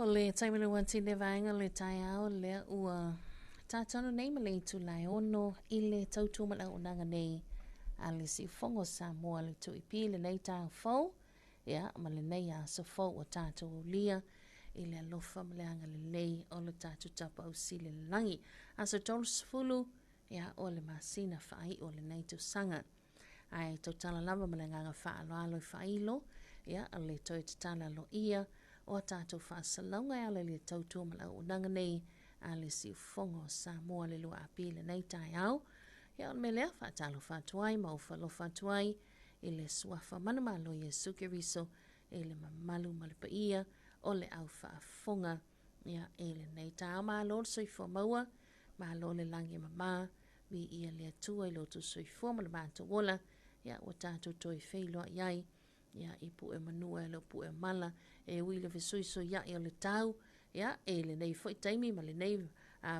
O le taimi le ua tine vaega le taeao lea ua tatonu nei ma le itula e 6 i le tautua ma le auaunaga nei a le Siufogo o Samoa le 2EP lenei taeao fou ia ma lenei aso fou ua tatou aulia i le alofa ma le agalelei o le tatou Tapaau Sili i le lagi. Aso 30 ia o le masina faaiu o lenei tausaga. Ae tautala lava ma le agaga faaaloalo e faailo ia le toe tatala aloaia o a tatou faasalauga e ala i le tautua ma le auaunaga nei a le Siufogo o Samoa le 2AP i lenei taeao. Ia o le mea lea, faatalofa atu ai ma ofo alofa atu ai i le suafa manumalo o Iesu Keriso i le mamalu ma le paia o le au faafofoga ia i lenei taeao. Malo le soifua maua, malo le lagi e mama, viia le Atua i lo outou soifua ma le matou ola, ia ua tatou toe feiloai ai ia i pue manu e le o pue mala e ui le fesoisoiai o le tau ia e lenei foi taimi ma lenei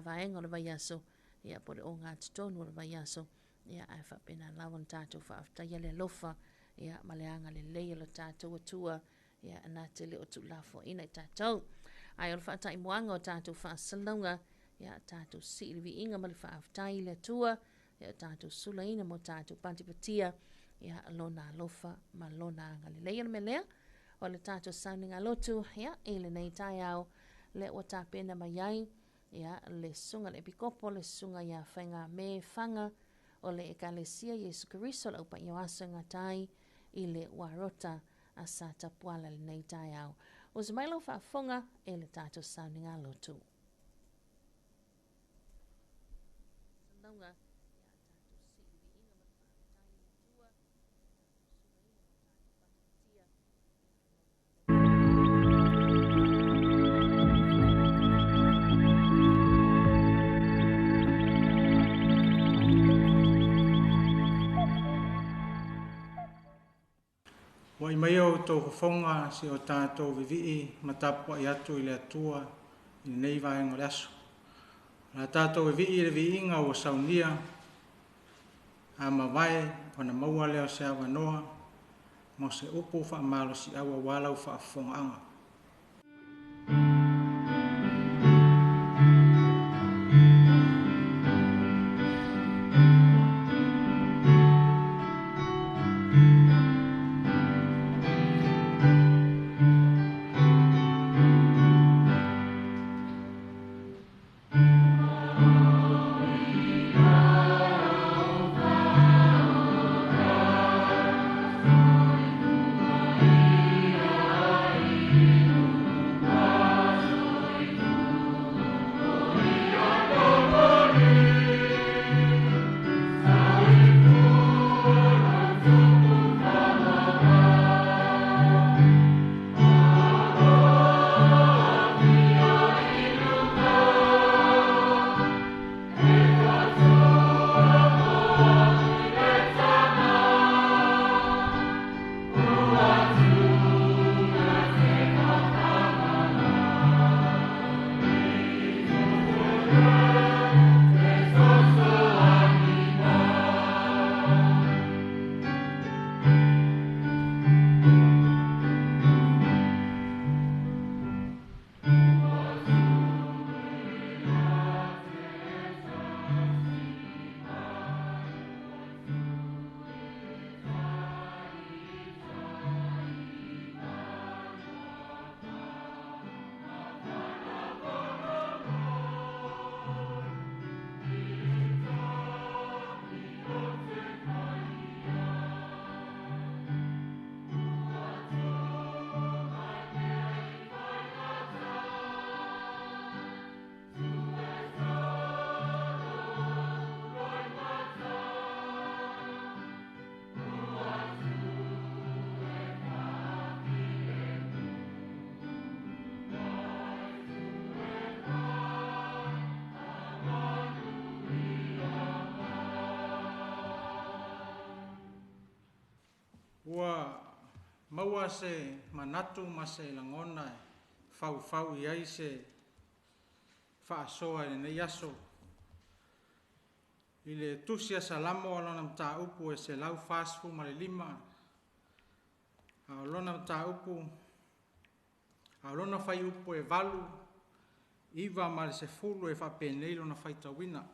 vaega o le vaiaso ia po o le ogatotonu o le vaiaso ia ae faapena lava ona tatou faafetaia le alofa ia ma le agalelei o le tatou Atua ia na te le o tuulafoaiina i tatou. Ae o le faataimuaga o tatou faasalalauga ia tatou sii le viiga ma le faafetai i le Atua ia tatou sulaina mo tatou patipatia ia lona alofa ma lona agalelei. O le mea lea o le tatou sauniga lotu ia i lenei taeao lea ua tapena mai ai ia le susuga le epikopo le susuga ia Faigame Faga o le Ekalesia Iesu Keriso le Aupaia o Aso e gata ai i le Uarota a Sa Tapuala lenei taeao. Usu mai lau faafofoga e le tatou sauniga lotu. Ua i mai outou fofoga se o tatou vivii ma tapuai atu i le Atua i lenei vaega o le aso. O la tatou vivii i le viiga ua saunia a mavae ona maua lea o se avanoa mo se upu faamalosiau aua lau faafofogaaga. Ua maua se manatu ma se lagona e faufau i ai se faasoa i lenei aso. I le tusi a Salamo o lona mataupu e 145, a o lona mataupu, A o lona fuaiupu e 8, 9 ma le 10 e faapenei lona faitauina.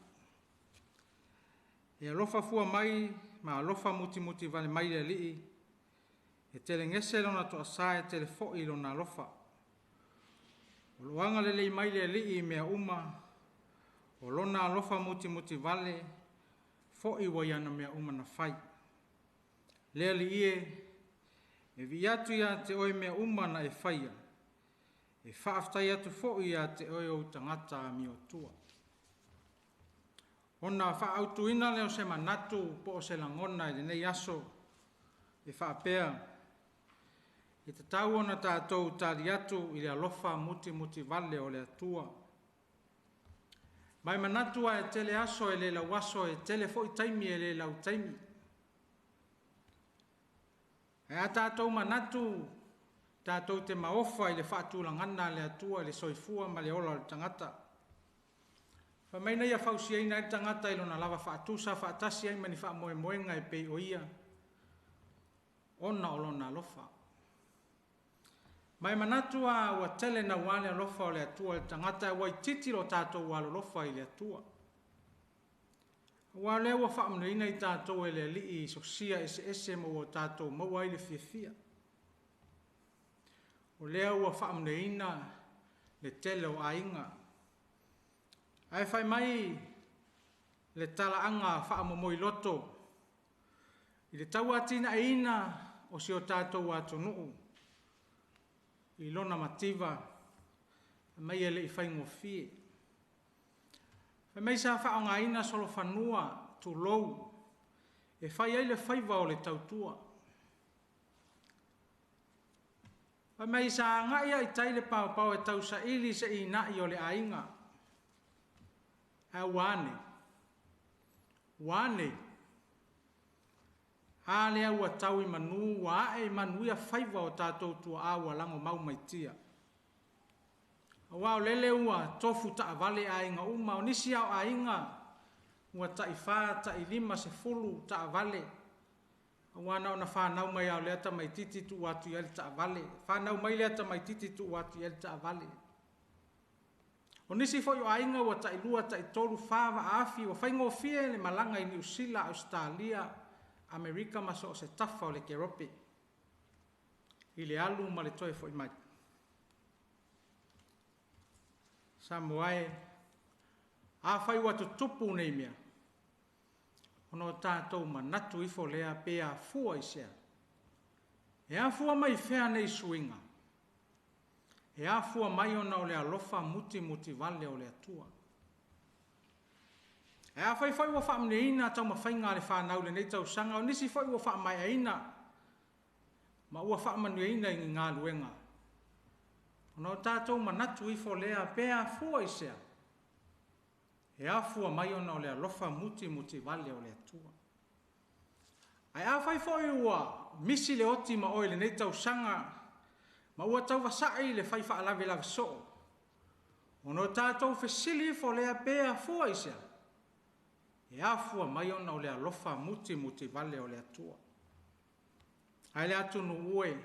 E alofa fua mai ma alofa mutimuti vale mai le Alii, e telegese lona toasa e tele foi lona alofa. O lo o agalelei mai le Alii i mea uma, o lona alofa mutimuti vale foi ua ia ana mea uma na fai. Le Alii e, e vii atu ia te oe mea uma na e faia, e faafetai atu foi ia te oe ou tagata amiotua. Ona faaautuina lea o se manatu po o se lagona i lenei aso e faapea, e tatau ona tatou tali atu i le alofa mutimutivale o le Atua. Ma e manatu lava e tele aso e le lauaso, e tele foi taimi e le lautaimi. Ae a tatou manatu tatou te maofa i le faatulagaga a le Atua i le soifua ma le ola o le tagata. Fai mai na ia fausiaina ai le tagata i lona lava faatusa faatasi ai ma ni faamoemoega e pei o ia, ona o lona alofa. Ma e manatu lava ua tele naua le alofa o le Atua i le tagata ua itiiti lo tatou alolofa i le Atua. Aua o lea ua faamanuiaina i tatou e le Alii i sosia eseese ma ua tatou maua ai le fiafia. O lea ua faamanuiaina le tele o aiga. Ae fai mai le talaaga faamomoiloto i le tauatinaeina o si o tatou atunuu i lona mativa, fai mai e le i faigofie. Fai mai sa faaaogaina solofanua, tulou, e fai ai le faiva o le tautua. Fai mai sa agai lava i tai le paopao e tausaili se inai o le aiga. Ae ua a nei? Ua a nei? A lea ua tau i manu, ua ae i manuia faiva o tatou tuaa ua lagomau mai tia. Aua o lele ua tofu taavale aiga uma, o nisi lava o aiga ua tai-4, tai-5, 10 taavale, aua na ona fanau mai lava o lea tamaitiiti tuu atu i ai le taavale, fanau mai lea tamaitiiti tuu atu i ai le taavale. O nisi foi o aiga ua tai-2, tai-3, 4 vaafi, ua faigofie le malaga i Niu Sila, Ausetalia, Amerika ma so o se tafa o le Kerope i le alu ma le toe foi mai. Samoa e, afai ua tutupu nei mea, ona o tatou manatu ifo lea pe afua i sea. E afua mai fea nei suiga? E afua mai ona o le alofa mutimutivale o le Atua. Ae afai foi ua faamanuiaina taumafaiga a le fanau i lenei tausaga, o nisi foi ua faamaeaina ma ua faamanuiaina i ni galuega, ona o tatou manatu ifo lea pe afua i sea, e afua mai ona o le alofa mutimutivale o le Atua. Ae afai foi ua misi le oti ma oe i lenei tausaga, ma ua tauvasai le fai faalavelave soo, ona o tatou fesili ifo lea pe afua i sea, e afua mai ona o le alofa mutimutivale o le Atua. Ae le atunuu e,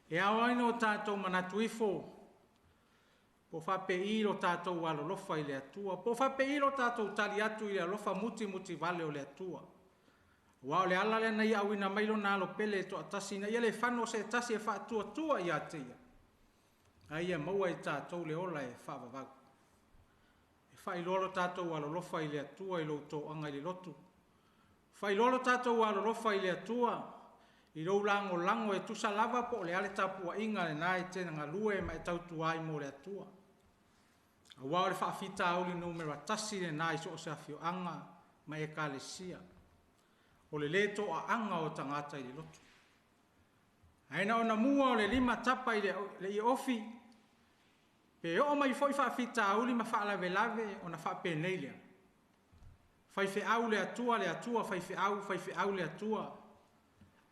e ao ai ona tatou manatu ifo, po o faapei lo tatou alolofa i le Atua, po o faapei lo tatou tali atu i le alofa mutimutivale o le Atua. Aua o le ala lea na ia auina mai lona alo pele e toatasi, ina ia le fano se tasi e faatuatua ia te ia, a ia maua e tatou le ola e faavavau. E faailoa lo tatou alolofa i le Atua i lou toaga i le lotu. Faailoa lo tatou alolofa i le Atua i lou lagolago e tusa lava po o le a le tapuaiga lena e te galue ma e tautua ai mo le Atua. Aua o le faafitauli numera 1 lena i so o se afioaga ma ekalesia, o le lē toaaga o tagata i le lotu. Ae na ona mua o le 5 tapa i le iofi, pe oo mai foi faafitauli ma faalavelave ona faapenei lea. Faifeau le Atua, le Atua faifeau, faifeau le Atua,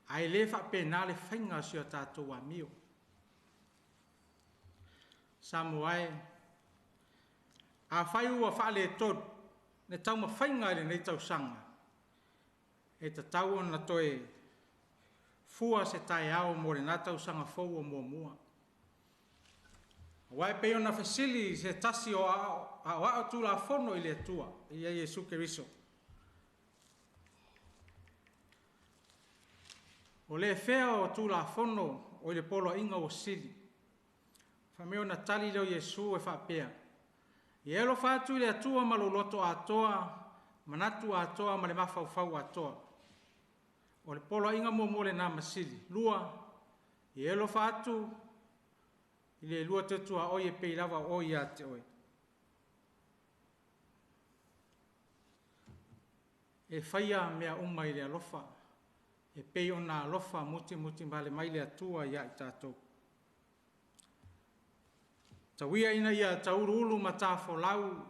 ae le faapena le faiga o si o tatou amio. Samoa e, afai ua faaletonu le taumafaiga i lenei tausaga, e tatau ona toe fua se taeao mo lena tausaga fou o muamua. Auā e pei ona fesili se tasi o aoao Tulafono i le Atua, ia Iesu Keriso. O le fea o Tulafono o i le poloaiga ua sili? Fai mai ona tali lea o Iesu e faapea, Ia e alofa atu i le Atua ma lou loto atoa, manatu atoa ma le mafaufau atoa. O le poloaiga muamua lena ma sili. Lua, ia e alofa atu i le lua toe tuaoi e pei lava o oe ia te oe. E faia mea uma i le alofa, e pei ona alofa mutimutivale mai le Atua ia i tatou. Tauia ina ia tauluulu ma tafolau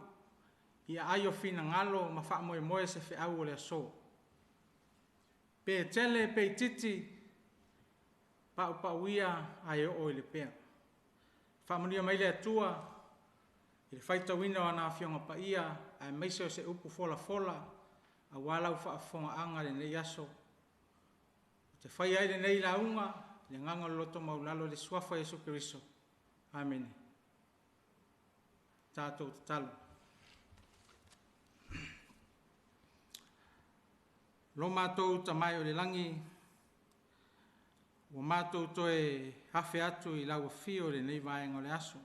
i aai o finagalo ma faamoemoe se feau o le aso. Pe tele pe itiiti, paupauia ae oo i le pea. Faamanuia mai le Atua i le faitauina o ana Afioga Paia aemaise o se upu folafola aua lau faafofogaaga i lenei aso. Ou te faia ai lenei lauga i le agaga o le loto maualalo i le Suafa o Iesu Keriso. Amene. Tatou tatalo. Lo matou Tama e o le lagi, ua matou toe afe atu i lau afio i lenei vaega o le aso.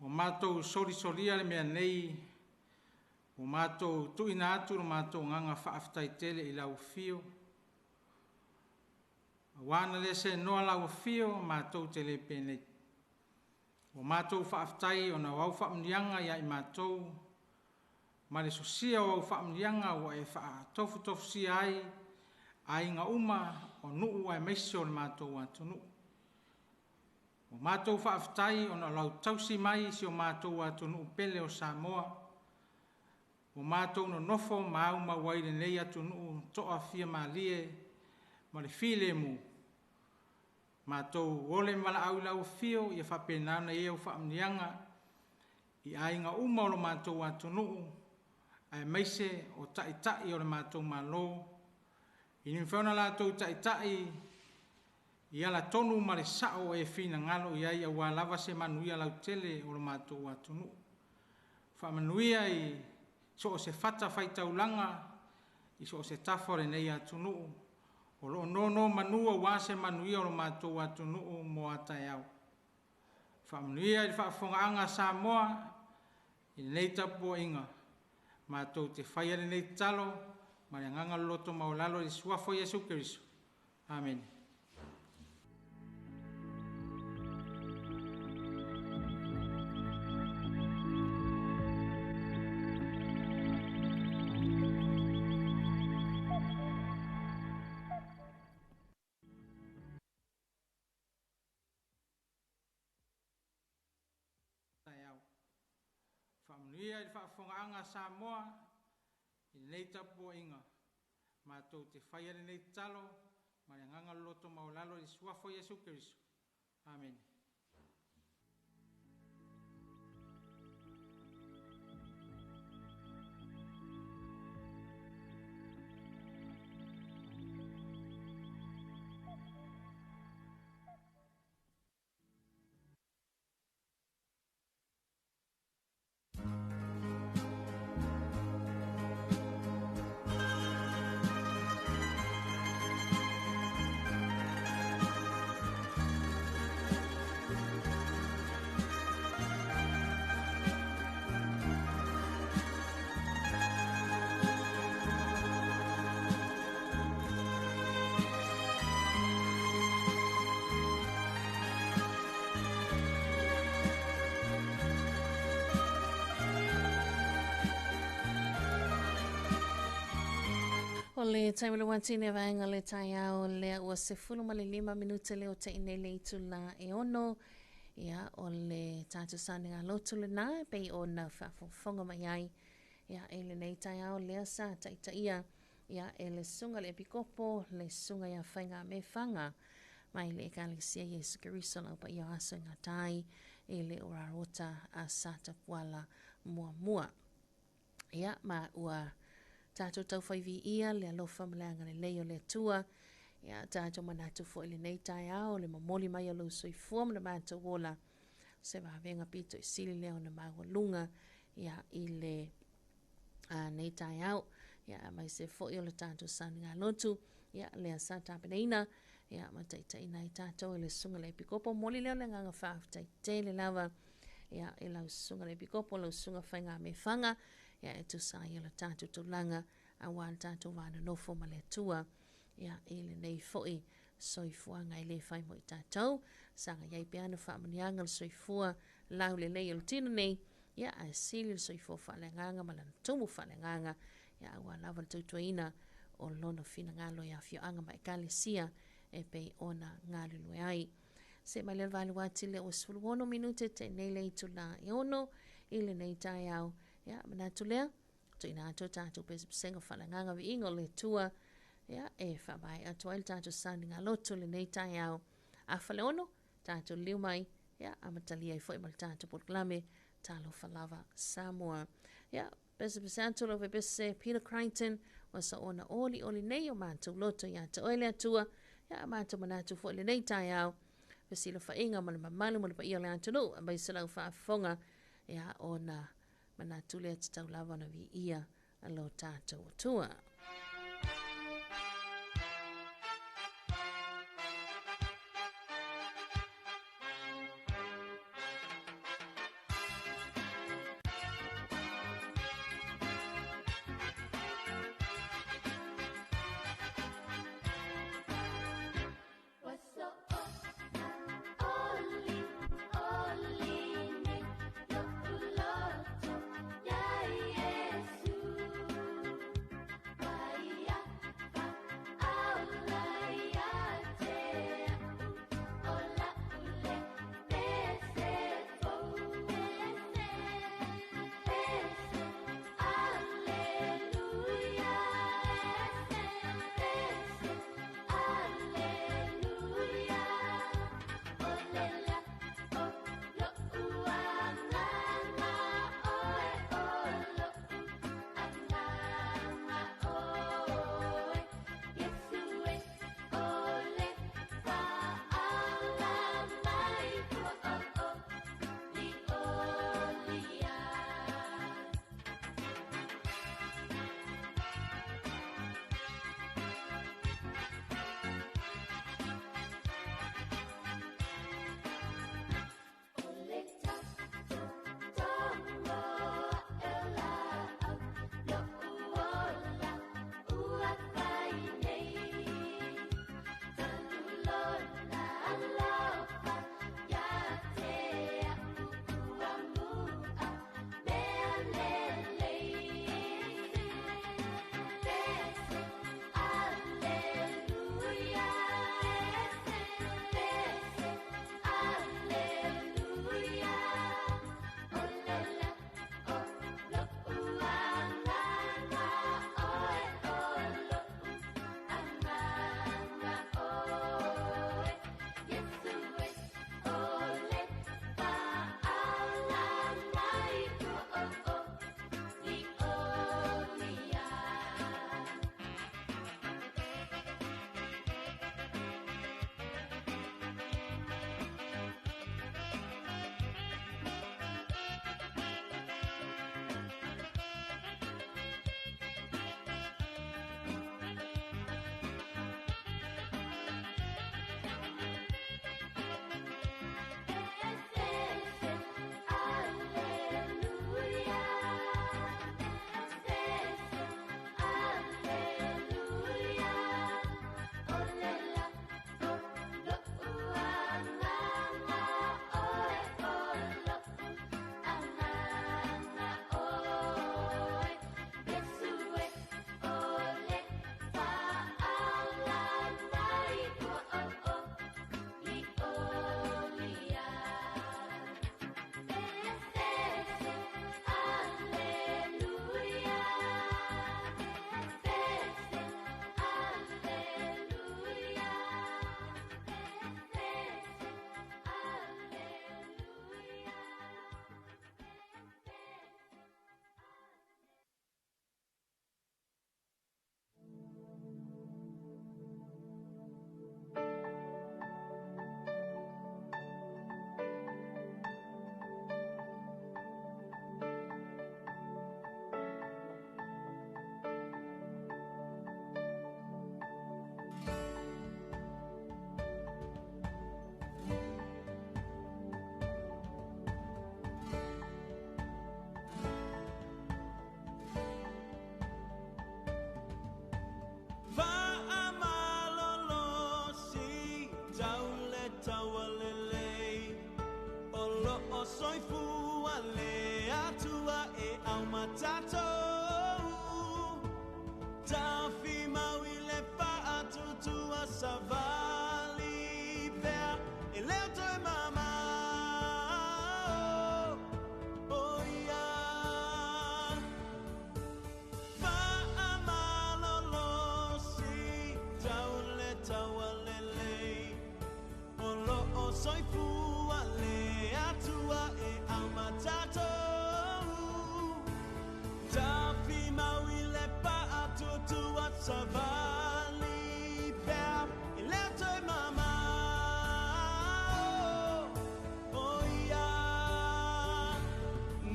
Ua matou solisolia le mea nei, ua matou tuuina atu lo matou agaga faafetai tele i lau afio, aua na le seanoa lau afio matou te le penei. Ua matou faafetai ona o au faamanuiaga ia i matou, ma le sosia o au faamanuiaga ua e faatofutofusia ai aiga uma o nuu aemaise o le matou atunuu. Ua matou faafetai ona o lau tausi mai i si o matou atunuu pele o Samoa, ua matou nonofo ma aumau ai i lenei atunuu toafimalie ma le filemu, matou ole ma valaau i lau afio ia faapena ona i ai au faamanuiaga i aiga uma o lo matou atunuu, aemaise o taitai o le matou Malo, ina ia mafai ona latou taitai i alatonu ma le sao ua e finagalo i ai aua lava se manuia lautele o lo matou atunuu. Faamanuia i so o se fatafaitaulaga i so o se tafa o lenei atunuu o lo o nonomanu aua se manuia o lo matou atunuu mo a taeao. Faamanuia i le faafofogaaga a Samoa i lenei tapuaiga, matou te faia lenei tatalo ma le agaga loto maualalo i le Suafa o Iesu Keriso. Amene. Faamanuia i le faafofogaaga a Samoa i lenei tapuaiga, matou te faia lenei tatalo ma le agaga loto maualalo i le Suafa o Iesu Keriso. Amene. O le taimi le watine vaega le taeao lea ua 15 minute le o te nei le itula e ono. Ia, o le tātou sauniga lotu lena e pei ona faafogafoga mai ai. Ia, e lenei taeao lea sa taitaia ia e le susuga le epikopo, le susuga ia Faigamefaga mai le Ekalesia Iesu Keriso lau paia o aso i gatai i le Orarota a Satapuala muamua. Ia, ma ua tātou tauwhai viia le alofa ma le agalelei o le Atua. Ia, tātou manatu foi lenei taeao le momoli mai o lou soifua ma le matou ola. se vavega pito i sili lea ona maualuga ia i le nei taeao. Ia aemaise foi o le tatou sauniga lotu ia lea sa tapenaina ia ma taitaiina ai tatou e le susuga i le Epikopo. Momoli lea o le agaga faafetai tele lava ia i lau susuga i le Epikopo, lau susuga Faigamefaga ia e tusa ai o le tatou taulaga aua le tatou va nonofo ma le Atua ia i lenei foi soifuaga e le fai mo i tatou. Saga i ai pea ana faamanuiaga le soifua laulelei o le tino nei, ia ae sili le soifua faaleagaga ma lana tumu faaleagaga ia aua lava le tautuaina o lona finagalo i afioaga ma ekalesia e pei ona galulue ai. Se mai le 8 atili ua 16 minute te nei le itula e 6 i lenei taeao. Ia manatu lea, tuuina atu tatou pesepesega faaleagaga viiga o le Atua ia e faavae atu ai le tatou sauniga lotu lenei taeao. 5:30 tatou liu mai ia amatalia ai foi ma le tatou polokalame Talofa Lava Samoa. Ia pesepese atu lau pese Peter Crichton ua sa ona oli oli nei o matou loto ia te oe le Atua. Ia matou manatu foi lenei taeao fesilafaiga ma le mamalu ma le paia o le atunuu aemaise lau faafofoga ia ona manatu lea tatau lava ona viia lo tatou Atua. Oli oli nei lo'u loto ia Iesu. Taualelei o loo soifua le Atua e aumatatou tafimau i le faatutua savali pea e leo toe mamao o ia faamalolosi tau le taualelei o loo soifua le Atua e aumatatou tafimau i le faatuatua savali pea e leo toe mamao o ia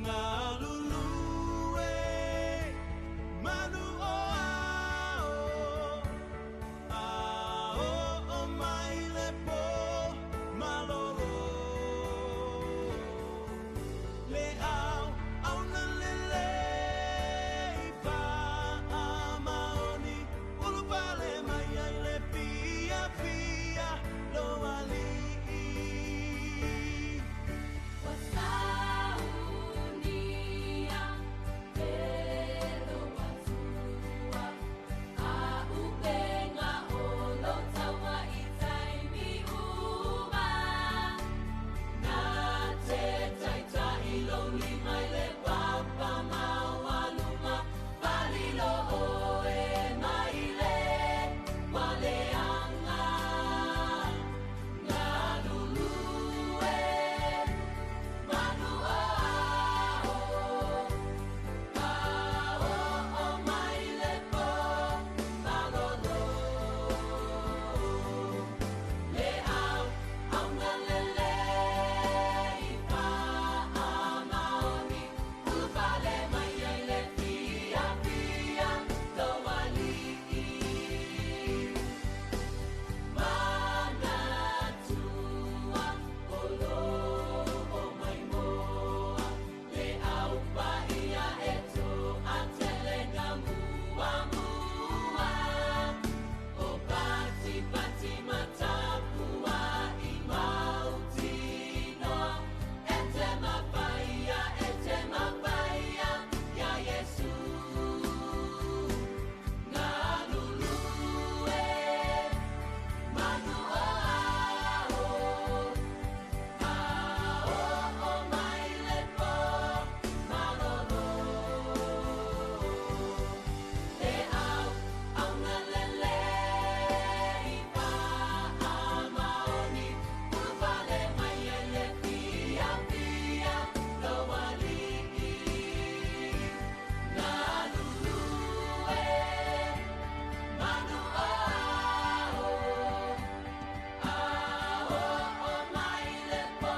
galulue manu o ao ao o mai le po malolo le au au na lelei faamaoni ulufale mai ai le fiafia lo alii. Ua saunia e lou Atua auupega o lou taua i taimi uma na te taitai lou lima i le papa maualuga falilo oe mai le ualeaga galulue manu o ao ao o mai le po malolo le au auga lelei faamaoni ulufale mai ai le fiafia lou alii manatua o loo maimoa le au paia e toatelega muamua o patipati matapua i mautinoa e te mapaia e te mapaia ia Iesu galulue manu o ao ao o mai le po malolo le au auga lelei faamaoni ulufale mai ai le fiafia lou alii galulue manu o ao ao o mai le po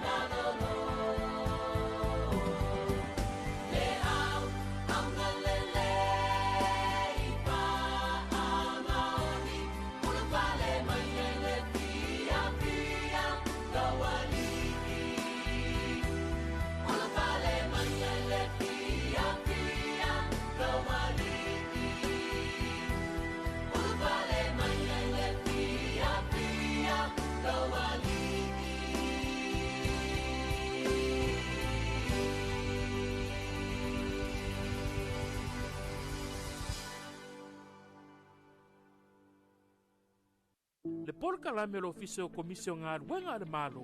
malolo le au auga lelei faamaoni ulufale mai ai le fiafia lou alii ulufale mai ai le fiafia lou alii ulufale mai ai le fiafia lou alii. Le polokalame o le Ofisa o Komisi o Galuega a le Malo,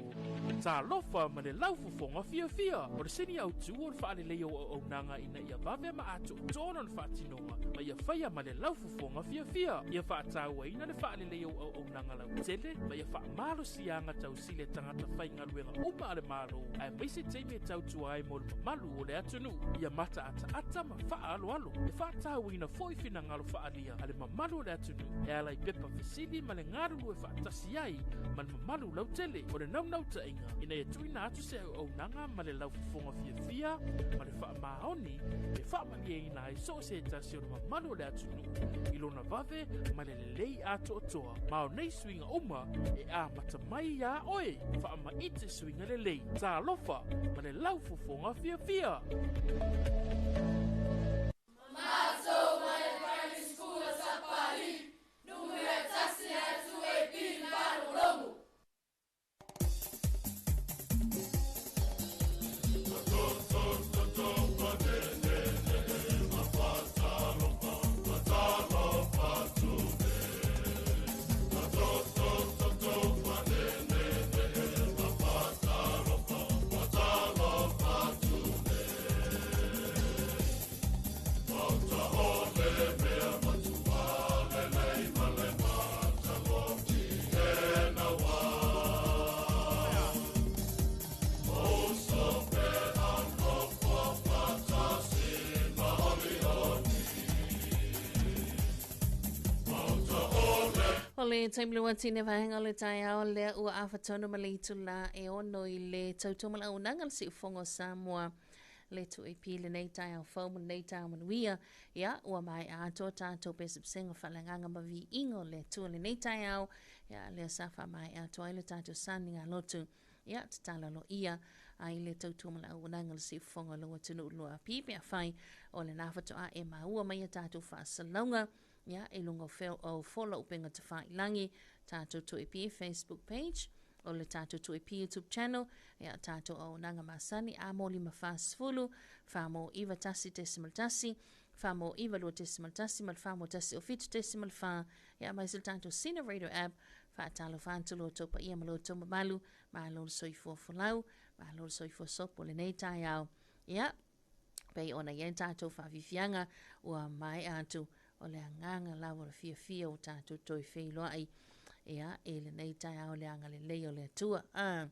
talofa ma le laufofoga fiafia. O le sini autu o le faaleleia o auaunaga ina ia vave ma atoatoa lona faatinoga ma ia faia ma le laufofoga fiafia. Ia faatauaina le faaleleia o auaunaga lautele ma ia faamalosiaga tausili e tagata faigaluega uma a le Malo, aemaise taimi e tautua ai mo le mamalu o le atunuu. Ia mataataata ma faaaloalo. E faatauaina foi finagalo faaalia a le mamalu o le atunuu e ala i pepa fesili ma le galulue faatasi ai ma le mamalu lautele. O le naunautaiga ina ia tuuina atu se auaunaga ma le laufofoga fiafia ma le faamaoni e faamalieina ai so o se tasi o le mamalu o le atunuu i lona vave ma le lelei atoatoa. Ma o nei suiga uma e amata mai iā oe. Faamaite suiga lelei. Talofa ma le laufofoga fiafia. Matou mai le Primary School a Sapali, numera tasi atu e pili palologo. O le taimi le watine vaega o le taeao lea ua afa tonu ma le itulā e 6 i le tautua ma le auaunaga le siufogo o Samoa le 2AP lenei taeao fou ma lenei taeao manuia. Ia, ua maea atoa tatou pesepesega faaleagaga ma viiga o le Atua lenei taeao. Ia, lea sa faamaea atu ai le tatou saniga lotu. Ia, tatalo aloaia ai le tautua ma le auaunaga le siufofoga o lou atunuu 2AP pe afai o lena faatoa e maua mai a tatou faasalalauga. Ia, i luga o fola upega tafailagi, tatou 2AP Facebook page, o le tatou 2AP YouTube channel, ia, tatou auaunaga masani, A mo 5 40, F mo 9 1.1, F mo 9 2.1, ma le F mo 1 o 7.4, ia, mai se tatou Sina Radio app, faatalofa atu lo outou paia ma lo outou mamalu, malo le soifua folau, malo le soifua sopo lenei taeao. Ia, pei ona i ai tatou faafiafiaga ua maea atu o le agaga lava o le fiafia ua tatou toe feiloai ia i lenei taeao le agalelei o le Atua. Ah,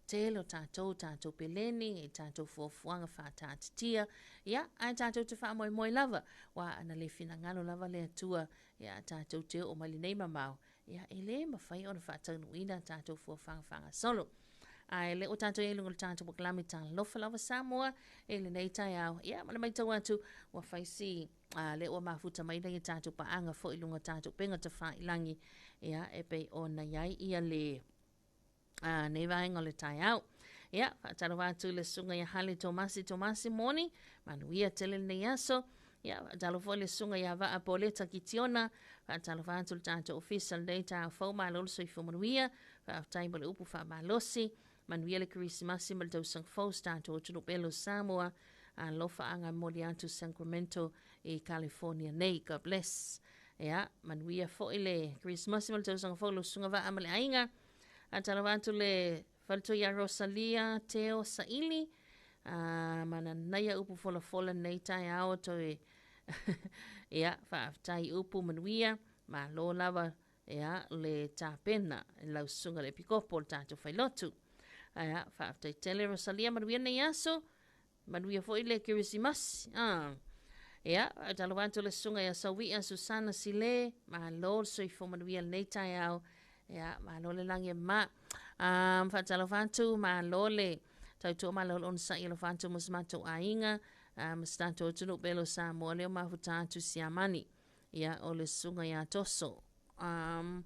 tele o tatou, tatou peleni, i tatou fuafuaga faataatitia, ia, ae tatou te faamoemoe lava, ua ana le finagalo lava le Atua, ia, tatou te oo mai lenei mamao, ia, e le mafai ona faataunuuina a tatou fuafuaga faagasolo. Ae le o tatou i luga o le tatou polokalame Talofa Lava Samoa i lenei taeao. Ia, ma le matau atu, ua fai si a, le ua mafuta mai nei tatou paaga foi i luga o tatou upega tafailagi, ia, e pei ona i ai ia le a, nei vaega o le taeao. Ia, faatalofa atu i le susuga ia Hale Tomasi Tomasi Moni, manuia tele lenei aso. Ia, faatalofa foi le susuga ia Vaa Poleta Kitiona, faatalofa atu le tatou ofisa lenei taeao fou, malo le soifua manuia, faafetai mo le upu faamalosi, manuia le Kerisimasi ma le tausaga fou si tatou atunuu pele o Samoa, alofaaga momoli atu Sacramento i California nei. God bless. Ia, manuia foi le Kerisimasi ma le tausaga fou lau susuga Vaa ma le aiga. Faatalofa atu le Faletua ia Rosalia Teo Saili, a mananaia upu folafola nei taeao toe ia faafetai upu manuia malo lava ia le tapena lau susuga le epikopo le tatou failotu. Ia faafetai tele Rosalia manuia nei aso. Manuia foi le Kerisimasi. Ah. Ia, faatalofa atu le susuga ia Sauia Susana Sile, malo le soifua manuia lenei taeao. Ia, malo le lagi e mama. Um, faatalofa atu, malo le tautua malo le onosai alofa atu mo se matou aiga, uh, ma se tatou atunuu pele o Samoa lea o mafuta atu Siamani. Ia, o le susuga ia Toso. Um,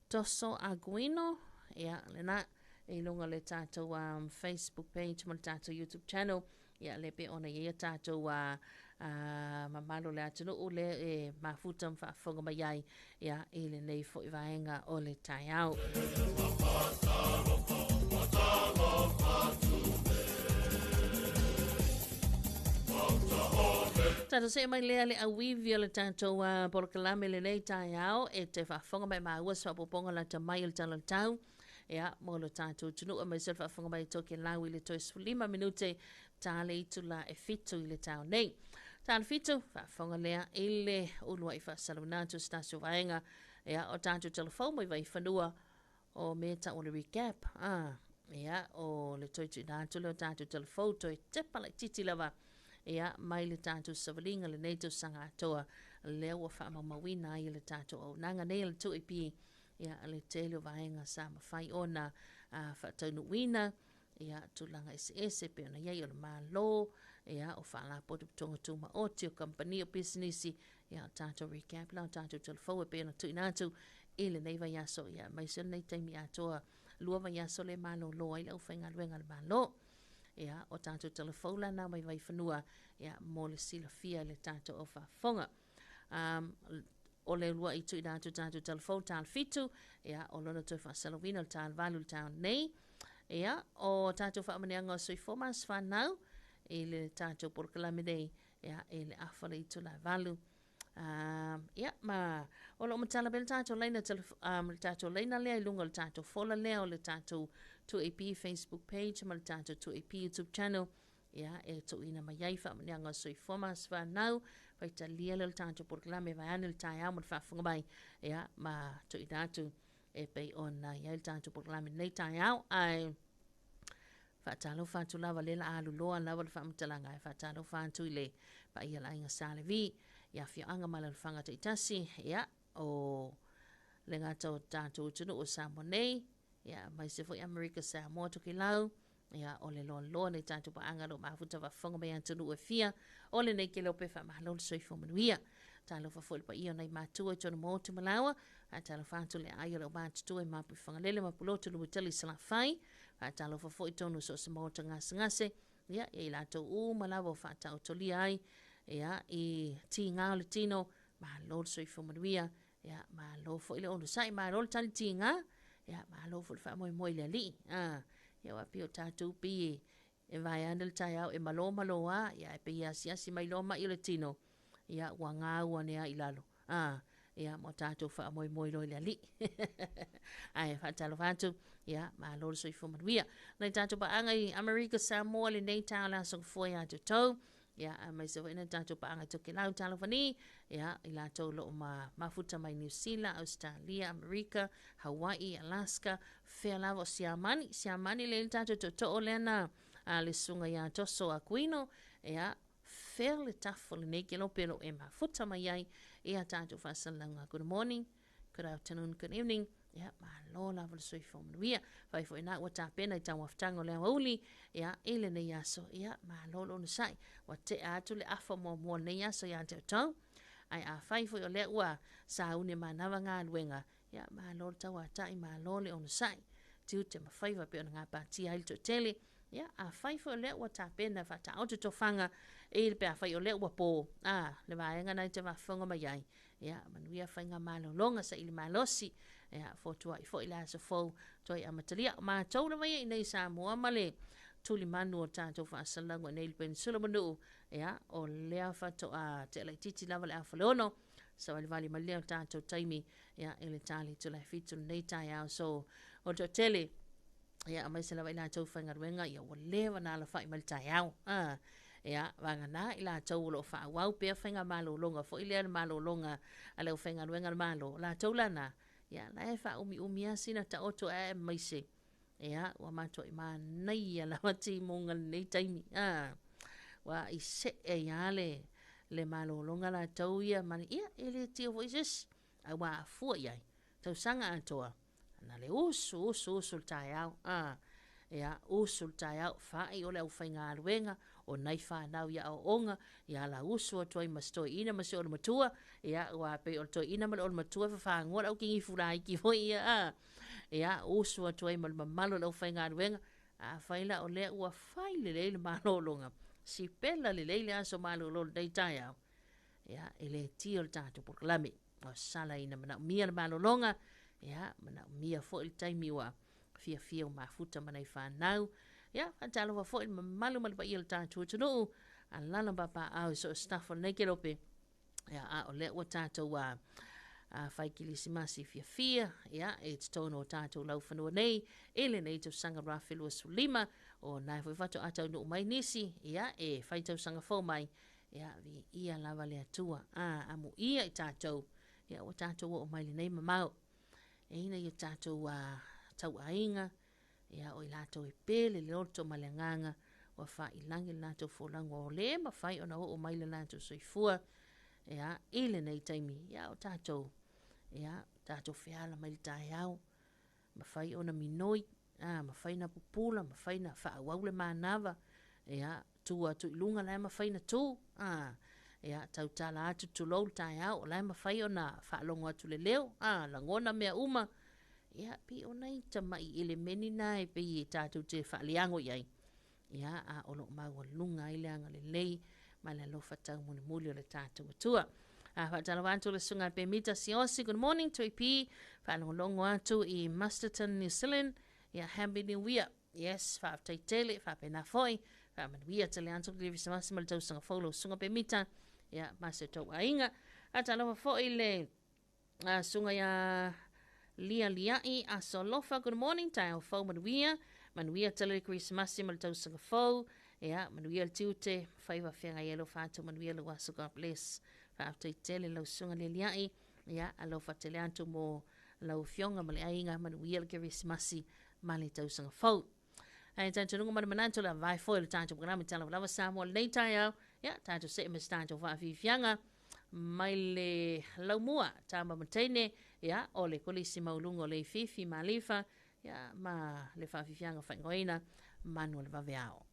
Toso Aguino, ia, lena, i luga o le tatou um, Facebook page ma le tatou YouTube channel, ia, le pe ona ia tatou uh, uh, mamalu o le atunuu le e mafuta ma faafofoga mai ai, ia, i lenei foi vaega o le taeao. Tatou see mai lea le auivi o le tatou uh, polokalame lenei taeao e te faafofoga mai maua se faaopoopoga lata mai o le tala o le tau. Ia, mo lo tatou atunuu aemaise o le faafofoga mai Tokelau i le toe 15 minute ta le itula e 7 i le taeao nei. Ta le 7, faafofoga lea i le uluai faasalalauina atu o se tasi o vaega ia, o tatou talafou mai Vaifanua o mea tau o le recap. Ah, ia, o le toe tuuina atu lea o tatou talafou, toe tepa laitiiti lava ia, mai le tatou savaliga lenei tausaga atoa, lea ua faamaumauina ai e le tatou auaunaga nei a le 2AP, ia, le tele o vaega sa mafai ona faataunuuina, ia, tulaga eseese pei ona i ai o le Malo, ia, o Faalapotopotoga Tumaoti, o kamupani, o pisinisi, ia, o tatou recap la, o tatou talafou e pei ona tuuina atu i lenei vaiaso, ia, aemaise o lenei taimi atoa, 2 vaiaso lea e malolo ai le aufaigaluega a le Malo. Ia, o tatou talafou la na mai Vaifanua, ia, mo le silafia e le tatou au faafofoga. Um, o le uluai tuuina atu tatou talafou tala 7, ia, o lona toe faasalauina o le tala 8 i le taeao nei. Ia, o tatou faamanuiaga o soifua ma aso fanau i le tatou polokalame nei, ia, i le afa o le itula e 8. Ia, ma o lo o matala pea le tatou laina, le tatou laina lea i luga o le tatou fola lea o le tatou 2AP Facebook page ma le tatou 2AP YouTube channel, ia, e tuuina mai ai faamanuiaga o soifua ma aso fanau, faitalia lea o le tatou polokalame vaeane le taeao ma le faafofoga mai, ia, ma tuuina atu e pei ona i ai le tatou polokalame lenei taeao. Ae faatalofa atu lava lea la alu loa lava le faamatalaga e faatalofa atu i le paia le aiga Sa Levi i afioaga ma alaalafaga taitasi, ia, o Le gata o tatou atunuu o Samoa nei, ia, aemaise foi Amerika Samoa, Tokelau, ia, o le loaloa nei tatou paaga lo mafuta faafofoga mai atunuu e fia, o lenei kelope faamalo le soifua manuia. Talofa foi le paia o nai matua i tonu motu ma laua, faatalofa atu le aai o le aumatutua i Mapuifagalele ma Pulotu Nuutali Salafai, faatalofa foi tonu so o se maota gasegase, ia, ia i latou uma lava o faataotolia ai, ia, i tiga o le tino, malo le soifua manuia, Ia, malo foi le onosai, malo le tali tiga, ia, malo foi le faamoemoe i le Alii. A, ia aua pei o tatou pei e, e vaeane le taeao e malo malo lava, ia ae pei e asiasi mai loa mai o le tino, ia ua gau ane lava i lalo. A, ia ma o tatou faamoemoe loa i le Alii. Ae faatalofa atu, ia, malo le soifua manuia. Nai tatou paaga i Amerika Samoa lenei taeao le Aso Gafua ia te outou. Ia, aemaise foi nai tatou paaga i Tokelau, talofa ni, ia, i latou o lo o ma, mafuta mai Niu Sila, Ausetalia, Amerika, Hawaii, Alaska, fea lava o Siamani, Siamani le le tatou tootoo lea na a le susuga ia Toso Akuino, ia, fea le tafa o lenei kelope o lo o e mafuta mai ai ia tatou faasalalauga. Good morning. Good afternoon, good evening. Ia, malo lava le soifua manuia. Fai foi na ua tapena i tauafataga o le aoauli, ia, i lenei aso, ia, malo le onosai. Ua tea atu le afa muamua o lenei aso ia te outou. Ae afai foi o lea ua sauni e manava galuega, ia, malo le tauatai, malo le onosai. Tiute ma faiva pei ona gapatia ai le toatele. Ia, afai foi o lea ua tapena e faataoto tofaga i le pe afai o lea ua po, a, le vaega na e te faafofoga mai ai, Ia, manuia faiga malologa saili malosi. Ia, fotuai foi le aso fou toe amatalia. O matou lava ia i nei Samoa ma le tulimanu o tatou faasalalauga i nei le Peninsula Manuu. Ia, o lea faatoa tea laitiiti lava le afa le 6. Savalivali mai lea o tatou taimi, ia, i le ta le itula e 7 lenei taeao. So, o le toatele, ia, aemaise lava i latou faigaluega, ia, ua leva ona alafai mai le taeao. Ah, ia, vagana i latou o lo o faaauau pea faigamalologa foi lea, le malologa a le aufaigaluega a le Malo, o latou la na, ia, la e faaumiumi lava sina taoto ae aemaise, ia, ua matuai manaia lava timuga i lenei taimi. Ah, ua i see ai lava le, le malologa latou ia, ma le, ia, e le tio foi se isi, ae ua afua i ai, tausaga atoa, Na le usu, usu, usu le taeao, a, ia, usu le taeao, fa'i o le aufaigaluega, o nai fanau i aoaoga, ia la usu atu ai ma si toeaina ma si olomatua, ia, aua pei o le toeaina ma le olomatua e fafagoa le aukigifu laiti foi ia, a, ia, usu atu ai ma le mamalu o le aufaigaluega, afai la o lea ua fai lelei le malologa, sipela lelei le aso malolo o lenei taeao, ia, e le tio le tatou polokalame. Ua sala ina manaomia le malologa, ia, manaomia foi le taimi ua fiafia ua mafuta ma nai fanau. Ia, faatalofa foi le mamalu ma le paia o le tatou atunuu, alala ma papaaao i so o se tafa o lenei kelope. Ia, a o lea ua tatou a, a fai kilisimasi fiafia, ia, e totonu o tatou laufanua nei, i lenei tausaga 2025, o nae foi faatoa taunuu mai nisi, ia, e fai tausaga fou mai, Ia, viia lava le Atua. A, amuia i tatou, ia ua tatou oo mai lenei mamao. E ina ia tatou a, tauaiga, ia o i latou e pele le loto ma le agaga, ua faailangi le latou folauga o le mafai ona oo mai le latou soifua, ia, i lenei taimi, ia o tatou, ia, tatou feala mai le taeao, mafai ona minoi, a, mafai ona pupula, mafai ona faaauau le manava, ia, tu atu i luga la e mafai ona tu, a, ia, tautala atu tulou le taeao, o la e mafai ona faalogo atu le leo, a, lagona mea uma, ia, pei o nai tamai elemeni na e pei e tatou te faaleago i ai, ia, a o lo o maualuga ai le agalelei ma le alofa taumolimoli o le tatou Atua. A faatalofa atu le susuga Pemita Siosi, good morning to IP, faalogologo atu i Masterton, New Zealand, ia Happy New Year. Yes, faafetai tele, faapena foi, faamanuia tele atu le Kerisimasi ma le tausaga fou lau susuga Pemita, ia, ma si o tou aiga. Faatalofa foi le susuga ia Lia Liai Asolofa, good morning, taeao fou manuia, manuia tele le Kerisimasi ma le tausaga fou, ia, manuia le tiute, faiva feagai ai alofa atu, manuia lou aso, God bless. Faafetai tele lau susuga Lia Liai, ia, alofa tele atu mo lau afioga ma le aiga, manuia le Kerisimasi ma le tausaga fou. Ae talitonuga ma le manatu o le avae foi o le tatou polokalame Tala Lava Samoa lenei taeao, ia tatou see ma se tatou faafiafiaga mai le laumua tama ma teine. Ia, o le Kolisi Maualuga o Leififi ma Alefa, ia, ma le faafiafiaga faaigoaina Manu o le Vaveao.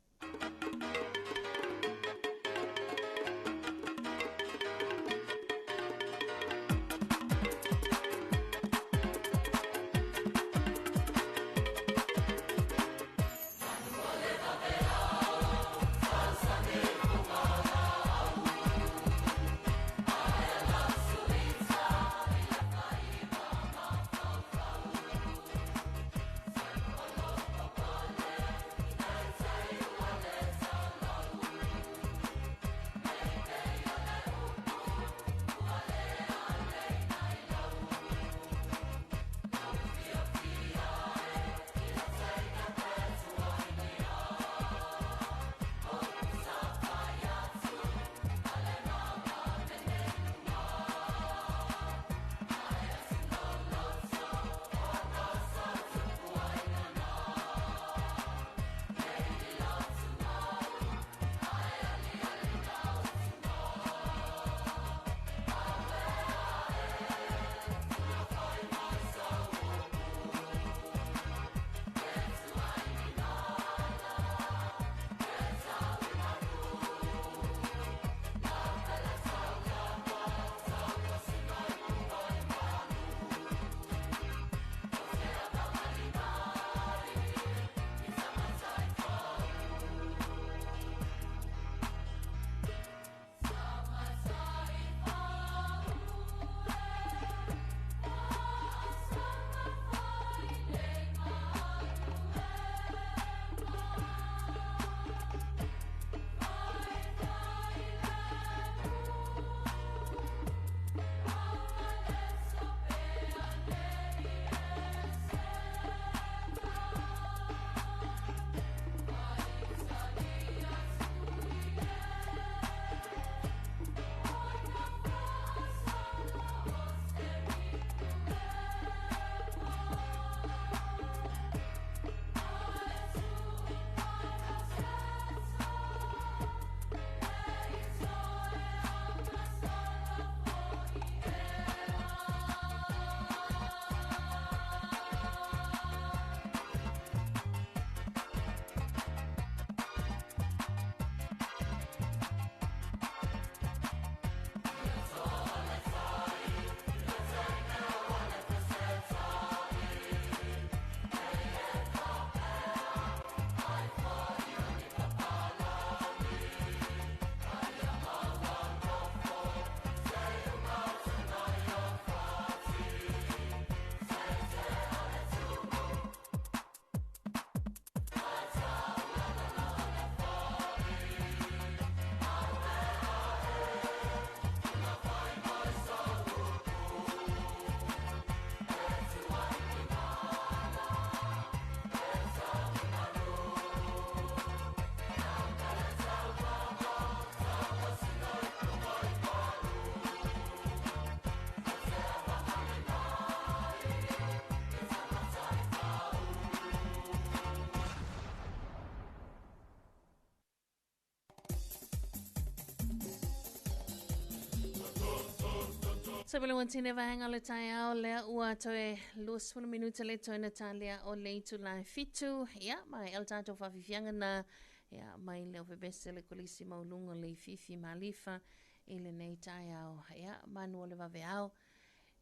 Sabele ua tine vaega o le taeao lea ua toe 20 minuta le toe na talea o le itula e fitu. Ia, ma e el tātou whawhiwhianga na, ia, mai le ofebese le kolisi maulunga le ififi malifa i lenei taeao. Ia, manu o le vaveao,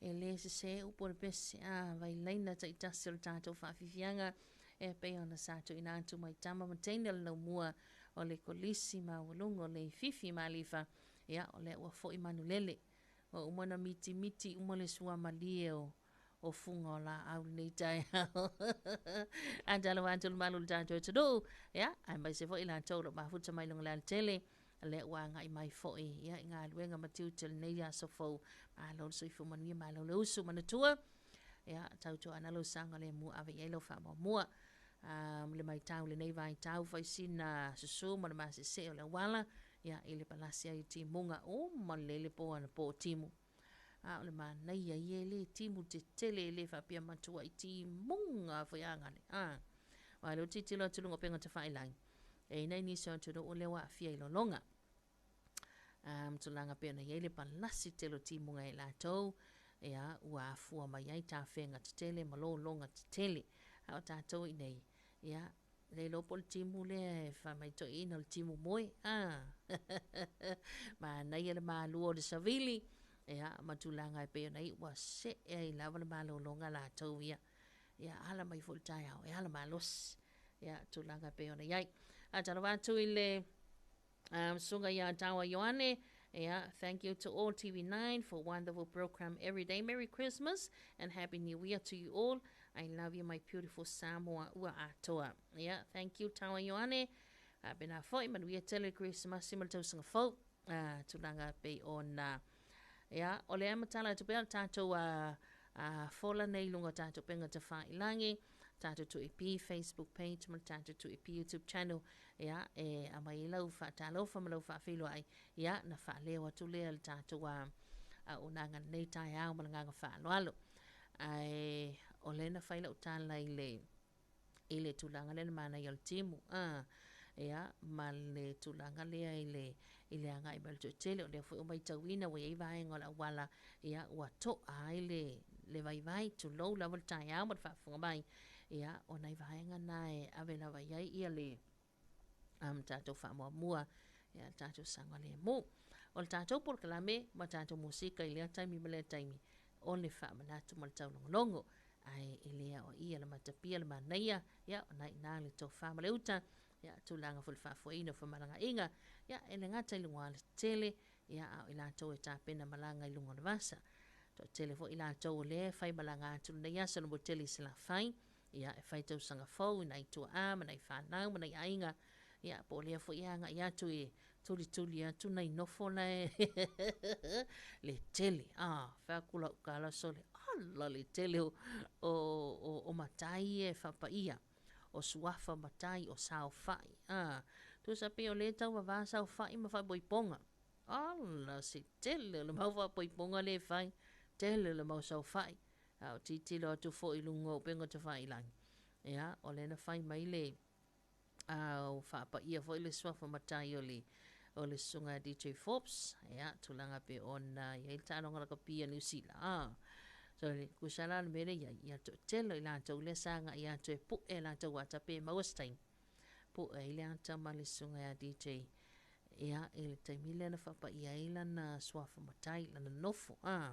e le sese upu o le pese a vailaina taitasi o le tātou whawhiwhianga e pei ona sa tuuina atu mai tama ma teine o le laumua o le kolisi maualuga o le ififi malifa. Ia, o lea ua fo'i manulele. Ua uma ona mitimiti uma le suamalie o o fuga o laau lenei taeao. A talo atu le malu o le tatou atunuu, ia, aemaise foi latou o lo o mafuta mai luga o le alatele, lea ua agai mai foi, ia, i galuega ma tiute o lenei aso fou. Malo le soifua manuia, malo le usu manatua. Ia, tautuana lou saogalemu ave i ai lau faamuamua. Le maitau lenei vaitau fai sina susu ma le masese o le auala, ia, i le palasi ai o timuga uma lelei le po anapo o timu. A o le manaia ia e le timu tetele e le faapea matua i timuga foi agale. A, aua o lea ua tilotilo atu i luga o upega tafailagi, e i ai nai nisi o atunuu lea ua aafia i lologa. Ma tulaga pei ona i ai le palasi tele o timuga e latou. Ia, ua afua mai ai tafega tetele ma lologa tetele. A o tatou i inei, ia, le iloa po o le timu lea e fai mai toeaiina o le timu moe, a! Manaia le malua o le savili, ia, ma tulaga e pei ona i ai, ua see ai lava le malologa a latou ia. Ia, ala mai foi i le taeao, e ala malosi, ia, tulaga e pei ona i ai. Faatalofa atu i le Susuga ia Tawa Ioane, yeah, thank you to all TV9 for wonderful program every day. Merry Christmas and Happy New Year to you all. I love you, my beautiful Samoa ua atoa. Yeah, thank you Tawa Ioane. Faapena foi, manuia tele le Kerisimasi ma le tausaga fou. Tulaga pei ona ia, o lea e matala atu pea le tatou fola nei i luga o tatou upega tafailagi, tatou 2AP Facebook page ma le tatou 2AP YouTube channel, ia, e aumai ai lau faatalofa ma lau faafeiloai, ia, na faaleo atu lea le tatou auaunaga i lenei taeao ma le agaga faaaloalo. Ae o lea na fai lau tala i le i le tulaga lea le manaia o le timu a ia ma le tulaga lea i le i le agai mai o le toatele o lea foi ua matauina ua i ai vaega o le auala ia ua toa ai le le vaivai tulou lava le taeao ma le faafofoga mai ia o nai vaega na e ave lava i ai ia le tatou faamuamua ia le tatou saogalemu. O le tatou polokalame ma tatou musika i lea taimi ma lea taimi, o le faamanatu ma le taulogologo, ae e le aoaia le matapia le manaia, ia o na i ina le tofa ma le uta, ia tulaga foi le faafoeina o femalagaaiga, ia e le gata i luga o alatetele, ia a o i latou e tapena malaga i luga o le vasa. Toatele foi i latou o lea e fai malaga atu lenei aso i le motu tele i Salafai, Ia, e fai tausaga fou i nai tuaa ma nai fanau ma nai aiga, ia, po o lea foi e agai atu e tulituli atu nai nofo la e le tele. A, fai atu lau tala sole, ala le tele o, o, o, o matai ia e faapaia, o suafa matai, o saofai. A, tusa pei o lea e tauvava saofai ma faaipoipoga. Ala se tele o le mau faaipoipoga lea e fai, tele o le mau saofai. A o tilotilo atu foi i luga o upega tafailagi, ia, o lea na fai mai le, a ua faapaia foi le suafa matai o le, o le susuga ia DJ Forbes, ia, tulaga pei ona i ai le taaloga lakapi a Niu Sila, a. So, tusa la le mea lea i ai, ia toatele o i latou lea sa agai atu e pue latou ata pe maua se taimi, pue ai le ata ma le susuga ia DJ, ia, i le taimi lea na faapaia ai lana suafa matai, lana nofo, a.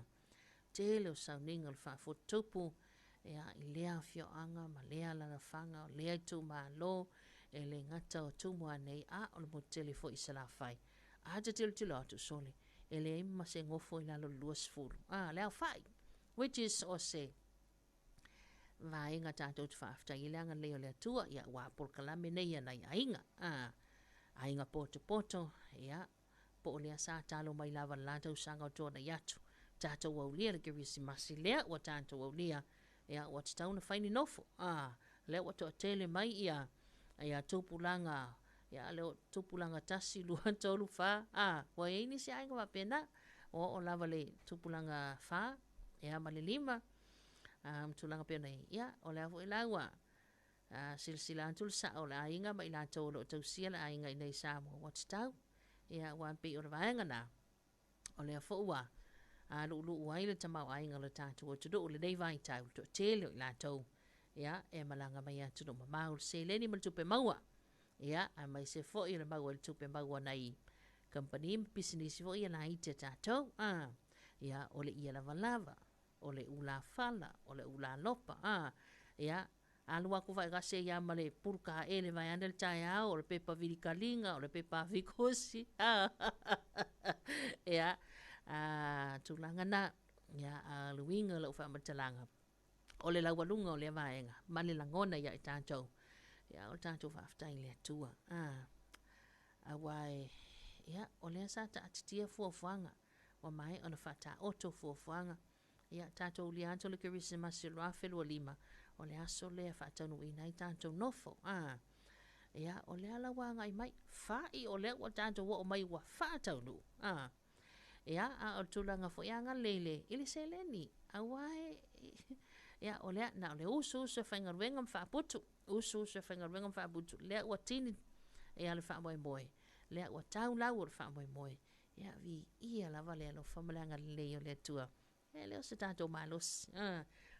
Tele o sauniga o le faafotutupu, ia, i lea afioaga ma lea alalafaga, o lea itumalo, e le gata o Tumua nei, a o le motu tele foi i Salafai. A ta tilotilo atu, sole, e leai ma se gofo i lalo o le 20, a, le aofai, which is o se vaega tatou te faafetai ai le agalelei o le Atua, ia, aua polokalame nei a nai aiga, a, aiga potopoto, ia, po o lea sa talo mai lava le la tausaga o tuanai atu. Tatou aulia le Kerisimasi lea ua tatou aulia, ia ua tatau ona fai ni nofo. A, lea ua toatele mai ia, ia tupulaga, ia lea ua tupulaga 1, 2, 3, 4, a, ua i ai nisi aiga faapena, ua oo lava le tupulaga 4, ia ma le 5, a, ma tulaga pei ona i ai. Ia, o lea foi la ua silasila atu le sao o le aiga ma i latou o lo o tausia le aiga i inei i Samoa, ua tatau. Ia, aua e pei o le vaega na, o lea foi ua luuluu ai le tamaoaiga o le tatou atunuu i lenei vaitau, le toatele o i latou ia, e malaga mai atunuu mamao, le seleni ma le tupe maua. Ia, aemaise foi o le maua i le tupe maua nai kamupani ma pisinisi foi ia laiti a tatou. Ia, o le ia lavalava, o le ulafala, o le ulalopa, ia, Alu atu vaegase ia ma le pulu kaele vaeane le taeao, o le pepa vilikaliga, o le pepa afikosi, ia, a, tulaga na, ia, a o le uiga o lau faamatalaga, o le laualuga o lea vaega, ma le lagona ia i tatou, ia, o le tatou faafetai i le Atua, a, aua e, ia, o lea sa taatitia fuafuaga, ua maea ona faataoto fuafuaga, Ia, tatou ulia atu le Kerisimasi o le 2025, o le aso lea e faataunuuina ai tatou nofo. A, ia, o lea la ua agai mai, fa'i o lea ua tatou oo mai ua faataunuu. A, ia, a o le tulaga foi e agalelei i le, i le seleni, aua e, ia, o lea, na o le usu usu e faigaluega ma faaputu, usu usu e faigaluega ma faaputu, lea ua tini, ia, le faamoemoe, lea ua tau lau o le faamoemoe, ia, viia lava le alofa ma le agalelei o le Atua. E le o se tatou malosi.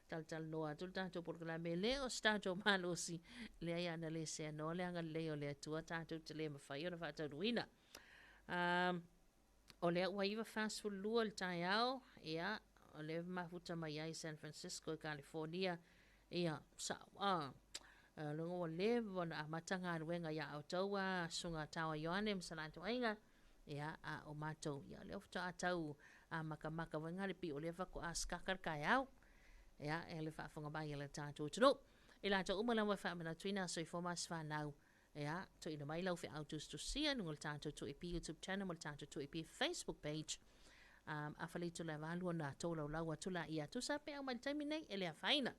Talatalanoa atu le tatou polokalame, e le o se tatou malosi. Leai, ana le seanoa le agalelei o le Atua, tatou te le mafai ona faataunuuina. O lea ua 9:42 le taeao, ia, o lea mafuta mai ai San Francisco i California, ia, sa'o, loga ua leva ona amata galuega ia outou a Susuga Taoa Ioane ma sa latou aiga, ia, a o matou, ia, o lea faatoa tau makamaka foi ngale pei o lea faatoa sikaka le taeao, ia, e le faafofoga mai a le tatou atunuu. I latou uma lava e faamanatuina soifua ma se fanau, ia, tuuina mai lau feau tusitusia i luga o le tatou 2AP YouTube channel ma le tatou 2AP Facebook page. Afa le itula e 8 ona tolaulau atu laia. Tusa pe au mai le taimi nei e le afaina.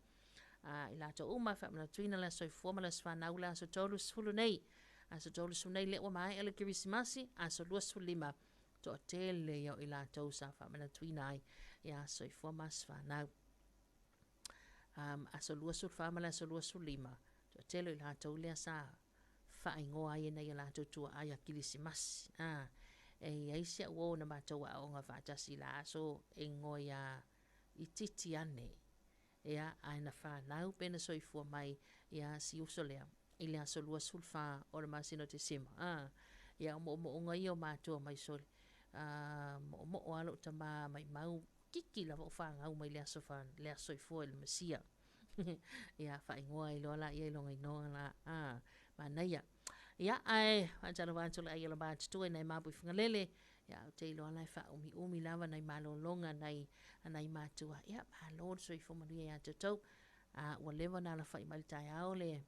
I latou uma e faamanatuina le soifua ma le aso fanau le aso 30 nei. Aso 30 nei lea ua maea le Kerisimasi, aso 25 toatele ia o i latou sa faamanatuina ai ia soifua ma aso fanau. Aso 24 ma le aso 25, toatele o i latou lea sa faaigoa ai e nai a latou tuaa ia Kilisimasi. E i ai si au uo na matou aoga faatasi la aso e igoa ia Ititi ane. Ia, ae na fanau pe na soifua mai ia si uso lea i le aso 24 o le masina o Tesema. Ia, o moomooga ia o matua mai sole. Moomoo lava lou tama maimau kiki lava o fanau mai le aso le aso soifua i le Mesia. Ia, faaigoa ai loa laia i lona igoa la. Manaia. Ia, ae faatalofa atu le ai o le matutua i nai mapu i Fagalele. Ia, ou te iloa la e faaumiumi lava nai malologa nai nai matua. Ia, malo le soifua manuia ia te outou. Ua leva ona alafai mai le taeao le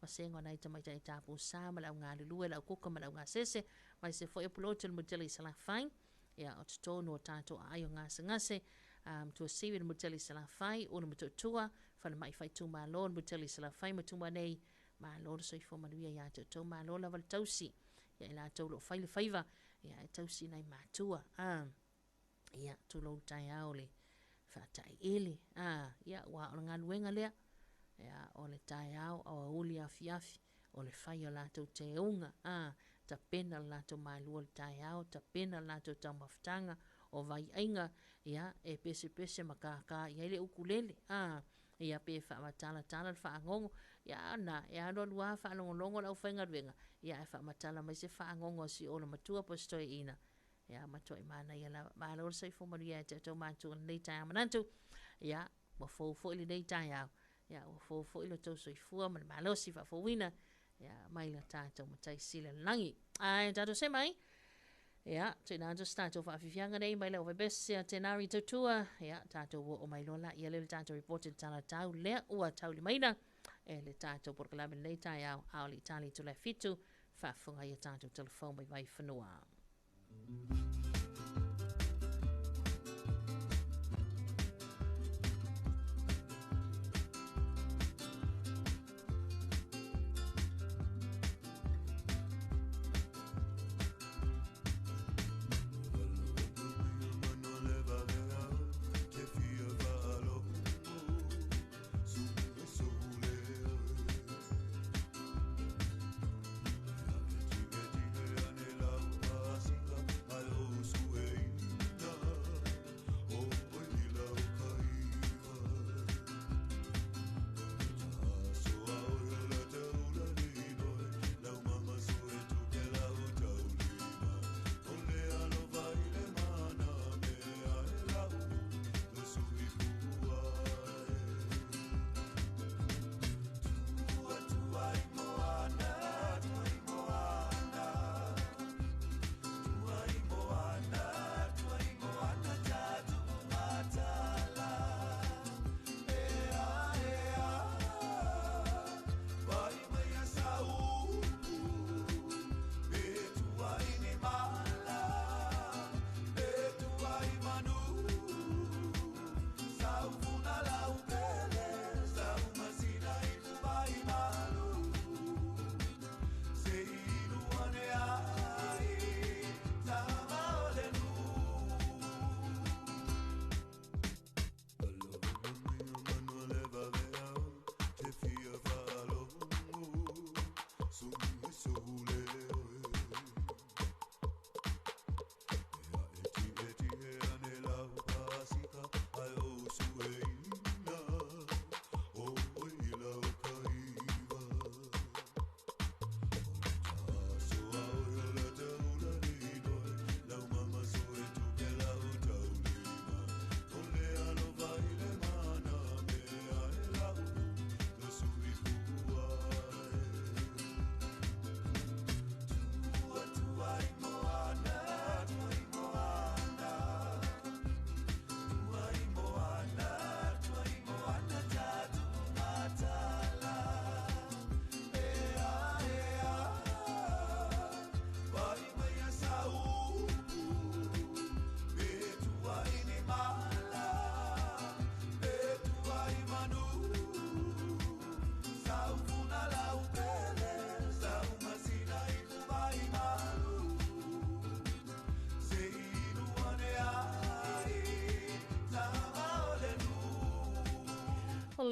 vasega o nai tamaitai tapusa ma le au galulue, le au kuka ma le au gasese, mai se foi o pulotu le mutele i Salafai. Ia, o totonu o tatou aai o gasegase, Tuasivi le mutele i Salafai, Ulu Motootua, Falemai Faaitumalo le mutele i Salafai ma Tumua nei. Malo le soifua manuia ia te outou, malo lava le tausi. Ia, i latou o lo o fai le faiva, ia e tausi nai matua. Ia, tulou le taeao le faataiele. Ia, ua o le galuega lea. Ia, o le taeao, aoauli afiafi, o le fai o latou teuga. Tapena le latou malua le taeao, tapena le latou taumafataga, o vaiaiga, ia, e pesepese ma kākā i ai le ukulele. Ia, pe faamatalatala le fagogo, ia, na, e alu alu lava faalogologo le aufaigaluega, ia, ae faamatala mai se fagogo a si olomatua po o se toeaina. Ia, matuai manaia lava. Malo le soifua manuia ia te outou matua i lenei taeao manatu. Ia, ua fou foi lenei taeao. Ia, ua fou foi lo outou soifua ma le malosi faafouina, ia, mai le tatou Matai Sili o le lagi. Ae tatou se mai, ia, tuuina atu se tatou faafiafiaga nei mai le aufaipisinisi a Tenari Tautua. Ia, tatou oo mai loa laia lea i le tatou report i le talatau lea ua taulimaina e le tatou polokalame lenei taeao, a o le Itali itula e 7, faafofoga i a tatou telefoni mai Vaifanua.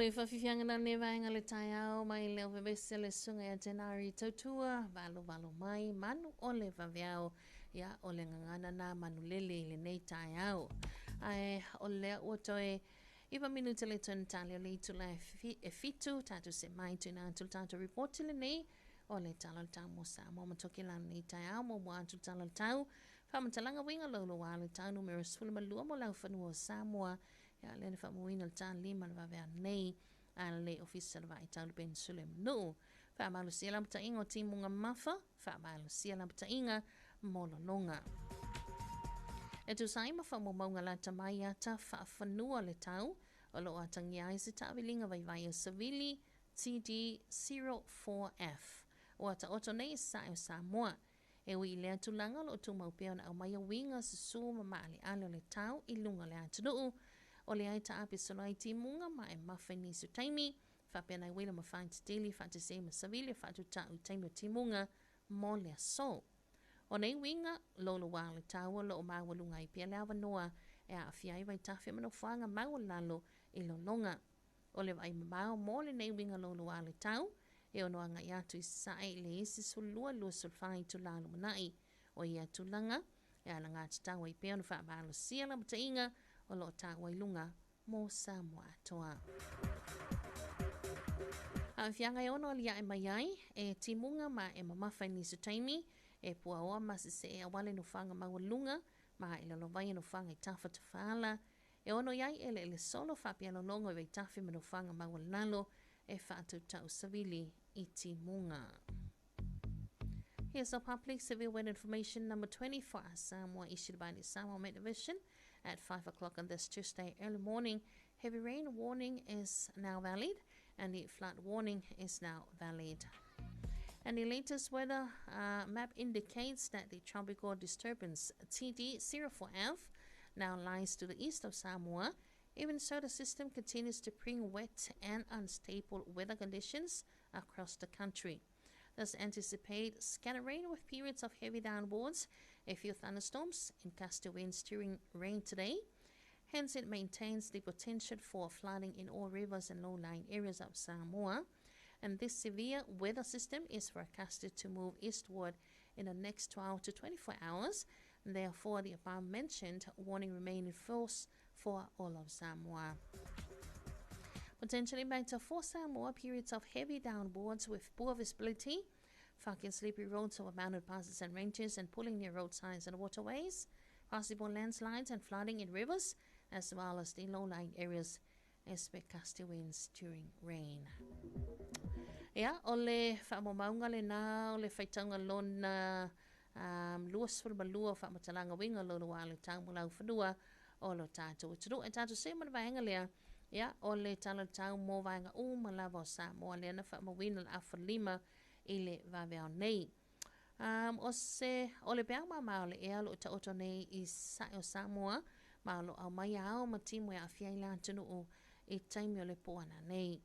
le faafiafiaga na lenei vaega o le taeao mai le Ovevese le susuga ia Tenari Tautua, valovalo mai manu o le vaveao. Ia, o le gagana na manulele i lenei taeao. Ae o lea ua toe 9 minute le tone tali o le itula e 7, tatou se mai tuina atu le tatou ripoti lenei o le Tala o le Tau mo Samoa ma Tokelau lenei taeao. Muamua atu le Tala o le Tau, faamatalaga uiga louloua le tau numera 12 mo laufanua o Samoa. Ia, lea na faamauina le ta 5 le vaveao nei a le Ofisa o le Vaai Tau le Penisula i Manuu. Faamalosia lapataiga o timuga mafa, faamalosia lapataiga mo lologa. E tusa ai ma faamaumauga lata mai ata faafanua le tau, o lo o atagia ai se taaviliga vaivai o savili TD04F. Ua taoto nei i sae o Samoa. E ui i lea tulaga o lo o tumau pea ona aumaia uiga susu ma maaleale o le tau i luga o le atunuu. O lea e taape solo ai timuga ma e mafa i nisi o taimi, faapea nai uila ma faatetele faatasi ai ma savili e faatutau i taimi o timuga mo le aso. O nei uiga, louloua le tau o lo o maualuga ai pea le avanoa e aafia ai vaitafe ma nofoaga maualalo i lologa. O le vaai mamao mo lenei uiga louloua le tau, e ono agai atu i sae i le isi 12 24 itula lumanai. O ia tulaga, e alagatatau ai pea ona faamalosia lapataiga o lo o taua i luga mo Samoa atoa. Aafiaga e ono aliae mai ai, e timuga ma e mamafa i nisi o taimi, e puaoa ma sesee auale nofoaga maualuga ma e lalovaia nofoaga i tafatafaala, e ono i ai eleele solo faapea lologa i vaitafe ma nofoaga maualalo e faatautau savili i timuga. Here's our public severe weather information number 20 for our Samoa issued by the Samoa Met Division at 5 o'clock on this Tuesday early morning. Heavy rain warning is now valid and the flood warning is now valid. And the latest weather map indicates that the tropical disturbance TD04F now lies to the east of Samoa. Even so, the system continues to bring wet and unstable weather conditions across the country. Thus, anticipate scattered rain with periods of heavy downpours, a few thunderstorms, and gusty winds during rain today. Hence, it maintains the potential for flooding in all rivers and low-lying areas of Samoa. And this severe weather system is forecasted to move eastward in the next 12 to 24 hours. Therefore, the above-mentioned warning remains in force for all of Samoa. Potential impact of for Samoa, periods of heavy downpours with poor visibility, foggy and slippery roads over mountain passes and ranges and pulling near roadsides and waterways, possible landslides and flooding in rivers, as well as the low-lying areas. Expect gusty winds during rain. Ia, o le faamaumauga lena o le faitauga lona 22 o faamatalaga uiga louloua le tau mo laufanua o lo tatou atunuu. E tatou see ma le vaega lea, ia, o le Tala o le Tau mo vaega uma lava o Samoa lea na faamauina le afa 5 i le vaveao nei. O se, o le peau mama o le ea o lo o taoto nei i sae o Samoa, ma o lo o aumaia ao ma timu e aafia ai le atunuu i taimi o le poana nei.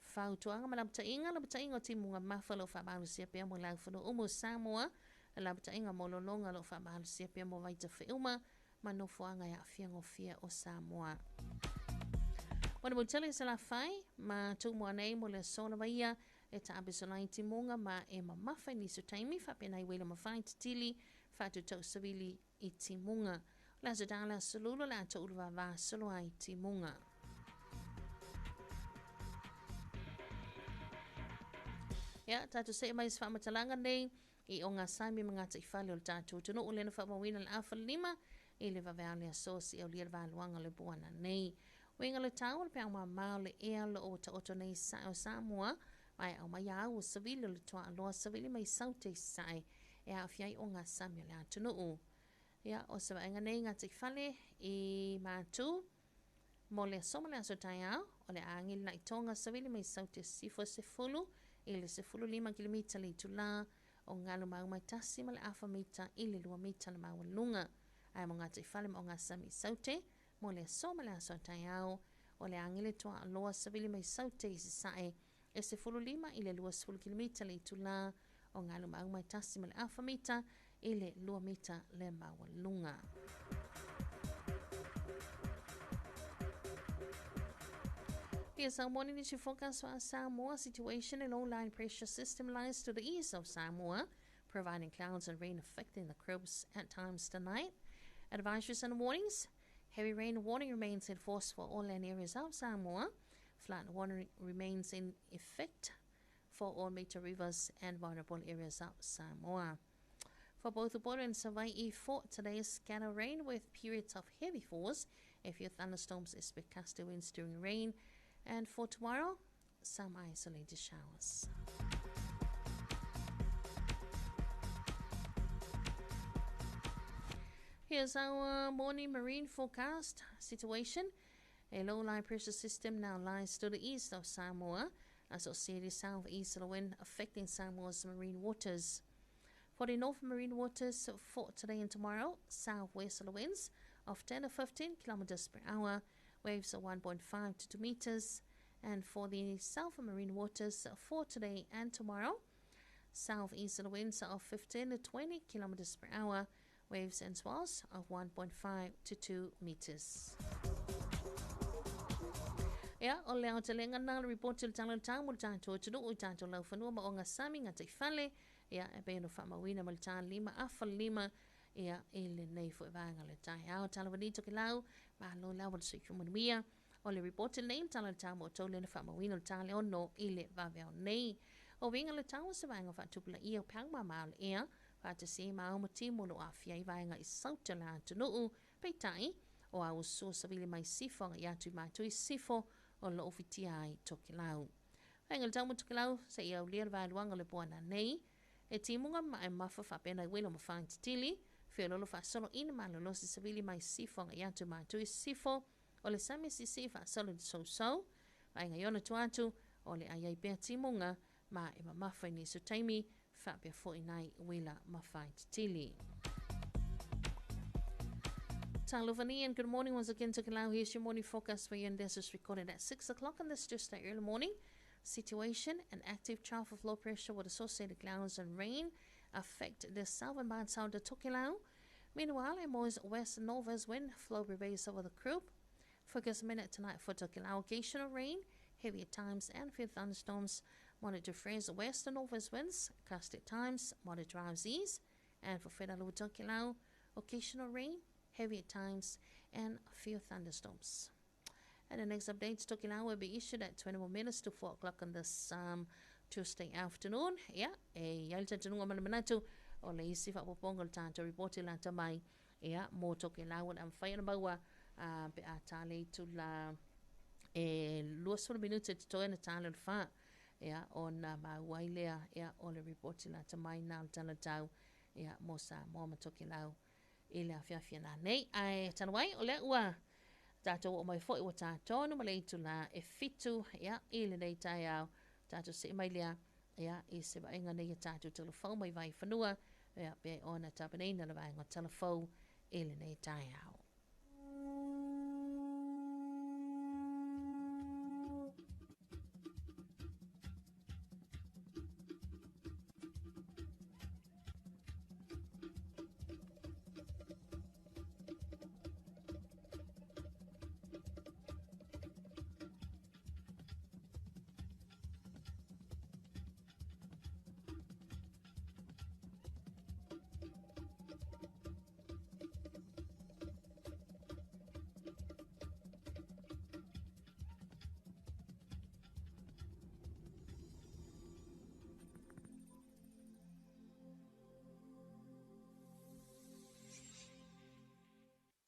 Fautuaga ma lapataiga, lapataiga o timuga mafa o lo o faamalosia pea mo laufanua uma o Samoa, lapataiga mo lologa o lo o faamalosia pea mo vaitafeuma ma nofoaga e aafia gofie o Samoa. Mo le motele i Salafai, ma tumua nei mo le aso lava ia, e taape sola ai timuga ma e mamafa i nisi o taimi, faapea nai uila mafai titili faatutau savili i timuga. O le aso tā le aso lulu, o le a toulu vavā solo ai timuga. Ia, tatou see mai i se faamatalaga nei i o ngā saimi ma ngā taifale o le tatou atunuu lea na faamauina le afa 5 i le vaveao le aso si aulia le valuaga o le puana nei. Uiga le tau o le peau mamā o le ea o lo o taoto nei i sae o Samoa, ma e aumaia au o savili o le tuaaloa savili mai saute i sae e aafia ai o ngā sami o le atunuu. Ia, o se vaega nei ngā taifale i Mātū, mo le aso ma le aso taeao, o le a angeli na i tonga savili mai saute sifo 10 i le 15 kilomita le itula, o ngalu mau mai tasi ma le afa mita i le 2 mita le maualuga. Ae mo ngā taifale ma o ngā sami i saute, mo le aso ma le aso taeao, o le angeli tuaaloa savili mai saute i sae e 15 i le 20 kilomita le itula, o ngalu mau mai tasi ma le afa mita i le 2 mita le maualuga. Here's our morning issue forecast for Samoa. Situation: a low line pressure system lies to the east of Samoa, providing clouds and rain affecting the crops at times tonight. Advisories and warnings. Heavy rain warning remains in force for all land areas of Samoa. Flood warning remains in effect for all major rivers and vulnerable areas of Samoa. For both Upolu and Savai'i for today's scatter rain with periods of heavy force. A few thunderstorms expect gusty winds during rain. And for tomorrow, some isolated showers. Here's our morning marine forecast situation. A low-line pressure system now lies to the east of Samoa, associated southeasterly wind affecting Samoa's marine waters. For the north marine waters for today and tomorrow, southwesterly winds of 10 to 15 kilometers per hour, waves of 1.5 to 2 meters. And for the south marine waters for today and tomorrow, southeasterly winds of 15 to 20 kilometers per hour, waves and swells of 1.5 to 2 meters. Ia, o le aotelega lena o le ripoti o le Tala o le Tau mo le tatou atunuu i tatou laufanua ma ogasami gataifale, ia, e pei ona faamauina ma le ta 5 afa 5, ia, i lenei foi vaega o le taeao. Tala vani Tokelau, malo lava le soifua manuia. O le ripoti lenei o le Tala o le Tau mo outou lea na faamauina o le ta le 6 i le vaveao nei. O uiga o le tau o se vaega faatupulaia o peau mama o le ea, faatasi ai ma ao ma timu o lo o aafia ai vaega i sauta o le atunuu. Peitai, o a uso savili mai sifo agai atu i matou i sifo o lo o fitia ai Tokelau. Vaega le tau mo Tokelau, seia aulia le vaeluaga o le poana nei, e timuga ma e mafa faapena i uelo ma whaititili, feololo faasolo ina malolosi savili mai sifo agai atu i matou i sifo o le sami sisi faasolo i le sousou. Vaega i ona tua atu, o le ai ai pea timuga ma e mamafa i nisi o taimi, faapea foi nai uila ma whaititili. Talovani and good morning once again to Tokelau. Here's your morning forecast for you, and this is recorded at 6 o'clock on this Tuesday early morning. Situation: an active trough of low pressure with associated clouds and rain affect the southern parts of the Tokelau. Meanwhile, a moist west northwest wind flow prevails over the group. Focus minute tonight for Tokelau: occasional rain, heavy at times and few thunderstorms. Moderate to fresh west and northwest winds, gust at times, moderate drives east. And for Fedalou Tokelau, occasional rain, heavy at times and few thunderstorms. And the next update to Tokelau will be issued at 21 minutes to 4 o'clock on this Tuesday afternoon. Yeah, e iai le talitonuga ma le manatu o le isi faaopoopoga o le tatou report i lata mai, ia, mo Tokelau o le a mafai ona maua pe a tā le itula e 20 minute totoe ona tā lea o le 4, ia, ona maua ai lea, ia, o le report i lata mai na o le Tala Tau, ia, mo Samoa ma Tokelau i le afiafi ana nei. Ae talu ai, o lea ua tatou oo mai foi ua tā tonu ma le itula e 7, ia, i lenei taeao, tatou see mai lea, ia, i se vaaiga nei a tatou talafou mai Vaifanua, ia, pe ona tapenaina le vaega o talafou i lenei taeao.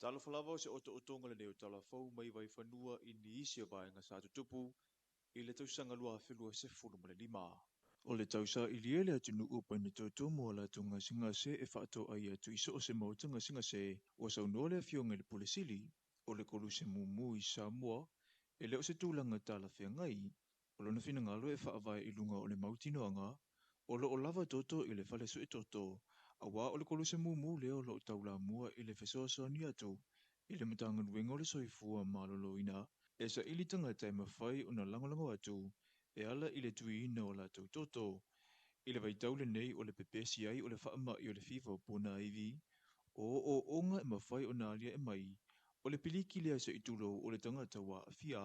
Talofa lava o se otootoga lenei o talafou mai Vaifanua i nisi o vaega sa tutupu i le tausaga 2025. O le tausaili ai le atunuu paina toto mo a latou gasegase e faatoai atu i so o se maota gasegase. Ua saunoa le afioga i le Pule Sili o le koluse mumu i Samoa e le o se tulaga talafeagai. O lona finagalo e faavae i luga o le mautinoaga o loo lava toto i le fale suetoto, auā o le koluse mumu lea o loo taulamua i le fesoasoani atu i le Matagaluega o le Soifua Maloloina e saili tagata e mafai ona lagolago atu e ala i le tuiina o latou toto. I le vaitau lenei o le pepesi ai o le faamai o le fiva o ponaivi, o ooooga e mafai ona aliae mai o le piliki lea seʻi tulou o le tagata ua aafia.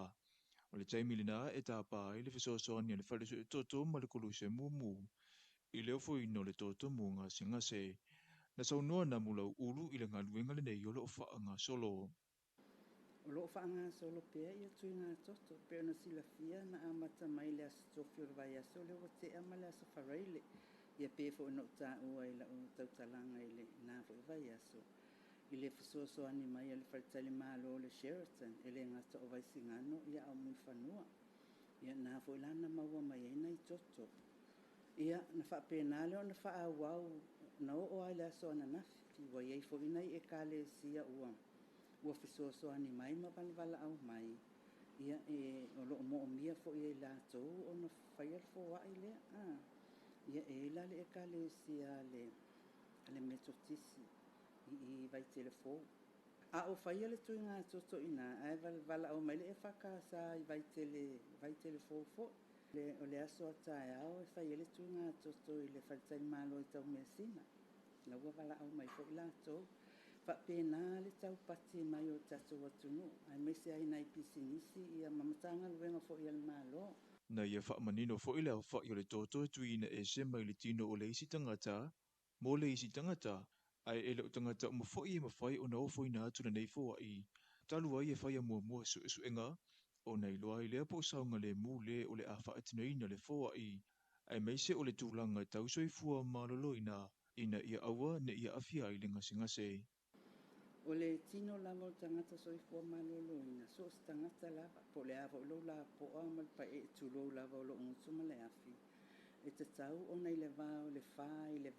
O le taimi lena e tapā ai le fesoasoani a le fale suetoto ma le koluse mumu i le ofoina o le toto mo gasegase. Na saunoa Namulauulu i le galuega lenei o lo o faagasolo. O lo o faagasolo pea ia tuiga toto pei ona silafia na amata mai le aso Tofi o le vaiaso lea ua tea ma le aso Faraile. Ia pei foi ona ou taua i lau tautalaga i lena foi vaiaso i le fesoasoani mai a le faletalimalo o le Sheraton e le gata o Vaisigano ia a o Mulifanua. Ia na foi la na maua mai ai nai toto. Ia na faapena lea ona faaauau na oo lava i le aso ananafi ua i ai foi nai ekalesia ua fesoasoani mai ma valevalaau mai ia e o lo o moomia foi e i latou ona faia le foai lea. Ia e i ai la le ekalesia a le Metotisi i Vaitele Fou. A o faia le tuiga toto i ina ae valevalaau mai le EFKS i Vaitele Fou foi. O le aso a taeao e fai ai le tuiga toto i le faletalimalo i Taumeasina. La ua valaau mai foi latou. Faapena le taupati mai o le tatou atunuu, aemaise ai nai pisinisi ia ma Matagaluega foi a le Malo. Na ia faamanino foi le aofa'i o le toto e tuuina ese mai le tino o le isi tagata mo le isi tagata, ae e le o tagata uma foi e mafai ona ofoina atu lenei foa'i talu ai e faia muamua suesuega ona iloa ai lea po o saogalemu le o le a faatinoina le foa'i, aemaise o le tulaga tau soifua maloloina ina ia aua ne i aafia ai le gasegase. O le tino lava o le tagata soifua maloloina, so o se tagata lava, po o le a foi lou lapoa ma le paee tulou lava o loo gutu ma le afi, e tatau ona i le va o le 4 i le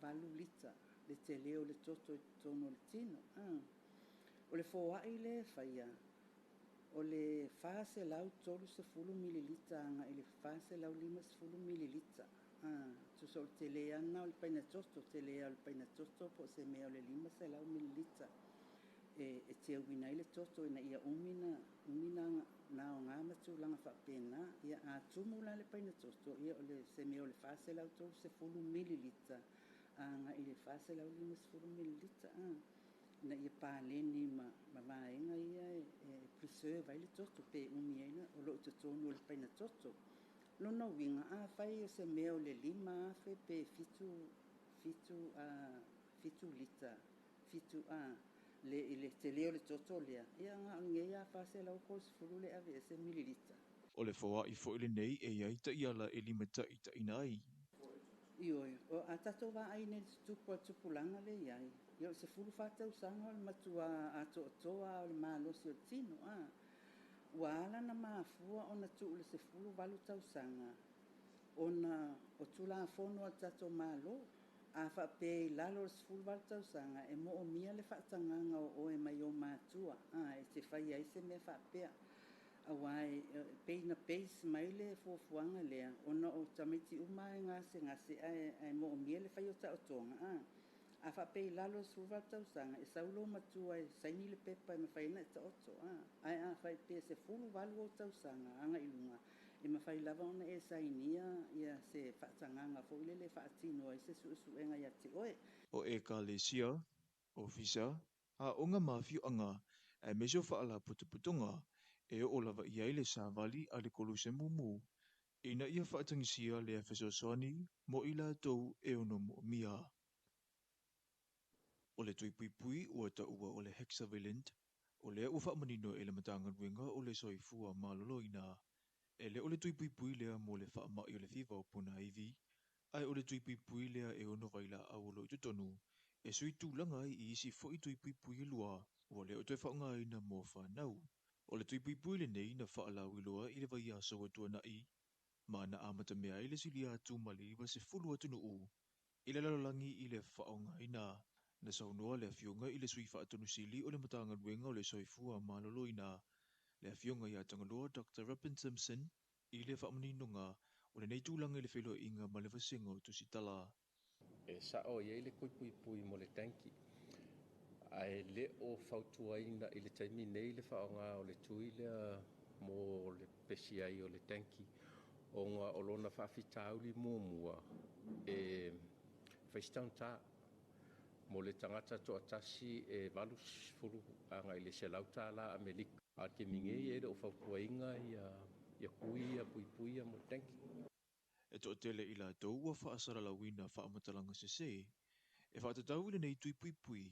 8 lita le tele o le toto i totonu o le tino. O le foai lea e faia, o le 430 mililita agai i le 450 mililita. Tusa o le tele lava lena o le paina toto, tele o le paina toto po o se mea o le 500 mililita e teuina ai le toto ina ia umi na aoga ma tulaga faapena. Ia a tumu la le paina toto, ia o le se mea o le 430 mililita agai i le 450 mililita ina ia paleni ma vaega ia e preserve ai le toto pe umi ai o lo o totonu o le paina toto. Lona uiga afai o se mea o le 5,000 pe 7 lita 7 le i le tele o le toto lea, ia na o lenei a 430 le aveese mililita. O le foa'i foi lenei e i ai taiala e limataitaiina ai. Ioe, o a tatou vaai nei i le tutupu a le tupulaga lea e i ai, ia o le 14 tausaga o le matua atoatoa o le malosi o le tino. Ua ala na mafua ona tuu le 18 tausaga ona o Tulafono a le tatou Malo. A faapea i lalo o le 18 tausaga e moomia le faatagaga o oe mai o matua e te fai ai se mea faapea. Aua e pei na base mai le fuafuaga lea ona o tamaiti uma e gasegase ae moomia le fai o taotoga. A faapea i lalo o le 18 tausaga e sau lou matua e saini le pepa e mafai ona e taoto. Ae a faapea 18 ou tausaga agai i luga, e mafai lava ona e sainia ia se faatagaga foi lele e faatino ai se suesuega ia te oe. O ekalesia, ofisa, aoga ma afioaga, aemaise o faalapotopotoga e oo lava i ai le savali a le koluse mumu ina ia faatagisia lea fesoasoani mo i latou e ono moomia. O le tuipuipui ua taua o le hexavalent, o lea ua faamanino e le Matagaluega o le Soifua Maloloina. E le o le tuipuipui lea mo le faama'i o le fiva o ponaivi, ae o le tuipuipui lea e ono vailaau o lo o i totonu, e sui tulaga ai i isi foi tuipuipui e lua, ua le o toe faaaogaina mo fanau. O le tuipuipui lenei na faalauiloa i le vaiaso ua tuana'i, ma na amatamea ai le silia atu ma le 90 atunuu i le lalolagi i le faaaogaina. Na saunoa le afioga i le sui faatonusili o le Matagaluega o le Soifua Maloloina, le afioga ia Tagaloa Dr. Robin Simpson i le faamaninoga o lenei tulaga i le feiloaiga ma le vasega o tusitala. E sao i ai le kuipuipui mo le tanki, ae le o fautuaina i le taimi nei le faaaoga o le tui lea mo le pesi ai o le tanki, ona o lona faafitauli muamua e faisitagatā mo le tagata toatasi e 80 agai i le $100 Amerika. A le taimi nei e le o fautuaina ia tui ia puipui ia mo le tanki. E toʻatele i latou ua faasalalauina faamatalaga sesē e faatatau i lenei tui puipui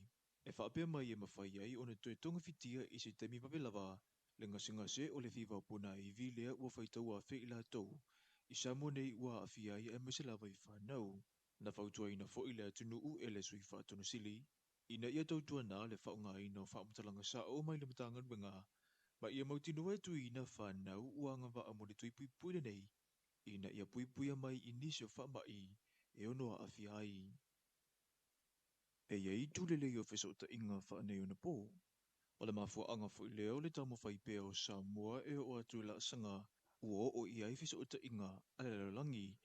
e faapea mai e mafai ai ona toe togafitia i se taimi vave lava le gasegase o le fiva ponaivi lea ua faitauafe i latou i Samoa nei ua aafia ai aemaise lava i fanau. Na fautuaina foi le atunuu e le Sui Faatonu Sili ina ia tautuanā le faaaogaina o faamatalaga saʻo mai le Matagaluega ma ia mautinoa e tuiina fanau ua agavaa mo le tui puipui lenei ina ia puipuia mai i nisi o faamaʻi e ono aafia ai. E iai tulelei o fesootaiga faaneionapo. O le mafuaaga foi lea o le taumafai pea o Samoa e oo atu i laasaga ua oo i ai fesootaiga a le lalolagi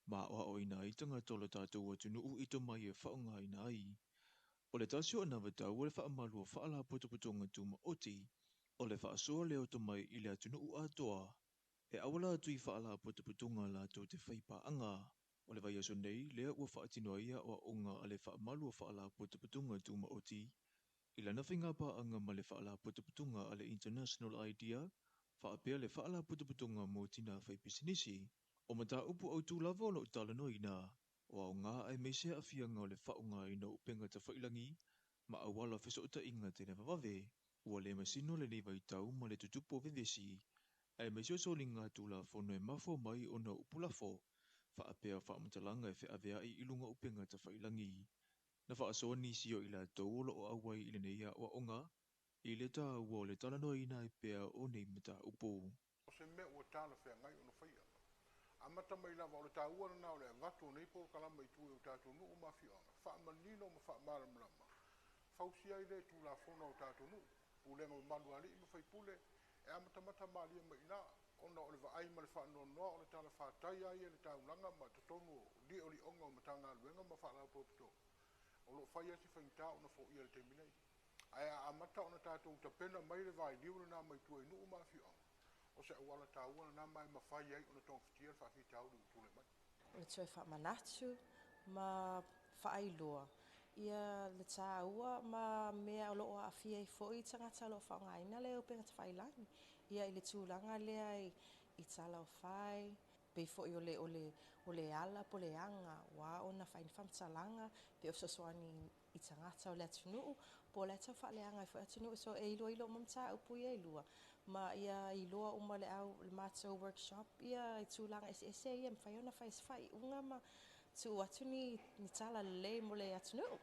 ma aoaoina ai tagata o le tatou atunuu i tomai e faaaogaina ai. O le tasi o anavatau o le faamalu o faalapotopotoga tumaoti o le faasoa lea o tomai i le atunuu atoa e auala atu i faalapotopotoga latou te faipaaga. O le vaiaso nei lea ua faatino ai aoaoga a le faamalu o faalapotopotoga tumaoti i lana faigapaaga ma le faalapotopotoga a le International IDEA faapea le faalapotopotoga mo tinā faipisinisi. O mataupu autū lava o loo talanoaina o aoga aemaise aafiaga o le faaaogaina o upega tafailagi ma auala o fesootaiga televavave. Ua le masino lenei vaitau ma le tutupu o vevesi aemaise o soliga tulafono e mafua mai ona o upu lafo faapea faamatalaga e feaveai i luga o upega tafailagi. Na faasoa nisi o i latou o loo auai i lenei aoaoga i le taua o le talanoaina ai pea o nei mataupu. O se mea ua talafeagai ona faia. Amata mai lava o le taua lena o le avatu o nei polokalame i tua i o tatou nuu ma afioaga, faamanino ma faamalamalama, fausia ai lea tulafono a o tatou nuu, pulega mamalu a alii ma faipule, e amatamata malie mai i ina, ona o le vaai ma le faanoanoa o le talafatai lava ia i le taulaga ma totonu o liolioga o Matagaluega ma Faalapotopotoga, o loo fai lava si faigata ona foia i le taimi nei. Ae a amata ona tatou tapena mai le vailiu lena mai tua i nuu ma afioaga, o se auala taua lena ma e mafai ai ona togafitia le faafitauli ua tulai mai. O le toe faamanatu ma faailoa ia le taua ma mea o loo aafia ai foi tagata o loo faaaogaina le upega tafailagi ia i le tulaga lea i tala o fai pei foi o le o le o le ala po o le aga ua ona fai ni faamatalaga pe o fesoasoani i tagata o le atunuu po o le tau faaleaga ai foi atunuu. So e iloilo uma mataupu ia e lua ma ia iloa uma le au le matou workshop ia i tulaga eseese ia e mafai ona fai se faaiuga ma tuu atu ni tala lelei mo le atunuu.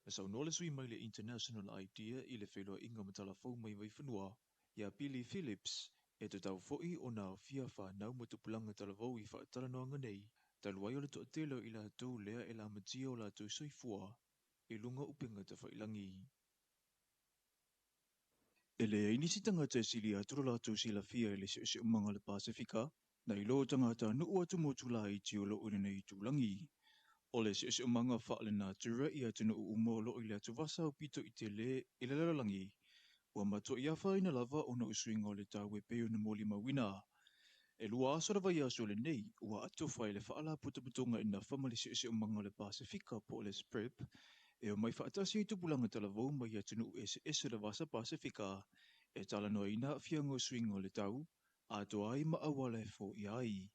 Na saunoa le sui mai le International IDEA i le feiloaiga ma talafou mai Vaifanua ia Billy Phillips e tatau foi ona aofia fanau ma tupulaga talavou i faatalanoaga nei talu ai o le toatele o i latou lea e lamatia o latou soifua i luga o upega tafailagi. E leai nisi tagata e sili atu lo latou silafia i le siosiomaga o le Pasefika nai lo tagatanuu atumotu laiti o loo i lenei itulagi. O le siosiomaga faalenatura i atunuu uma o loo i le atuvasa aupito i telē i le lalolagi ua matuai afaina lava ona o suiga o le tau e pei ona molimauina. E 2 aso le vaiaso lenei ua atofa i le Faalapotopotoga i nafa ma le Siosiomaga o le Pasefika po o le SPREP e omai faatasi ai tupulaga talavou mai atunuu eseese o le Vasa Pasefika e talanoaina aafiaga o suiga o le tau atoa ai ma auala e foia ai.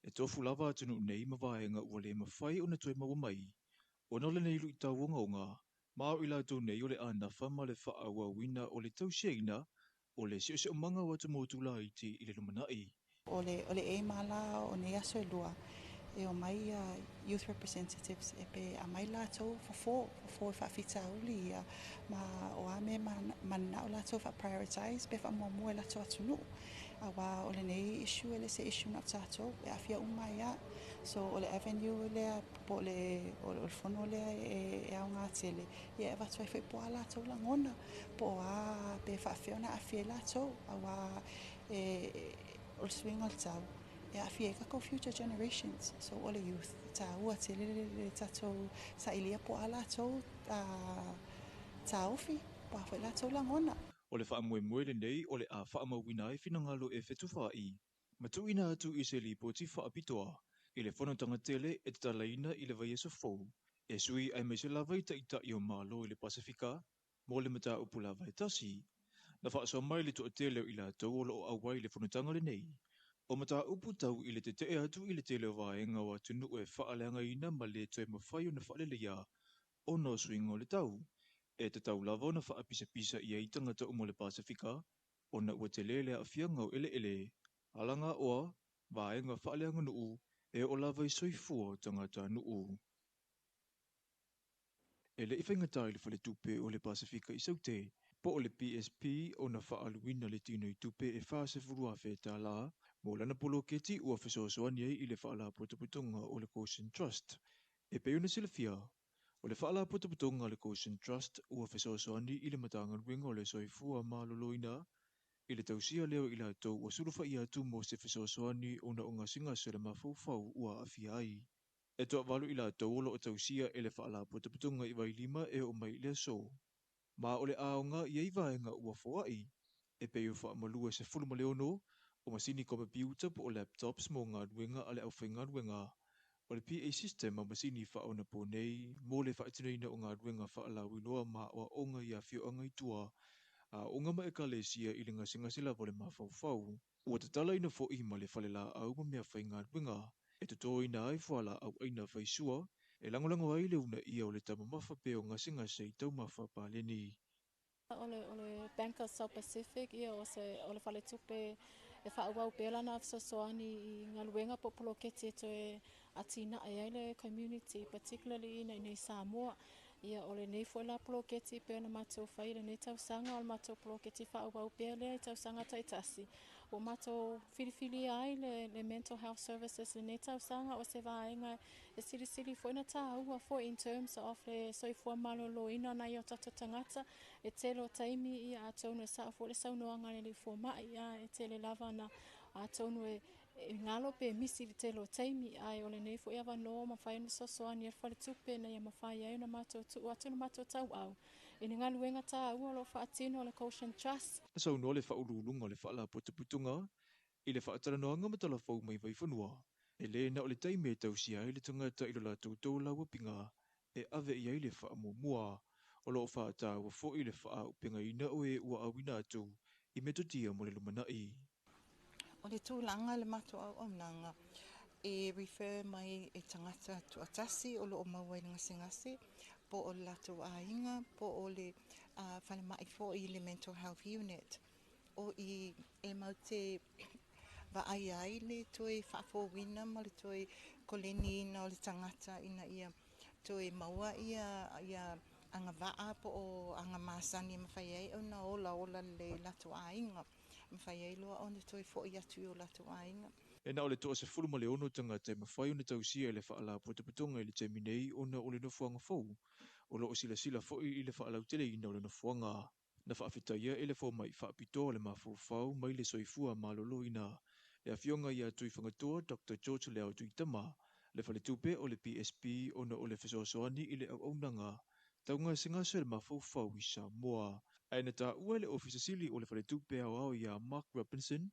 E tofu lava atunuu nei ma vaega ua le mafai ona toe maua mai ona o lenei luitau ogaoga ma o i latou nei o le anafa ma le faaauauina o le tausiaina o le siosiomaga o atumotu laiti i le lumanai. O le aim la o nei aso e 2 e omai youth representatives e pe aumai latou fofo e faafitauli ia ma o a mea mananao latou faa-prioritize pe faamuamua e latou atunuu auā o lenei issue e le se issue na o tatou e aafia uma ai lava. So o le avenue lea po o le fono lea e aoga tele ia e avatu ai foi po o a latou lagona po o a pe faafefea ona aafia ai latou auā e o le suiga o le tau e aafia ai tatou future generations. So o le youth taua tele le tatou sailia po o a latou taofi po o a foi latou lagona. O le faamoemoe lenei o le a faamauina ai finagalo e fetufaai ma tuuina atu i se lipoti faapitoa i le fonotaga tele e tatalaina i le vaiaso fou e sui aemaise lava i taitai o Malo i le Pasefika mo le mataupu lava e tasi. Na faasoa mai le toatele o i latou o lo o auai i le fonotaga lenei, o mataupu tau i le tetee atu i le tele o vaega o atunuu e faaleagaina ma le toe mafai ona faaleleia ona o suiga o le tau, e tatau lava ona faapisapisa i ai tagata uma o le Pasefika ona ua tele le aafiaga o eleele, alagaoa, vaega faaleaganuu e oo lava i soifua o tagatanuu. E le i faigata i le Faletupe o le Pasefika i Saute, po o le PSP ona faaaluina le tinoitupe e $40,000 mo lana poloketi ua fesoasoani ai i le Faalapotopotoga o le Goshen Trust. E pei ona silafia, o le Faalapotopotoga a le Goshen Trust ua fesoasoani i le Matagaluega o le Soifua Maloloina i le tausia lea o i latou ua sulufai atu mo se fesoasoani ona o gasegase o le mafaufau ua aafia ai. E toavalu i latou o lo o tausia e le Faalapotopotoga i Vailima e oo mai i le aso. Ma o le a aoga i ai vaega ua foai, e pei o faamalu e 16 o masini komepiuta po o laptops mo galuega a le aufaigaluega, o le PA system ma masini faaonaponei mo le faatinoina o galuega faalauiloa ma aoaoga i afioaga i tua, aoga ma ekalesia i le gasegase lava o le mafaufau. Ua tatalaina foi ma le falelaau ma meafaigaluega e totoina ai fualaau aina faisua e lagolago ai le uunaia o le taumamafa pea o gasegase i taumafa paleni. O le, o le Bank of South Pacific, ia, o, se, o le faletupe e faaauau pea lana fesoasoani i galuega po o poloketi e toe atinae ai le community, particularly ina i Samoa. Ia, o lenei foi la poloketi pei ona matou fai i lenei tausaga, o le matou poloketi faaauau pea lea i tausaga taitasi. Ua matou filifilia ai le, le Mental Health Services i lenei tausaga, o se vaega e silisili foi ona taua foi in terms of le soifua maloloina o nai o tatou tagata. E tele o taimi, ia, atonu e sao foi le saunoaga a le alii fomai, a e tele lava na atonu e E galo pe misi i le tele o taimi, ae o lenei foi avanoa ua mafai ona fesoasoani ai le faletupe ina ia mafai ai ona matou tuu atu le matou tauau i le galuega taua o lo o faatino a le Goshen Trust. Na saunoa le Faauluuluga o le Faalapotopotoga i le faatalanoaga ma talafou mai Vaifanua, e le na o le taimi e tausia ai le tagata i lo latou tolauapiga e ave i ai le faamuamua. O lo o faataua foi le faaaupegaina o e ua auina atu i metotia mo le lumanai. O le tulaga i le matou auaunaga, e refer mai e tagata tuatasi o lo o maua i le gasegase, po o le latou aiga, po o le falemai foi i le Mental Health Unit. O i e mau te vaaia ai le toe faafouina ma le toe koleniina o le tagata ina ia toe maua ia ia agavaa po o aga masani e mafai ai ona olaola lelei i latou aiga. Mafai ai loa ona toe foi atu i o latou aiga. E na o le 16 tagata e mafai ona tausia e le Faalapotopotoga i le taimi nei ona o le nofoaga fou. O lo o silasila foi i le faalauteleina o le nofoaga. Na faafetaia e le fomai faapitoa le mafaufau mai le soifua maloloina, le Afioga ia Tuifagatoa Doctor George Leao Tuitama, le faletupe o le PSP ona o le fesoasoani i le auaunaga taugasegase o le mafaufau i Samoa. Ae na taua e le Ofisa Sili o le Faletupe Aoao ia Mark Robinson,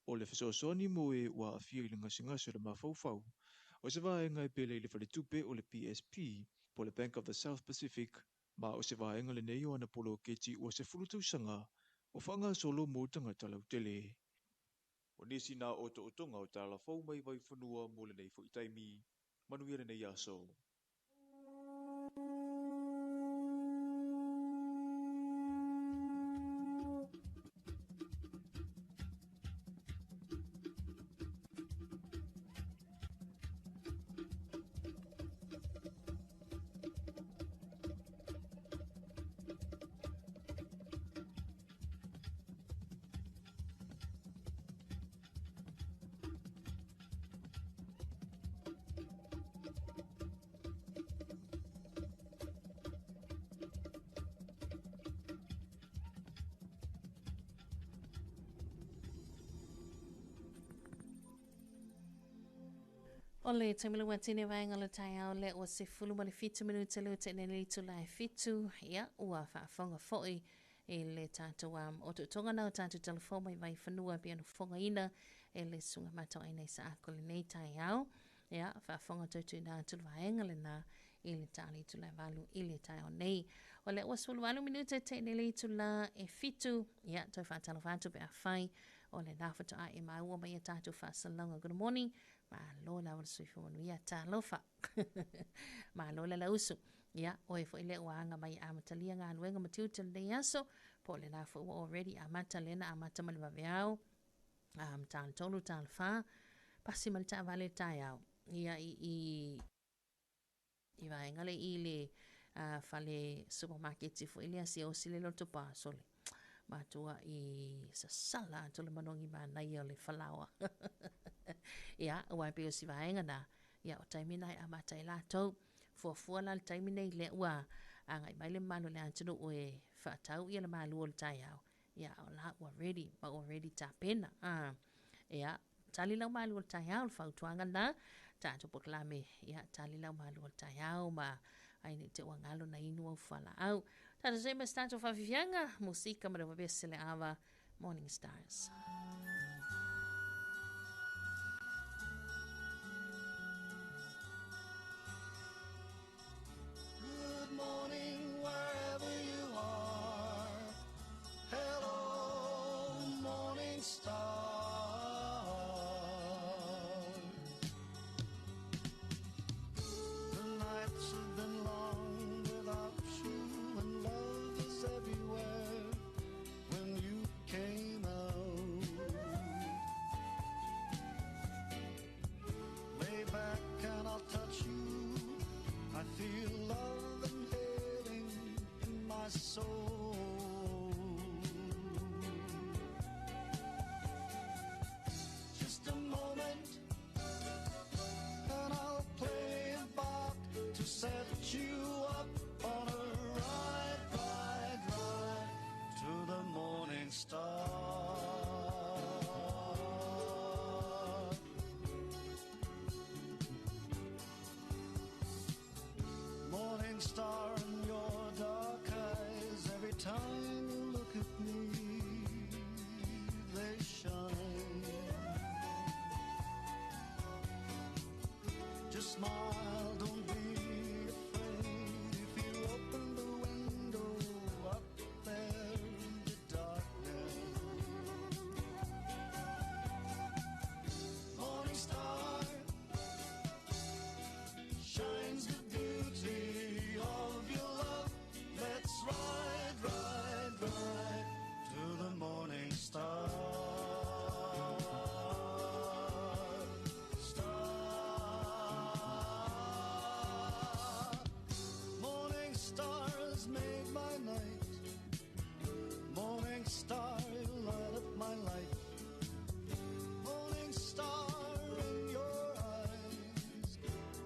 o le fesoasoani mo e ua aafia i le gasegase o le mafaufau, o se vaega e pele i le faletupe o le PSP, po o le Bank of the South Pacific, ma o se vaega lenei o ana poloketi ua 10 tausaga o faagasolo mo tagata lautele. O nisi na otootoga o tala fou mai Vaifanua mo lenei foi taimi. Manuia lenei aso. O le taimi le watine vaega o le taeao lea ua 17 minute le ute nei le itula e 7, ia ua faafofoga foi i le tatou otootoga na o tatou talafou mai Vaifanua pei ona fofogaina e le susuga matauaina i Saako lenei taeao. Ia, faafofoga tautuina atu le vaega lena i le ta o le itula e 8 i le taeao nei. O lea ua 18 minute te nei le itula e 7, ia toe faatalofa atu pe afai o lena faatoa e maua mai a tatou faasalalauga. Good morning, malo lava le soifua manuia, talofa. Malo le lausu. Ia, oe foi lea ua aga mai e amatalia galuega ma tiute o lenei aso, po o lena foi ua already amata lea na amata mai le vaveao, ta le 3, ta le 4, pasi mai le taavale i le taeao. Ia, i i vaega le i le fale supermarket foi lea siaosi le loto pasole. Matua i sasala atu le manogi manaia o le falaoa. Ia, aua e pei o si vaega na, ia o taimi na e amata ai latou. Fuafua la le taimi nei lea ua agai mai le mamalu o le atunuu e faatau ia le malu o le taeao. Ia, o la ua ready, ma ua ready tapena. Ia, tali lau malu o le taeao, le fautuaga lena, tatou polokalame, ia, tali lau malu o le taeao, ma ai nei te ua galo na inu au fualaau. Tatou see ma se tatou faafiafiaga, musika ma le vavese le ava, Morning Stars. Good morning wherever you are. Hello, morning star. The nights have been long without you, and love is everywhere when you came out. Lay back and I'll touch you. I feel love inhaling in my soul. Just a moment, and I'll play a Bach to set you up on a ride, ride, ride to the morning star. Morning star in your dark eyes, every time you look at me, they shine. Just smile, don't be afraid. If you open the window up there in the darkness, morning star shines the beauty of your love. Let's ride, ride, ride to the morning star. Star. Morning star has made my night. Morning star, you light up my life. Morning star in your eyes.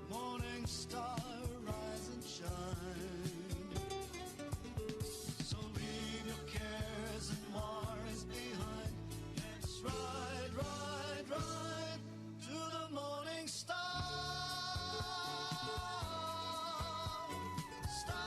Morning star, rise and shine. So leave your cares and worries behind. Let's ride, ride, ride to the morning star. Star.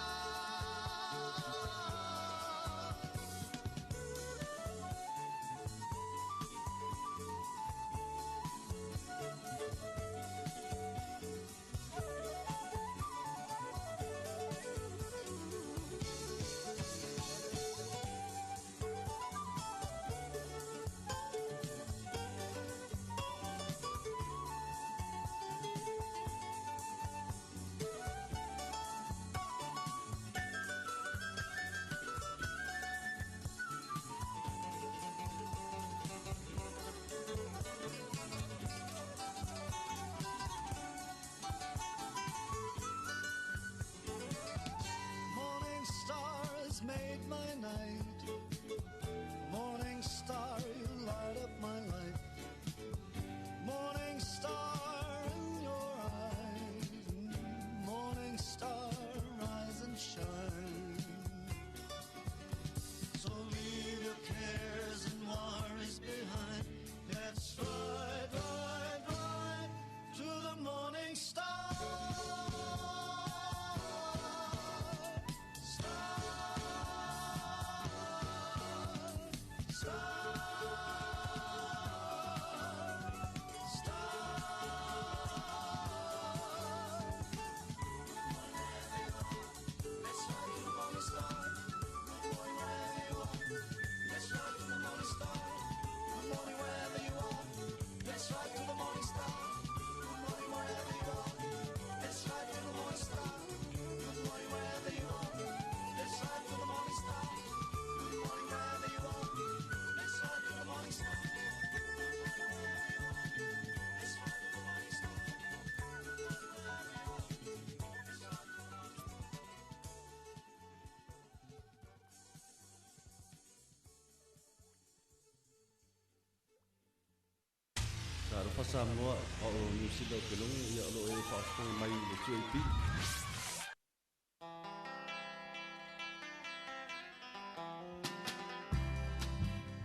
Talofa Samoa, o au o Niu Sila Opeloge, ia o lo o e faafofoga mai i le 2AP.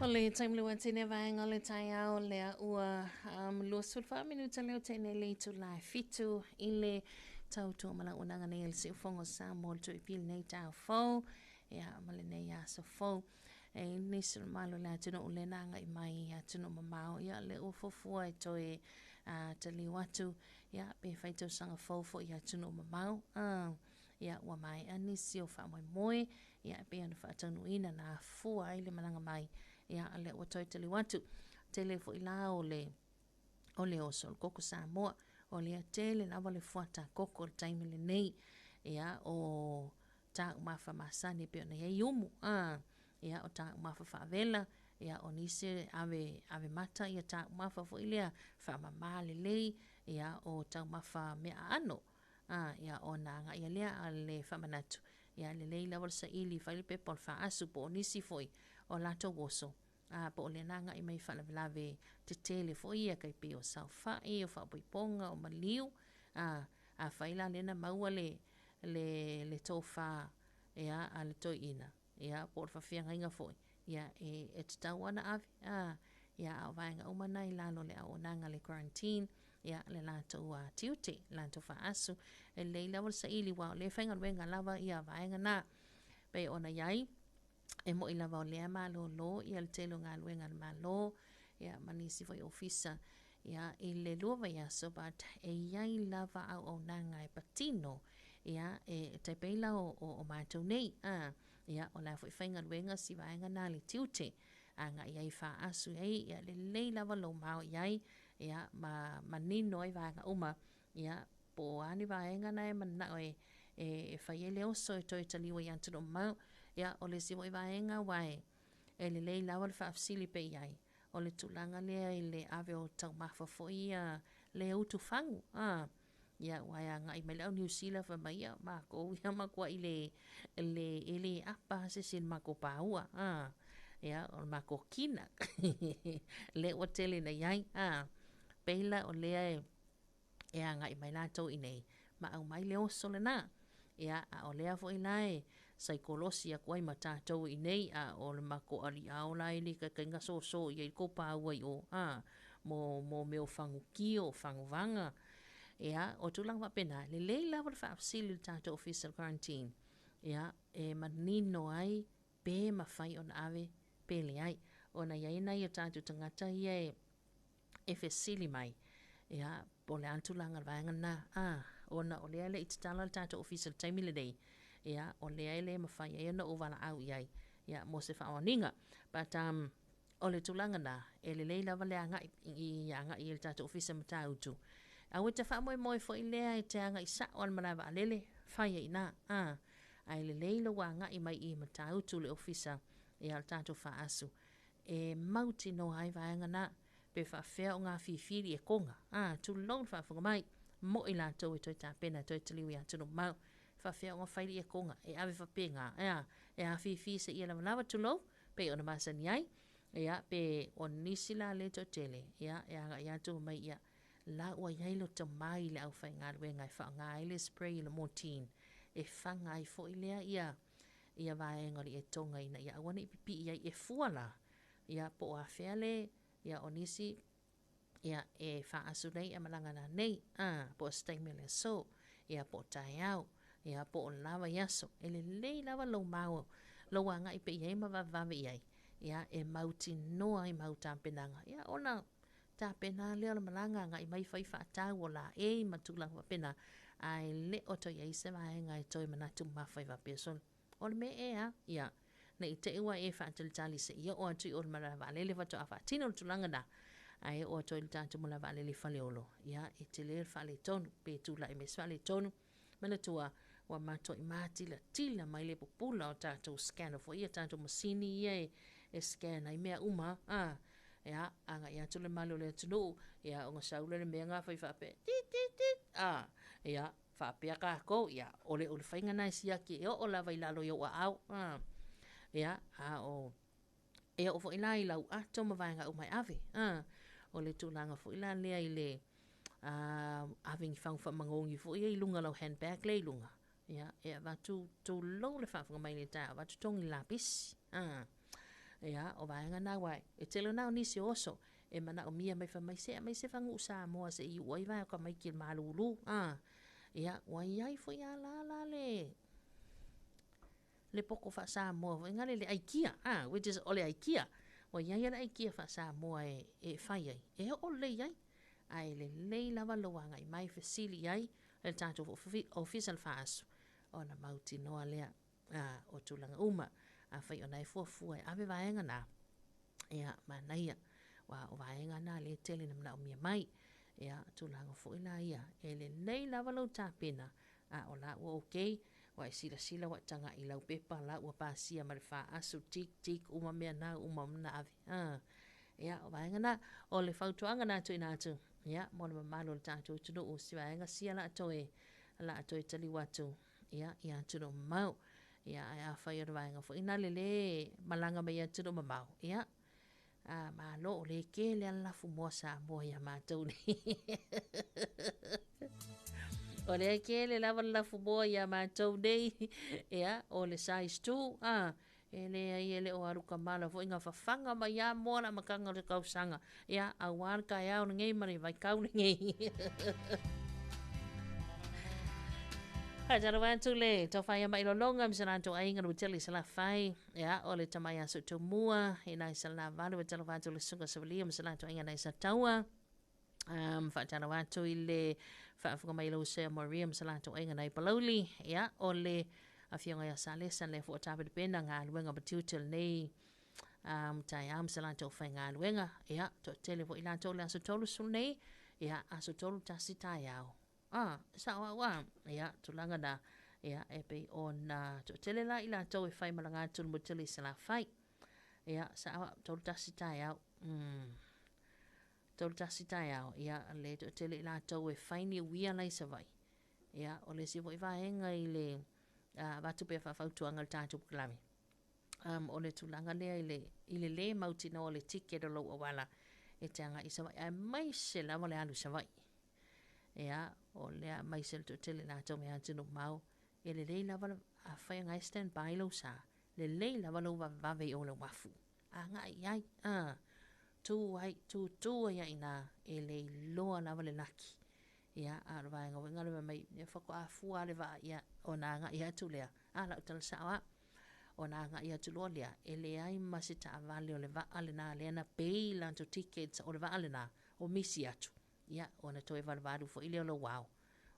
O le taimi le watene vaega o le taeao lea ua 24 minuta leo tene le itula e 7 i le tautua malauonaga nei le siufogo sa mo le tuipili nei tau fou ia ma lenei aso fou. E i nisi o le malo le atunuu le na agai mai i atunuu mamao ia le ua fuafua e toe taliu atu ia pe fai tausaga fou foi i atunuu mamao ia ua maea nisi o faamoemoe ia e pei ona faataunuuina na afua ai le malaga mai ia le ua toe taliu atu. Tele foi la o le o le oso o le koko Samoa o lea tele lava le fuata koko i le taimi lenei ia o taumafa masani e pei ona i ai umu ia o taumafa faavela ia o nisi ave ave mata ia taumafa foi lea faamama lelei ia o taumafa mea aano ia ona agaia lea a le faamanatu ia lelei lava le saili fai le pepa o le faaasu po o nisi foi o latou oso po o lea na agai mai faalavelave tetele foi ia tai pei o saofai, o faapoipoga, o maliu afai la lea na maua le le le tofa ia a le toeaina ia po o le faafeagaiga foi ia e e tatau lava ona ave ia a o vaega uma na i lalo o le auaunaga a le quarantine ia le latou tiute latou faaasu. E lelei lava le saili aua o lea e faigaluega lava ia vaega na pei ona i ai e mo'i lava o lea malōlō ia le tele o galuega a le Malo ia ma nisi foi ofisa ia i le lua vaiaso but e i ai lava auaunaga e patino ia e tai pei la o, o, o matou nei ia o la foi faigaluega si vaega na le tiute agai ai faaasu i ai ia lelei lava lou mao i ai ia ma manino ai vaega uma ia po o a ni vaega na e manao e e fai ai le oso e toe taliu ai atunuu mamao. Ia o le isi foi vaega aua e e lelei lava le faafesili pea i ai, o le tulaga lea i le ave o taumafa foi ia le utu fagu a ia aua e agai mai le au Niu Sila fai mai ia makou ia matuai le le e le apa lava se isi i le matou paua a ia o le matou kina lea ua tele ina i ai a pei la o lea e e agai mai latou i inei ma aumai le oso lena. Ia, a o lea foi la e saikolosi atu ai ma tatou i inei, a o le matou aliao la e le taitai gasoso i ai le tou paua i o, a, mo, mo mea o fagutio, o faguvaga. Ia, o tulaga faapena, lelei lava le faafesili i le tatou Ofisa o le Quarantine, ia, e manino ai pe mafai ona ave pe leai. Ona i ai nai o tatou tagata ia e e fesili mai, ia, po o le a le tulaga o le vaega lena, a, ona o lea e le i tatala le tatou ofisa i le taimi lenei, ia, o lea e le mafai ai ona ou valaau i ai, ia, mo se faaoaniga. But, o le tulaga lena, e lelei lava le agai i agai i le tatou ofisa Matautu. Aua e te faamoemoe foi lea e te agai sao lava i le malae vaalele, fai ai i ina, a, ae lelei lou agai mai i Matautu i le ofisa, ia, o le tatou faaasu e mautinoa ai vaega na, pe faafefea o gafifili e koga, a, tulou le faafofoga mai, mo'i latou e toe tapena e toe taliu i atunuu mamao, faafefea o gafaili e koga, e ave faapena, ea, e afifi seia lavalava, tulou, pei ona masani ai, ia, pe o nisi la le toatele, ia, e agai atu mai ia, la ua i ai lo tomai i le aufaigaluega e faaaoga ai le spray i le mortein, e faga ai foi lea ia, ia vaega o le ietoga ina ia aua ne i pipii ai e fua la, ia po o afea le, ia o nisi, ia e faaasu nei e malaga nanei, a, po o se taimi o le aso, ia po o taeao, ia po o lava i aso. E lelei lava lou mau, lou agai pea i ai ma vavevave i ai, ia e mautinoa ai mau tapenaga, ia ona tapena lea o le malaga agai mai fai faatau o laei ma tulaga faapena, ae le o toe i ai se vaega e toe manatu mamafa ai faapea solo. O le mea ea, ia, ne i te i ua e faatalitali se i oo atu i o i le malae vaalele faatoa faatino le tulaga na, ae oo atu ai i le tatou malae vaalele i Faleolo, ia, e tele le faaletonu, pe tulai mai se faaletonu, Manatua, ua matuai matilatila mai le pupula o tatou scanner foi ia, tatou masini ia e scan ai mea uma, a, ia, agai atu le malu o le atunuu, ia, ona sau lea o le mea lena fai faapea, tit, tit, tit, a, ia, faapea tatou, ia, o le, o le faiga lena e siaki e oo lava i lalo i ou aao, a, ia, a o E oo foi la i lau ato ma vaega uma e ave. A, O le tulaga foi la lea i le ave ni fagu faamagogi foi ia i luga o lau handbag lea i luga, ia, e avatu tulou le faafofoga mai i le taeao, avatu togi lapisi. Ia, o vaega na aua e tele na o nisi o oso e manaomia mai fai mai se aumai se faguu Samoa se i iu ai vae o tamaiti i le malulu. Ia, ua i ai foi lava la la le le poko faa-Samoa foi lea le aikia, which is o le aikia. Ua i ai lava le aikia faa-Samoa e fai ai, e oo lelei ai. Ae lelei lava lou agai mai fesili i ai le tatou ofisa o le FAASU ona mautinoa lea o tulaga uma. Afai o na e fuafua e ave vaega na, ia, manaia, aua o vaega na lea e tele ina manaomia mai. Ia, tulaga foi la ia, e lelei lava lou tapena, a o la ua okay, ua e silasila ua e tagai i lau pepa la ua pasia ma le FAASU, tick, tick, uma mea na uma na ave. Ia, o vaega na, o le fautuaga na tuuina atu, ia, mo le mamalu o le tatou atunuu, si vaega sia la a toe taliu atu, ia, i atunuu mamao. Ia, ae afai o le vaega foi na le lē malaga mai atunuu mamao, ia, malo o le tele lava le lafumoā Samoa ia matou nei. O lea tele lava le lafumoā ia matou nei, ia, o le size 2, e leai e le o alu kamala foi na fafaga mai lava moa le amataga o le tausaga, ia, aua le taeao lenei ma le vaitau lenei. Faatalofa atu le tofaia mai lologa ma se latou aiga le tele Salafai, ia, o le tamai aso tumua i nai Salalavalu. Faatalofa atu le susuga Savalia ma se latou aiga nai Sataua. Faatalofa atu i le faafofoga mai lau Sea Maria ma se latou aiga nai Palauli, ia, o le afioga ia Salesa le fua tapenapena galuega ma tiute lenei taeao ma se latou faigaluega. Ia, toatele foi latou le aso 30 nei, ia, aso 31 taeao. Sao au a, ia, tulaga na, ia, e pei ona toatele la i latou e fai malaga atu le motele i Salafai. Ia, sao au, 31 taeao. 31 taeao, ia, le toatele i latou e fai ni uia lai Savaii. Ia, o le isi foi vaega i le avatu pea faafautuaga i le tatou polokalame. O le tulaga lea i le lē mautinoa o le ticket o lou auala e te agai i Savaii, aemaise lava le alu i Savaii. Ia, o lea aemaise le toatele i latou mai atunuu mamao, e lelei lava afai o na e stand by lou sa, lelei lava lou vavevave i o le uafu. Agai i ai, tu ai, tutu ai ai ina, e le iloa lava le laki. Ia, a o le vaega foi ngale mai, ia faatoa fua le vaa, ia, ona agai atu lea, a lau tala sao a. Ona agai atu loa lea, e leai ma se taavale o le vaa lena lea na pay latou tickets o le vaa lena, o misi atu. Ia, ona toe valuvalu foi lea o lou ao,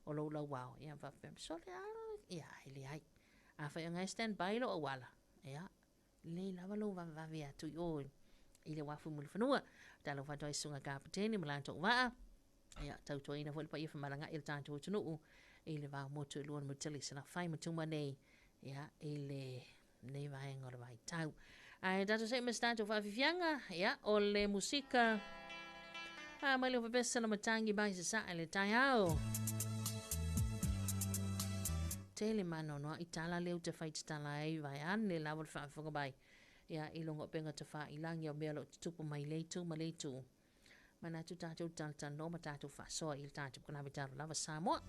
o lou lauao. Ia, faapea, sole a, ia, e leai. Afai o ngai stand by lo auala, ia, lelei lava lou vavevave atu i o i le uafu i Mulifanua. Talofa atu ai susuga kapeteni ma latou vaa. Ia, tautuaina foi le paia femalaga'i o le tatou atunuu i le va o motu e lua o le Motele i Salafai ma Tumua nei, ia, i le nei vaega o le vaitau. Ae tatou se'e ma se tatou faafiafiaga, ia, o le musika a mai le pepesa na matagi mai sasae le taeao. Tele manoanoa i tala lea ou te fai tatala ai vaeane lava le faafofoga mai. Ia, i luga o upega tafailagi o mea o lo o tutupu mai le itu ma le itu. Manatu tatou talatalanoa ma tatou faasoa i le tatou polokalame Talo Lava Samoa.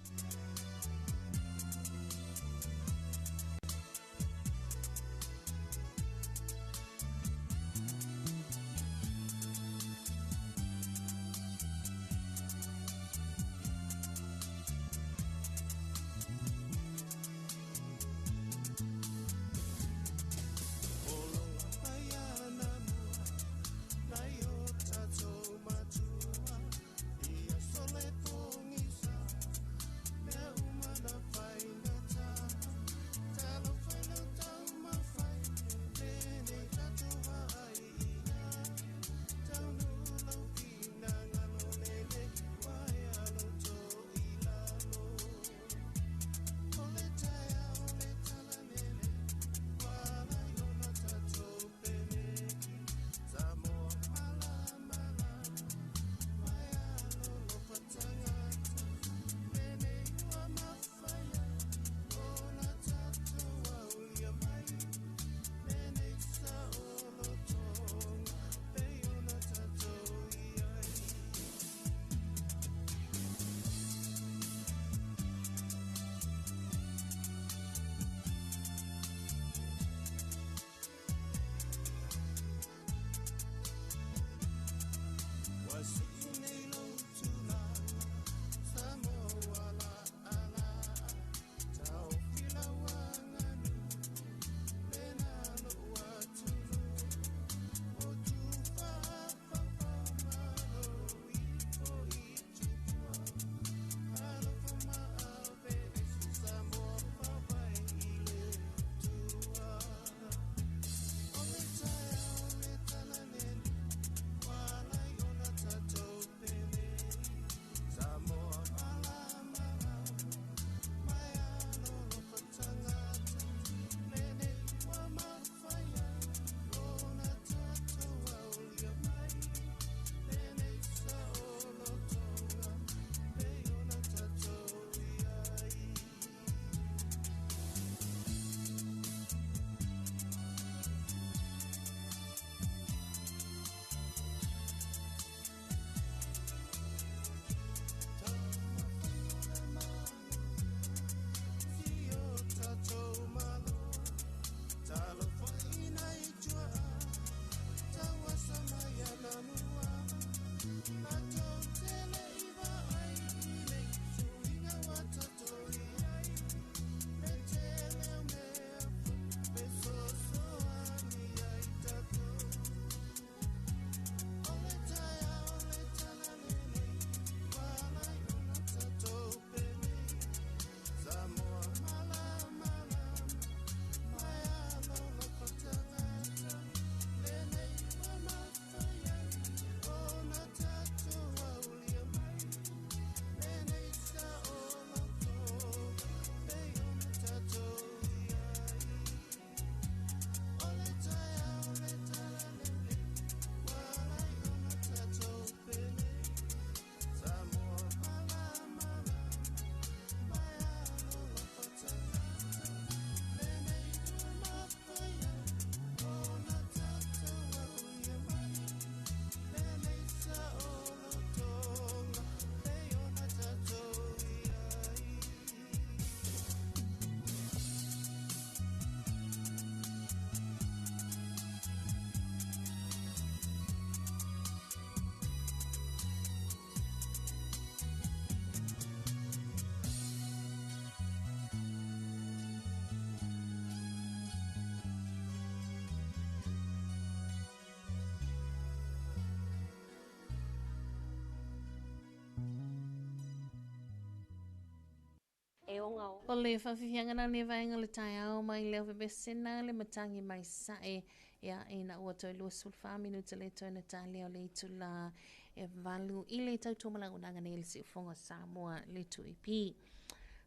Faamasinoga o. O le faafiafiaga na lenei vaega o le taeao mai le aufebesena le matagi mai sae ia ina ua toe 24 minute le toe na talia o le itula e valu i le tautua ma le auaunaga nei le Siufogo Samoa le 2AP.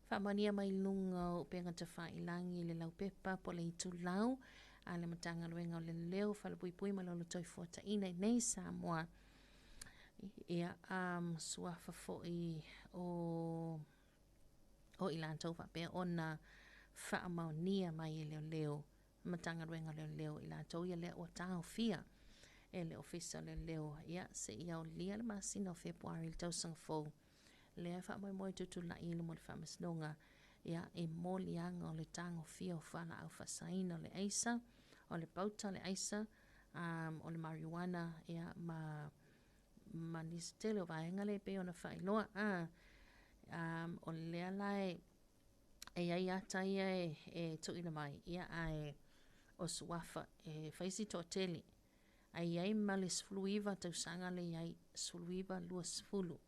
Faamaonia mai luga o upega tafailagi le laupepa po o le itulau a le Matagaluega o Leoleo, Falepuipui ma le Ola Toifuataina i nei Samoa. Ia, um, suafa foi o, o i latou faapea ona faamaonia mai e leoleo, Matagaluega o Leoleo i latou ia lea ua taofia e le Ofisa o Leoleo, ia, seia aulia le masina o Fepuari i le tausaga fou. Lea e faamoemoe tutulai i luma o le Faamasinoga, ia, i moliaga o le tagofia o fualaau faasaina o le aisa, o le pauta o le aisa, um, o le marijuana, ia, ma, ma nisi tele o vaega lea e pei ona faailoa. A, um, o lea la e, e i ai ata ia e, e tuuina mai, ia, ae o suafa e fai si toatele. Ae i ai ma le 19 tausaga le i ai, 19, 20.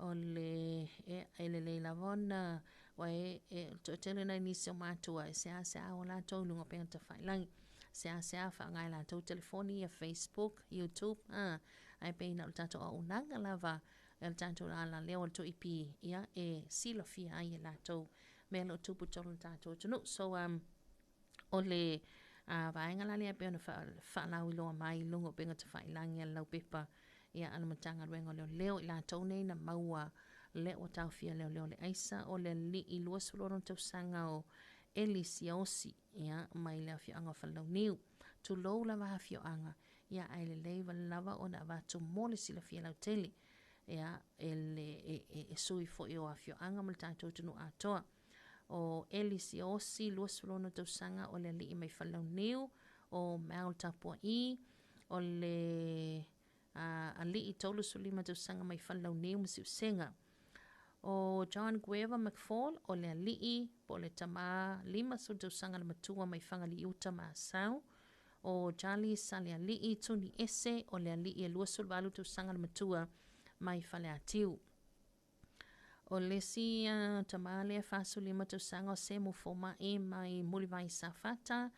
O le, e, e lelei lava ona, ua e, e, o le toatele nai nisi o matua e seasea o latou i luga o upega tafailagi. Seasea faaaoga e latou telefoni ia Facebook, YouTube, a, ae pei na o le tatou auaunaga lava e le tatou alaleo o le 2EP, ia, e silafia ai e latou mea o lo o tupu i totonu o le tatou atunuu. So, um, O le vaega la lea e pei ona faalauiloa mai i luga o upega tafailagi a le laupepa ia a le Matagaluega o Leoleo i latou nei na maua lea ua taofia leoleo le aisa o le alii 26 tausaga o Eli Siaosi ia mai le afioaga o Falelauniu. Tulou lava afioaga ia ae lelei wale lava ona avatu mo le silafia lautele ia e le e, e, e sui foi o afioaga ma le tatou atunuu atoa. O Eli Siaosi, 26 tausaga, o le alii mai Falelauniu, o Mal Tapua'i, o le uh, alii 35 tausaga mai Falelauniu ma Siusega. O John Gueva McFall, o le alii, po o le tamā 50 tausaga le matua mai Fagaliuta ma Asau. O Charlie Saleali'i Tuni Ese, o le alii e 28 tausaga le matua mai Faleatiu. O le isi tamā lea 45 tausaga o Semu Foma'i mai Mulivai Safata,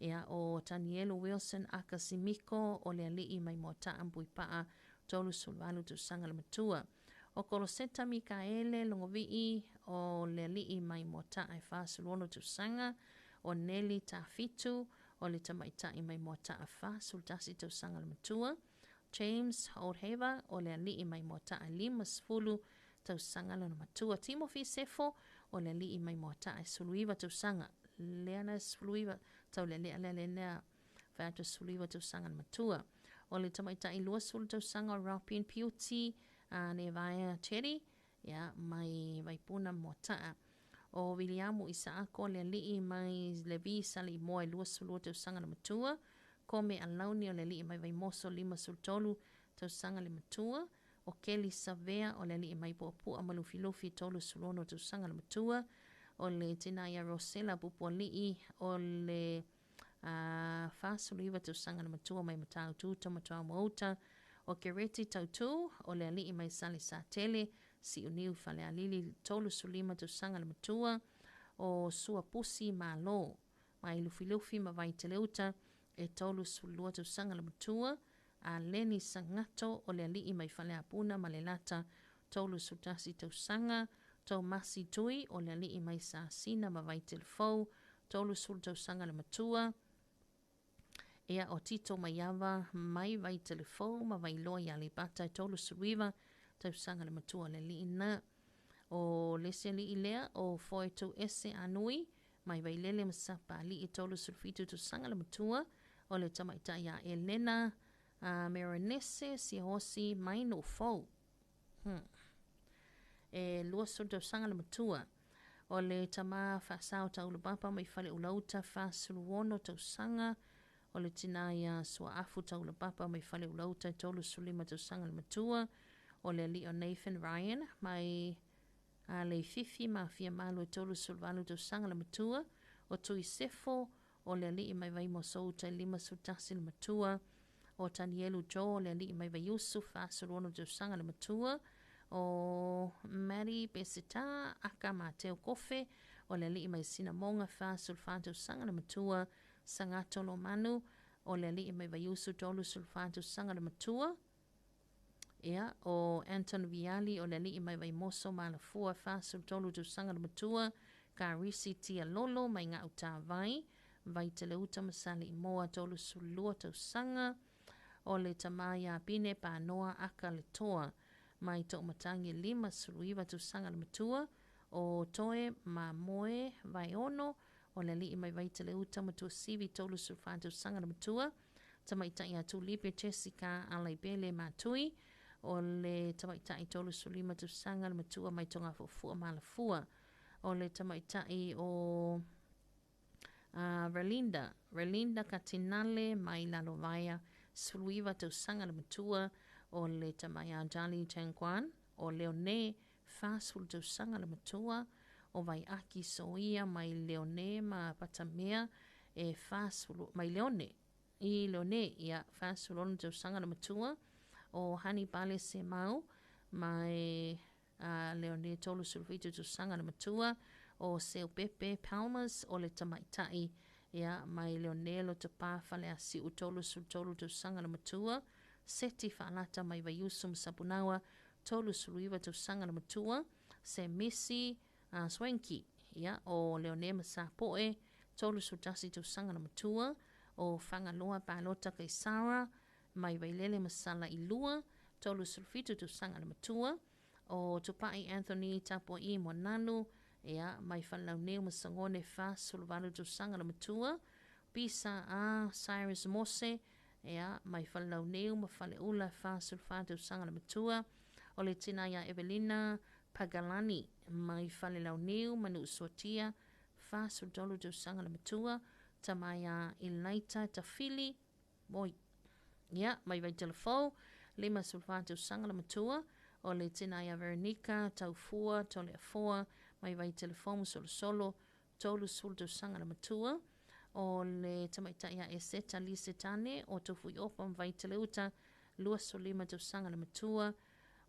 ia o Tanielu Wilson Aka Simiko o le alii mai Moata'a ma Puipa'a 38 tausaga le matua. O Koloseta Mikaele Logovi'i o le alii mai Moata'a e 46 tausaga, o Neli Tafitu o le tamaita'i mai Moata'a 41 tausaga le matua. James Oldhaver o le alii mai Moata'a 50 tausaga lona matua. Timothy Sefo o le alii mai Moata'a 19 tausaga. Lea na 19 tau lea lea lea lea fai atu 19 tausaga le matua. O le tamaita'i 20 tausaga o Robin Piuti a Nevaea Teddy ia, mai Vaipuna Moata'a. O Viliamu Isaako le alii mai Levi Saleimoa e 22 tausaga le matua. Kome Alauni o le alii mai Vaimoso 53 tausaga le matua. O Keli Savea o le alii mai Puapua ma Lufilufi 36 tausaga le matua. O le tina ia Rosela Pupualii o le uh, 49 tausaga le matua mai Mataututa ma Tuamuauta. O Kereti Tautu o le alii mai Salesatele Siuniu Falealili 35 tausaga le matua. O Suapusi Malo mai Lufilufi ma Vaiteleuta e 32 tausaga le matua. A Leni Sangato o le alii mai Faleapuna ma Lelata 31 tausaga. Tomasi Tui o le alii mai Sasina ma Vaitelefou 30 tausaga le matua. Ia o Tito Maiava mai Vaitelefou ma Vailoa i Aleipata e 39 tausaga le matua o le alii na. O le isi alii lea o Foetu Ese Anui mai Vailele ma Sapalii e 37 tausaga le matua. O le tamaitai a Elena a Merenese Siaosi mai Nuufou. E 20 tausaga le matua. O le tamā faasao taulapapa mai Faleulauta 46 tausaga. O le tinā ia Suaafu Taulapapa mai Faleulauta 35 tausaga le matua. O le alii o Nathan Ryan mai Leififi ma Fiamalu e 38 tausaga le matua. O Tui Sefo o le alii mai Vaimosouta e 51 le matua. O Tanielu Joe o le alii mai Vaiusu 46 tausaga le matua. O Maddie Peseta aka Mateo Kofe, o le alii mai Sinamoga, 44 tausaga le matua. Sagato Lomanu, o le alii mai Vaiusu, 34 tausaga le matua. Ia, o Anton Viali, o le alii mai Vaimoso ma Alafua, 43 tausaga le matua. Karisi Tialolo mai Gautavai, Vaiteleuta ma Saleimoa, 32 tausaga. O le tama ia Pine Panoa aka le Toa mai Toomatangi, 59 tausaga le matua. O Toe Mamoe Vaeono, o le alii mai Vaiteleuta ma Tuasivi, 34 tausaga le matua. Tamaitai ia Tulipe Jessica Alaipele Matui, o le tamaitai 35 tausaga le matua mai Togafuafua ma Alafua. O le tamaitai o Relinda, Relinda Katinale mai Lalovaea, 19 tausaga le matua. O le tama ia Jali Changquan, o Leone, 40 tausaga le matua. O Vaiaki Soia mai Leone ma Patamea, e 40, mai Leone, i Leone, ia, 46 tausaga le matua. O Hanibale Semau mai Leone, 37 tausaga le matua. O Seupepe Palmas, o le tamaitai, ia, mai Leone Lotopa Faleasiu, 33 tausaga le matua. Seti Faalata mai Vaiusu ma Sapunaoa, 39 tausaga le matua. Semisi Swanky, ia, o Leone ma Sapoe, 31 tausaga le matua. O Fagaloa Palota Kaisara mai Vailele ma Salailua, 37 tausaga le matua. O Tupai Anthony Tapua'i Moananu, ia, mai Falelauneu ma Sagone, 48 tausaga le matua. Pisa a Cyrus Mose, ia, mai Falelauneu ma Faleula, 44 tausaga le matua. O le tina ia Evelina Pagalani mai Falelauneu ma Nuusuatia, 43 tausaga le matua. Tama ia Elaita Tafili Moi, ia, mai Vaitelefou, 54 tausaga le matua. O le tina ia Veronica Taufua Toleafoa mai Vaitelefou ma Solosolo, 30 tausaga le matua. O le tamaitai ia Eseta Lisetane o Tofuiopa ma Vaiteleuta, 25 tausaga le matua.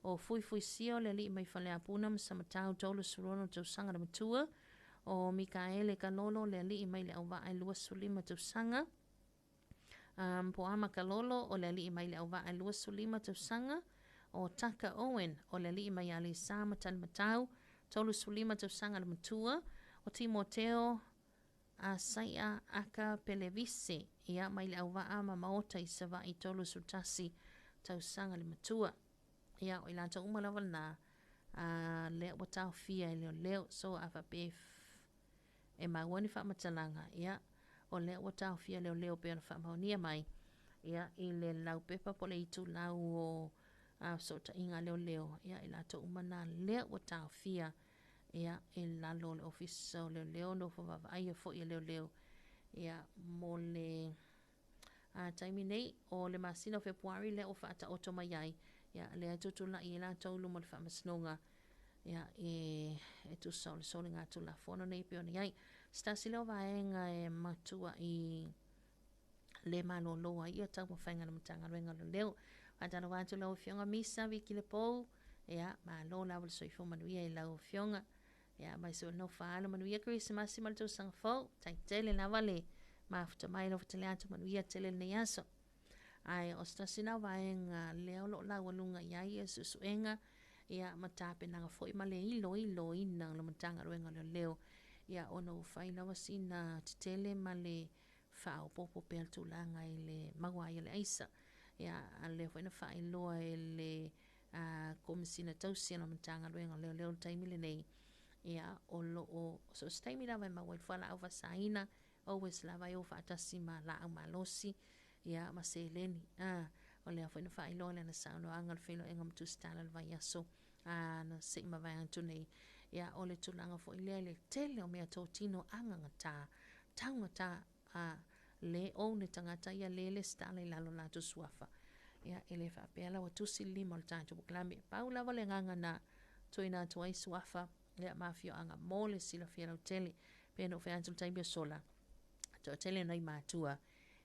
O Fuifuisia o le alii mai Faleapuna ma Samatau, 36 tausaga le matua. O Mikaele Kalolo le alii mai le Auvaa, 25 tausaga. Poama Kalolo o le alii mai le Auvaa, 25 tausaga. O Taka Owen o le alii mai Aleisa ma Talimatau, 35 tausaga le matua. O Timoteo Asaia aka Pelevise, ia, mai le Auvaa ma Maota i Savaii, 31 tausaga le matua. Ia, o i latou uma lava lena lea ua taofia e leoleo. So a faapea e maua ni faamatalaga, ia, o lea ua taofia leoleo pei ona faamaonia mai, ia, i le laupepa po o le itulau o fesootaiga a leoleo, ia, i latou uma na lea ua taofia, ia, i lalo o le Ofisa o Leoleo, nofo vaavaaia foi e leoleo, ia, mo le taimi nei. O le masina o Fepuari lea ua faataoto mai ai, ia, lea e tutulai ai latou i luma o le faamasinoga, ia, e tusa o le soligatulafono nei pei ona i ai. Se tasi lea o vaega e matuai le malōlō ai ia taumafaiga a le Matagaluega o Leoleo. Faatalofa atu lau Afioga Misa Viki Lepou, ia, malo lava le soifua manuia i lau Afioga. Ia, mai se o le nofo a alo, manuia Kerisimasi ma le tausaga fou. Taitele lava le mafuta mai alofa tele atu, manuia tele lenei aso. Ae o se tasi na o vaega lea o lo o laualuga i ai ia suesuega, ia, ma tapenaga foi ma le iloiloina o le Matagaluega o Leoleo, ia, ona ua fai lava sina tetele ma le faaopoopo pea le tulaga i le maua ai o le aisa. Ia, a lea foi na faailoa e le Komesina Tausi a le Matagaluega o Leoleo i le taimi lenei, ia, o lo o so o se taimi lava e maua ai le fualaau faasaina, always lava e o faatasi ma laau malosi, ia, ma seleni. O lea foi na faailoa i lana saunoaga o le feiloaiga ma Tusitala i le vaiaso na se i mavae atu nei, ia, o le tulaga foi lea i le tele o meatotino agagata, taugata, le ou le tagata ia le lesitala i lalo o latou suafa. Ia, e le faapea la ua tusi le lima o le tatou polokalame. Pau lava le agaga na tuuina atu ai suafa, ia, ma afioaga mo le silafia lautele. Pei ona ou fai atu i le taimi o sola, toatele nai matua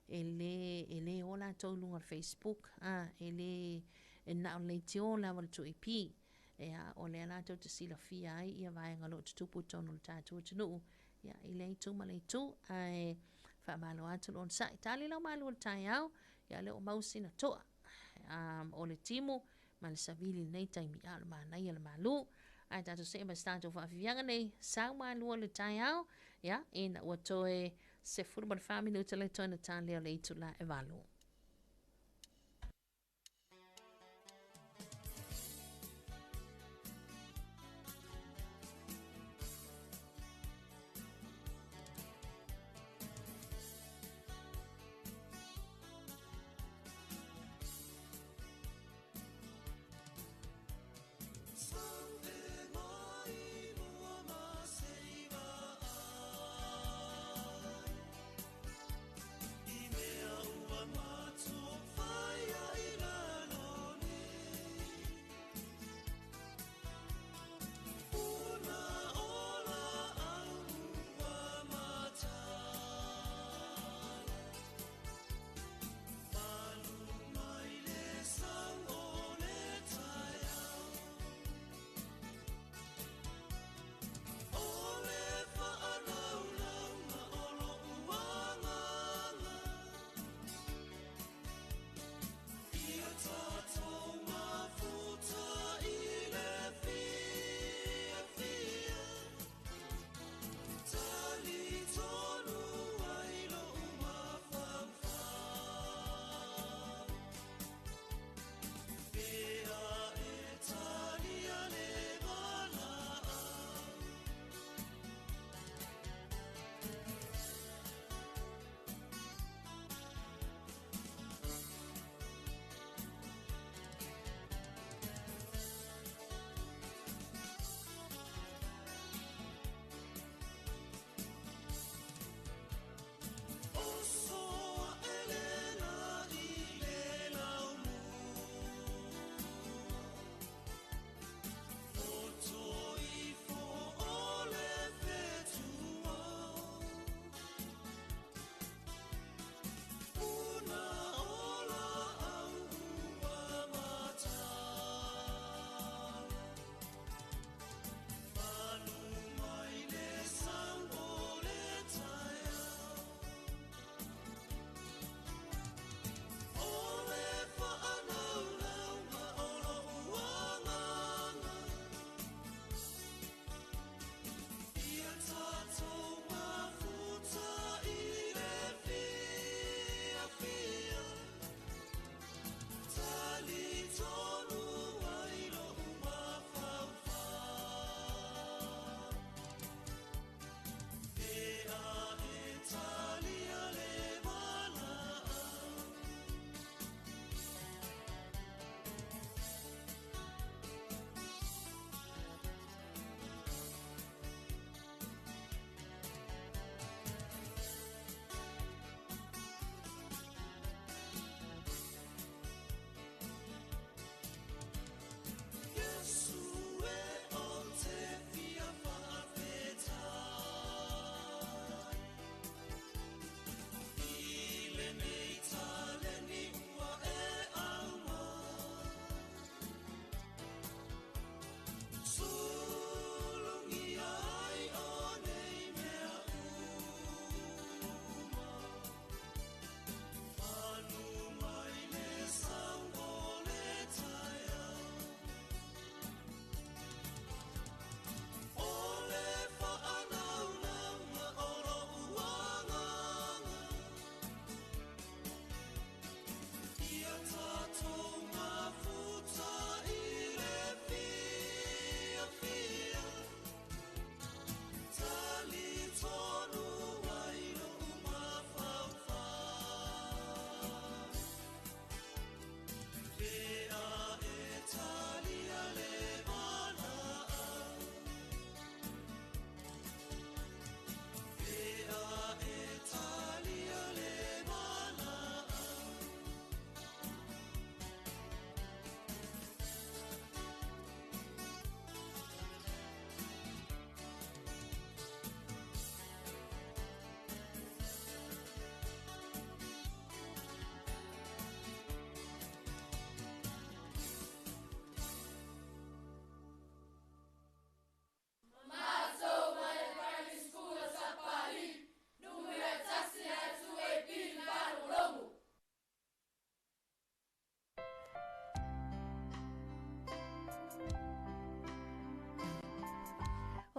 e le o latou i luga o le Facebook, e le, e na o le leitio lava o le 2AP. Ia, o lea la tou te silafia ai ia vaega o lo o tutupu i totonu o le tatou atunuu, ia, i lea itu ma le itu, ae faamalo atu le onosai. Tali lau malu o le taeao, ia o lea ua maua sina toa o le timu ma le savili i lenei taimi, a o le manaia le malu. Ae tatou see ma se tatou faafiafiaga nei, sau malu o le taeao, ia, ina ua toe 14 minuta le toe na ta lea o le itula e 8. I mea ua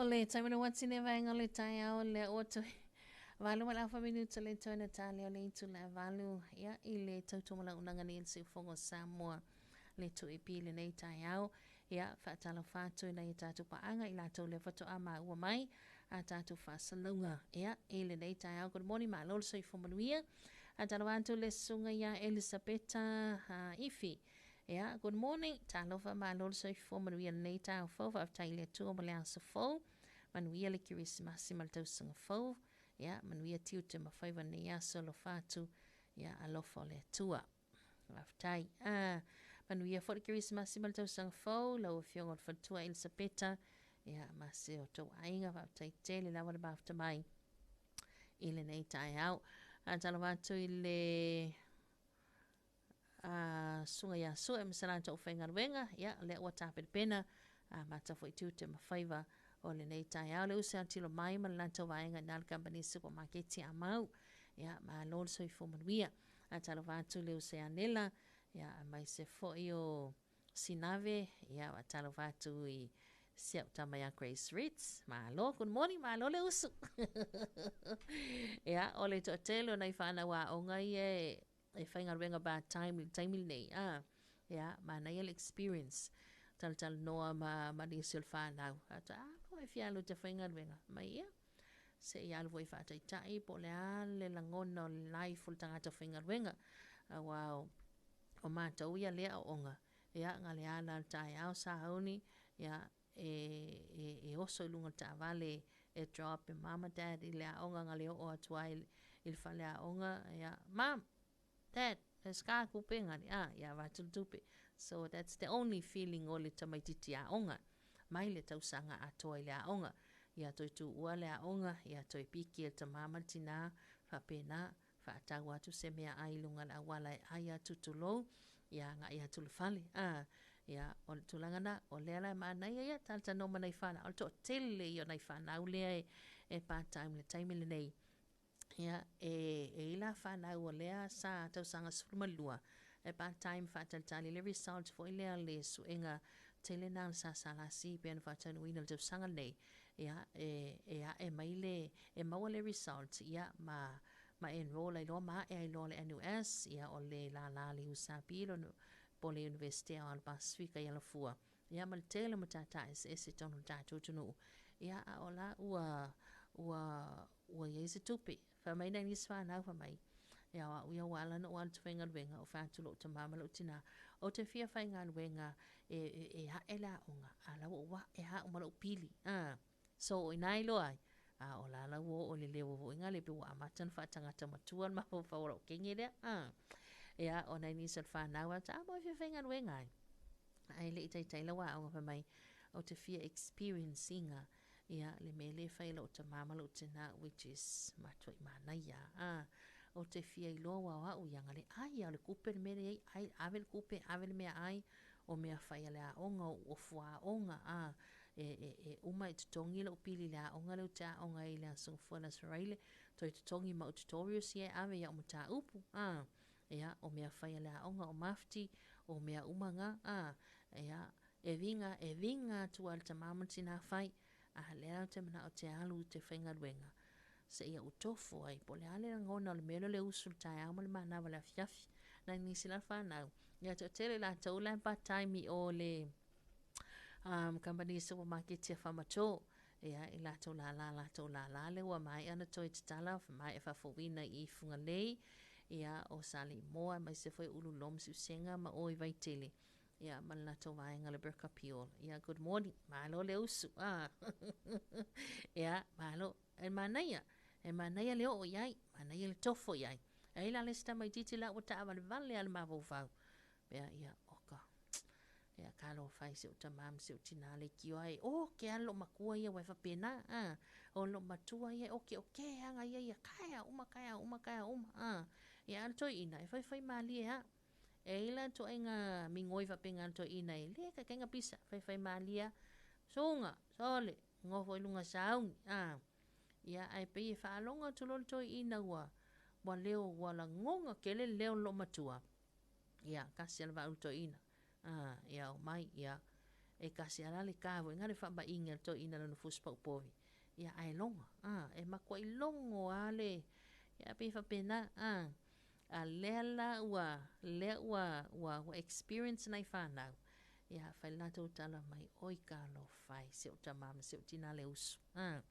O le taimi na wati ne vaenga o le taeao lea ua toe valu ma le afa minuta le toe na tā lea o le itula e valu ia i le tautumalaunaga nei le siufogo o Samoa le 2AP i lenei taeao. Ia, faatalofa atu i nai a tatou paaga i latou lea faatoa maua mai a tatou faasalauga ia i lenei taeao. Good morning, malo le soifua manuia. Faatalofa atu le susuga ia Elisapeta Ifi. Ia, good morning, talofa malo le soifua manuia lenei taeao fou. Faafetai i le Atua mo le aso fou. Manuia le Kerisimasi ma le tausaga fou. Ia, manuia tiute ma faiva i lenei aso. Alofa atu, ia, alofa o le Atua. Faafetai. Ah, manuia foi le Kerisimasi ma le tausaga fou, lau Afioga o le Faletua Elisapeta, ia, ma se o tou aiga, faafetai tele lava le mafuta mai i lenei taeao. Faatalofa atu i le susuga ia Sue ma se latou aufaigaluega, ia, lea ua tapenapena amata foi tiute ma faiva o lenei taeao. Le uso e autilo mai ma le latou vaega i na le kamupani supamaketi a Mau. Ia, malo le soifua manuia. Faatalofa atu le uso ia Nela, ia, aemaise foi o Sinave, ia, faatalofa atu i si au tama ia Grace Ritz. Malo, good morning, malo le usu. Ia, o le toatele o nai whanau aoga ia e faigaluega part time i le taimi lenei. Ah, ia, manaia le experience. Talatalanoa ma nisi o le whanau. Ata, ah, po e fia alu te faigaluega. Mai ia, se i alu foi faataitai po o le a le lagona o le life o le tagata faigaluega. Aua o matou ia lea aoaoga, ia, na le ala le taeao sauni, ia, e oso i luga o le taavale e drop e mom ma dad i le aoga na le oo atu ai i le faleaoga, ia, mom, dad, ska kupe ngari, ah, ia avatu le tupe. So that's the only feeling o le tamaitiiti aoga, mai le tausaga atoa i le aoga. Ia toe tuua le aoga, ia toe piki e le tamā ma le tinā, faapena, faatau atu se meaai i luga o le auala e ai atu tulou, ia agai atu i le fale. A, ia, o le tulaga lena, o lea la e manaia ia, talatalanoa ma nai fanau, o le toatele ia o nai fanau lea e part time i le taimi lenei. Ia, e i ai la fanau o lea sa tausaga 12, e part time faatalitali le result foi lea o le suega tele lena o le SSLC pei ona faataunuuina i le tausaga lenei. Ia, e ae mai le, e maua le result, ia, ma enroll ai loa ma ae ai loa le NUS, ia, o le lālā a le USP, po o le Iunivesite Aoao o le Pasefika i Alafua, ia, ma le tele o matata eseese i totonu o le tatou atunuu. Ia, a o la ua, ua i ai se tupe. Fai mai nai nisi fanau, fai mai, ia, o au ia ua ala ona ou alu ou te faigaluega, ou fai atu i lou tamā ma lou tinā, ou te fia faigaluega e ae le aoga, a o la ua ou ae lava au ma lou pili. So, o i ina e iloa ai, a o la la ua oo i le leua foi lea pei ua amata ona faatagata matua le mafaufau o lou kenge lea. Ia, o nai nisi o le fanau, a mo e fia faigaluega ai. Ae le i taitai lau aoga fai mai, ou te fia experience ina ia le mea lea e fai e lou tamā ma lou tinā which is matuai manaia a. Ou te fia iloa aua o au ia na le ai a o le tupe le mea lea e i ai, ai ave le tupe ave le meaai o mea fai a le aoga o ou ofu aoga a e uma e totogi lou pili i le aoga lea ou te aoga ai i le Aso Gafua le Aso Faraile toe totogi ma au tutorials ia e ave i au mataupu a. Ia, o mea fai a le aoga, o mafti, o mea uma na, a, ia, e viga, e viga atu lava i le tamā ma le tinā fai, a lea ou te manao ou te alu ou te faigaluega, seia ou tofu ai, po o le a le lagona o le mea lea o le usu i le taeao ma le manava i le afiafi. Nai nisi la fanau, ia toatele i latou la e part time i o le kamupani supamaketi a Famato, ia, i latou lālā, latou lālā lea ua maea ona toe tatala, maea faafouina i Fugalei, ia, o Saleimoa, aemaise foi o Ululoa ma Siusega ma o i Vaitele, ia, ma le latou vaega le Berca Pure. Ia, good morning, malo le usu, ah. Ia, malo, e manaia, e manaia le oo i ai, manaia le tofo i ai. E i ai la le isi tamaitiiti la ua taavalevale lava le mafaufau, pea, ia, oka, Ia talofa e si ou tamā ma si ou tinā leitioa e oke lava lou matua ia aua e faapena a. O lou matua ia e okeoke lava ia ia taeao uma taeao uma taeao uma a. Ia a o le toeaina e faifai malie lava. E i ai la ituaiga migoi faapena a le toeaina e le taitai ona pisa, faifai malie lava, suga, sole, nofo i luga sauni a. Ia ae pei e faalogo atu loa le toeaina ua leo ua lagona tele le leo o lou matua, ia tasi lava le vaa o le toeaina. A, ia omai, ia. E kasi ala le ka foi ngale faamaʻiga le toeaina lona fusi paupovi. Ia ae logo, a, e matuaʻi logo a le, ia pei faapena, a. A lea la ua, lea ua, ua, ua experience nai fanau, ia fai le latou tala mai, oi talofa e, si ou tamā ma si ou tinā le uso, a.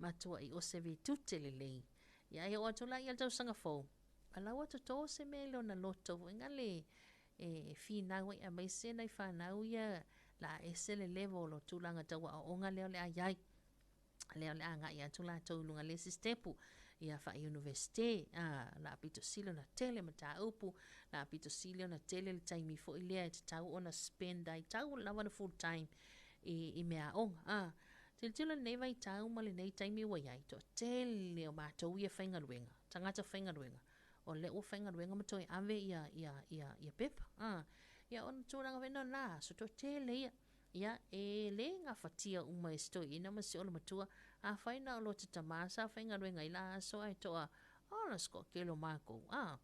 Matuaʻi ose vitute lelei. Ia e oo atu la ia le tausaga fou, a la ua totō se mea i lona loto foi ngale e finau ai aemaise nai fanau ia la ese le level o tulaga tau aoaoga lea o le a iai. Lea o le a agai atu latou i luga le isi stepu, ia faa-universite, a, la pito sili ona tele mataupu, la pito sili ona tele le taimi foi lea e tatau ona spend ai, tau lava le full time i, i meaaoga, a. Tilotilo lenei vaitau ma lenei taimi ua iai, toatele o matou ia faigaluega, tagata faigaluega, o lea ua faigaluega ma toe ave ia, ia, ia, ia pepa, a. Ia ona tulaga foi lena o la aso, toatele ia. Ia, e lē gafatia uma e si toeaina ma si olomatua, afai na o lota tamā sa faigaluega i la aso ae toa, ola se toatele o makou, a.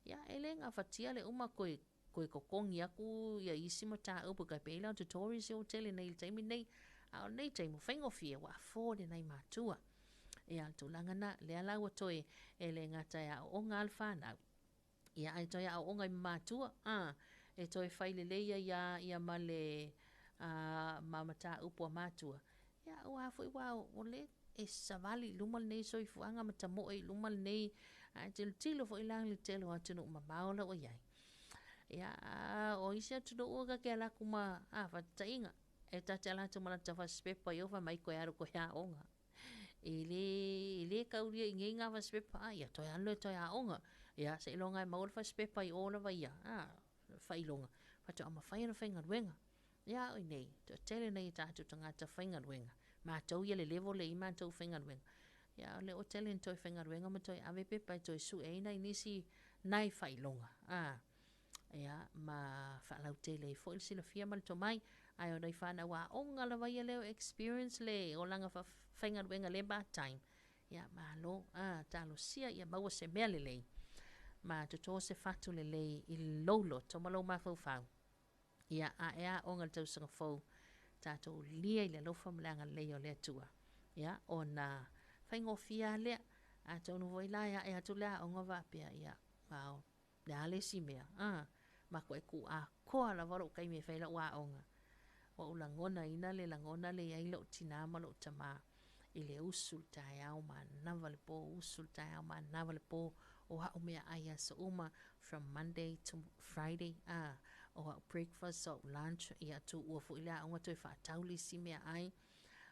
Ia, e lē gafatia le uma toe, toe totogi atu ia isi mataupu e tai pei la o tutorials ia ua tele nei i le taimi lenei. A o lenei taimi ua faigofie ua afford e nai matua. Ia, o le tulaga lena, lea la ua toe, e le gata e aooga lava le fanau, Ia, ae toe aooga i ma matua, a, e toe fai lelei ai a ia ma le, a, ma mataupu a matua. Ia, aua foi ua o le e savali i luma lenei soifuaga ma tamoe i luma lenei, ae tilotilo foi la i le tele o atunuu mamao la ua i ai. Ia, a, o isi atunuu e ta te alu atu ma, a, faataitaiga, e ta te alu atu ma lata fasipepa i o fai mai toe alu toe aoga. E lē, e lē taulia i inei ngā fasipepa, a ia toe alu e toe aoga. Ia, seiloga e maua le fasipepa i o lava ia, a, faailoga, faatoa mafai ona faigaluega. Ia, a o inei, toatele nei o tatou tagata faigaluega, matou ia le level lea i ai matou faigaluega, ia o lea ua tele ina toe faigaluega ma toe ave pepa e toe sue ai nai nisi nai faailoga, a. Ia, ma faalautele ai foi le silafia ma le tomai, ae o nai fanau aoga lava ia lea o experience le olaga faigaluega le part time, ia malo, a, talosia ia maua se mea lelei, ma totō se fatu lelei i lou loto ma lou mafaufau. Ia, a e aoga i le tausaga fou, tatou lia i le alofa ma le agalelei o le Atua. Ia, ona faigofie lava lea, atonu foi la e ae atu le aoga faapea, ia, ao, le a le isi mea, a, matuai tuu atoa lava lou taimi e fai ai lau aoga. Ua ou lagonaina le lagona lea i ai lou tinā ma lou tamā i le usu le taeao manava le pō, usu le taeao manava le pō, o a'u meaai aso uma from Monday to Friday, a, o a'u breakfast, o a'u lunch, ia tuua foi le aoga toe faatau le isi meaai,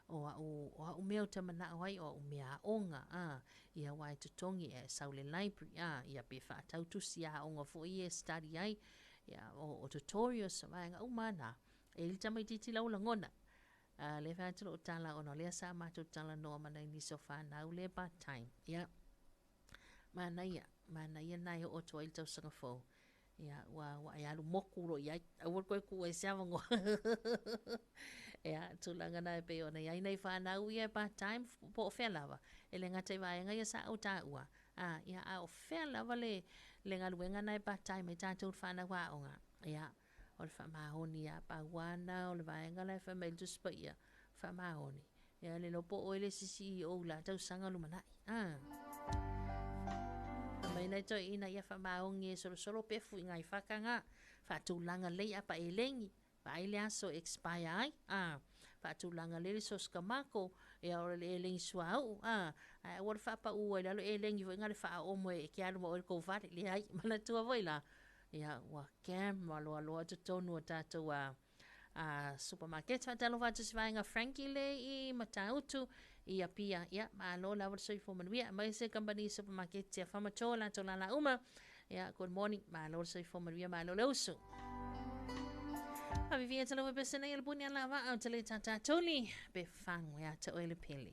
O a'u, o a'u mea ou te mana'o ai, o a'u mea aoga, a, ia aua e totogi, e sau i le library, a, ia pe faatau tusi aoga foi ia e study ai, ia, o, o tutorials, o vaega uma lava na. E i ai le tamaitiiti la ua lagona, a, lea e fai atu la'u tala ona o lea sa matou talanoa ma nai nisi o fanau lea part time, ia, manaia, manaia lena e oo atu ai le tausaga fou, Ia, ua, ua e alu moku loa i ai, aua le toe tuu ai se avanoa. Ia, tulaga na e pei ona i ai nai fanau ia e part time po o fea lava, e le gata i vaega ia sa ou taua, a, ia, a o fea lava le, le galuega na e part time ai tatou le fanau aoga, ia, o le faamaoni lava, pau lava na o le vaega la e fai mai ai le Tusi Paia, faamaoni. Ia le iloa po o oe le isi CEO i la tausaga lumanai. Ah. Fai mai nai toeaiina ia faamaoni e solosolo pefu i ngai whakanga, whaatulanga lei apa e lengi, vaai le aso e expire ai, ah. Faatulaga lei le sos kamako, ia o le elengi suauu, ah. Ae aua le faapau ai lalo elengi foi nga le faaomo e ke alu ma oe i le kou fale, leai, manatua foi la, ia ua camera loaloa totonu o tatou a a supermarket. Faatalofa atu si vaega Frankie le i Matautu i Apia. Ia, malo lava le soifua manuia. Aemaise kamupani supermarket ia Whamato latou lala uma. Ia, good morning. Malo le soifua manuia, malo le usu. Avivia te lawe pese nei le puni ala waa o te le tātātoli pe whango ia te oele pele.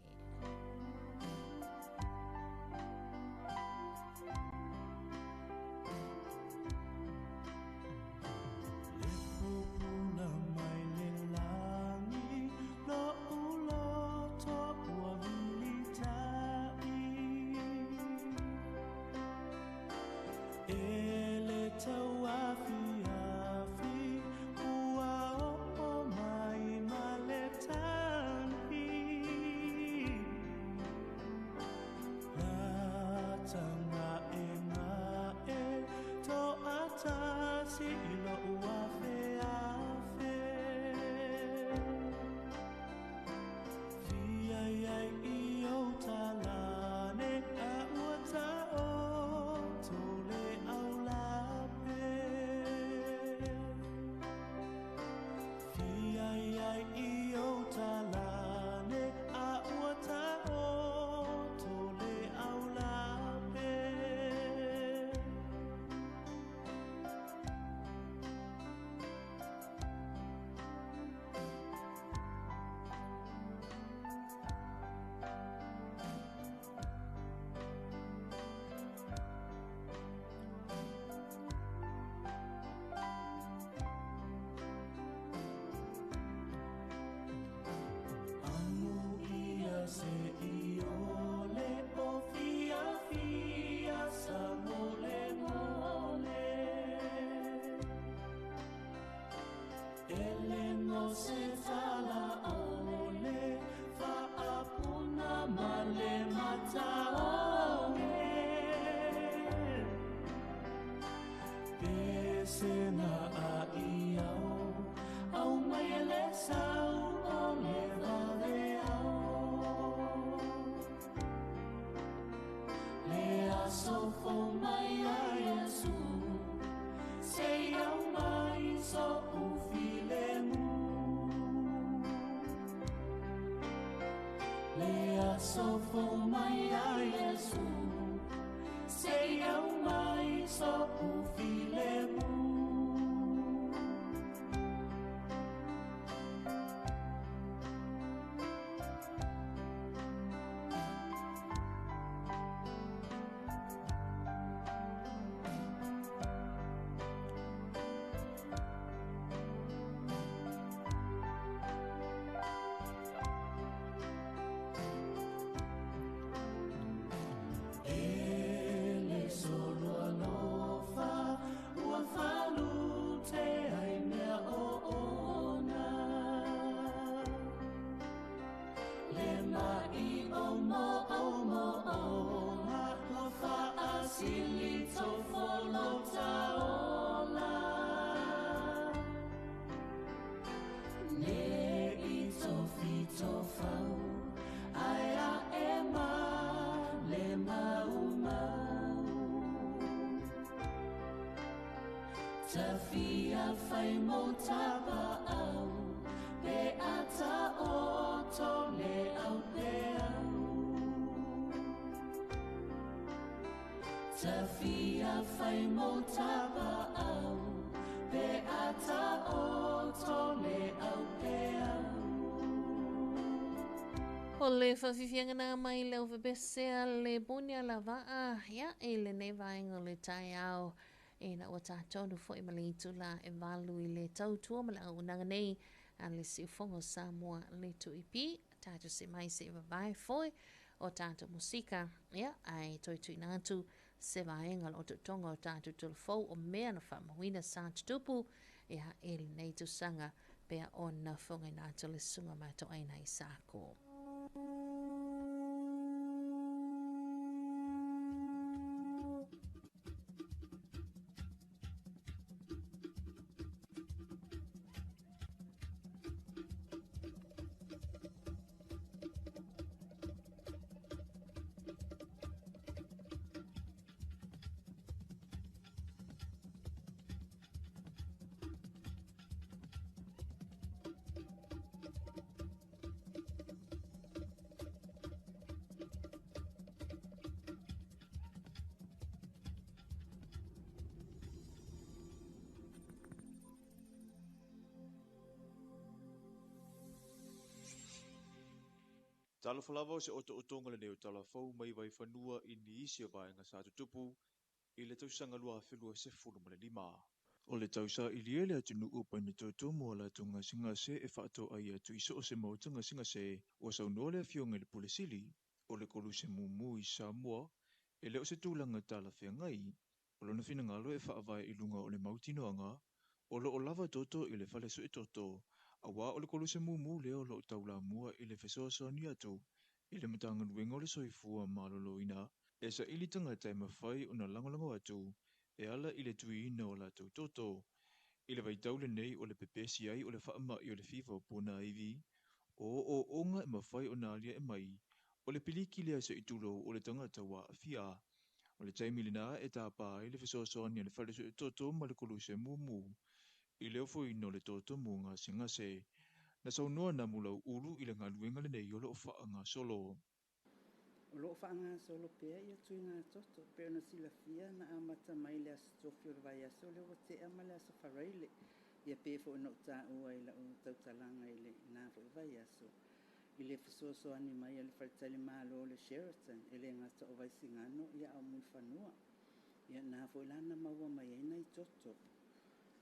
fou mai a Iesu, se i aumai so'u filemu. Le aso fou mai a Iesu, se i aumai so'u filemu. Tafia fai mo tapa au, pe ata o tole au te au. Tafia fai mo tapa au, pe ata o tole au te au. O le whawhiwhianga nā mai le uvebesea le boni ala waa, ia e le nei vaenga o le tai ao. E na ua tātonu foi ma le itula e valu i le tautua ma le auaunaga nei a le siufogo o Samoa le tuipi tātou se mai se vavae foi o tātou musika ia ai toi tuina atu se vaenga o totonga o tātou tolofou o mea na whaamauina sa tutupu ia e lenei tausaga pea ona fonga atu le susuga matoaina i Sako. Talofa lava o se otootoga lenei o talafou mai Vaifanua i nisi o vaega sa tutupu i le tausaga 2025. O le tausaili e le atunuu paina totomo o latou gasegase e faatoai atu i so o se maota gasegase ua saunoa le afioga i le Pule Sili o le koluse mumu i Samoa e le o se tulaga talafeagai o lona finagalo e faavae i luga o le mautinoaga o loo lava toto i le fale suetoto auā o le koluse mumu lea o loo taulamua i le fesoasoani atu i le Matagaluega o le Soifua Maloloina e saili tagata e mafai ona lagolago atu e ala i le tuiina o latou toto i le vaitau lenei o le pepesi ai o le faamai o le fiva o ponaivi o ooooga e mafai ona aliae mai o le piliki lea seʻi tulou o le tagata ua aafia o le taimi lenā e tapā ai le fesoasoani a le fale suetoto ma le koluse mumu i le ofoina o le toto mo gasegase na saunoa na Mulauulu i le galuega lenei o loo faagasolo. O loo faagasolo pea ia tuiga toto pe ona silafia na amata mai le aso tofi o le vaiaso o lea ua tea ma le aso faraile ia pe foʻi na ou taʻua i lau tautalaga i lenā foʻi vaiaso i le fesoasoani mai a le faletalimālō le Sheraton e le gata o Vaisigano ia a o Mulifanua ia na foʻi la na maua mai ai nai toto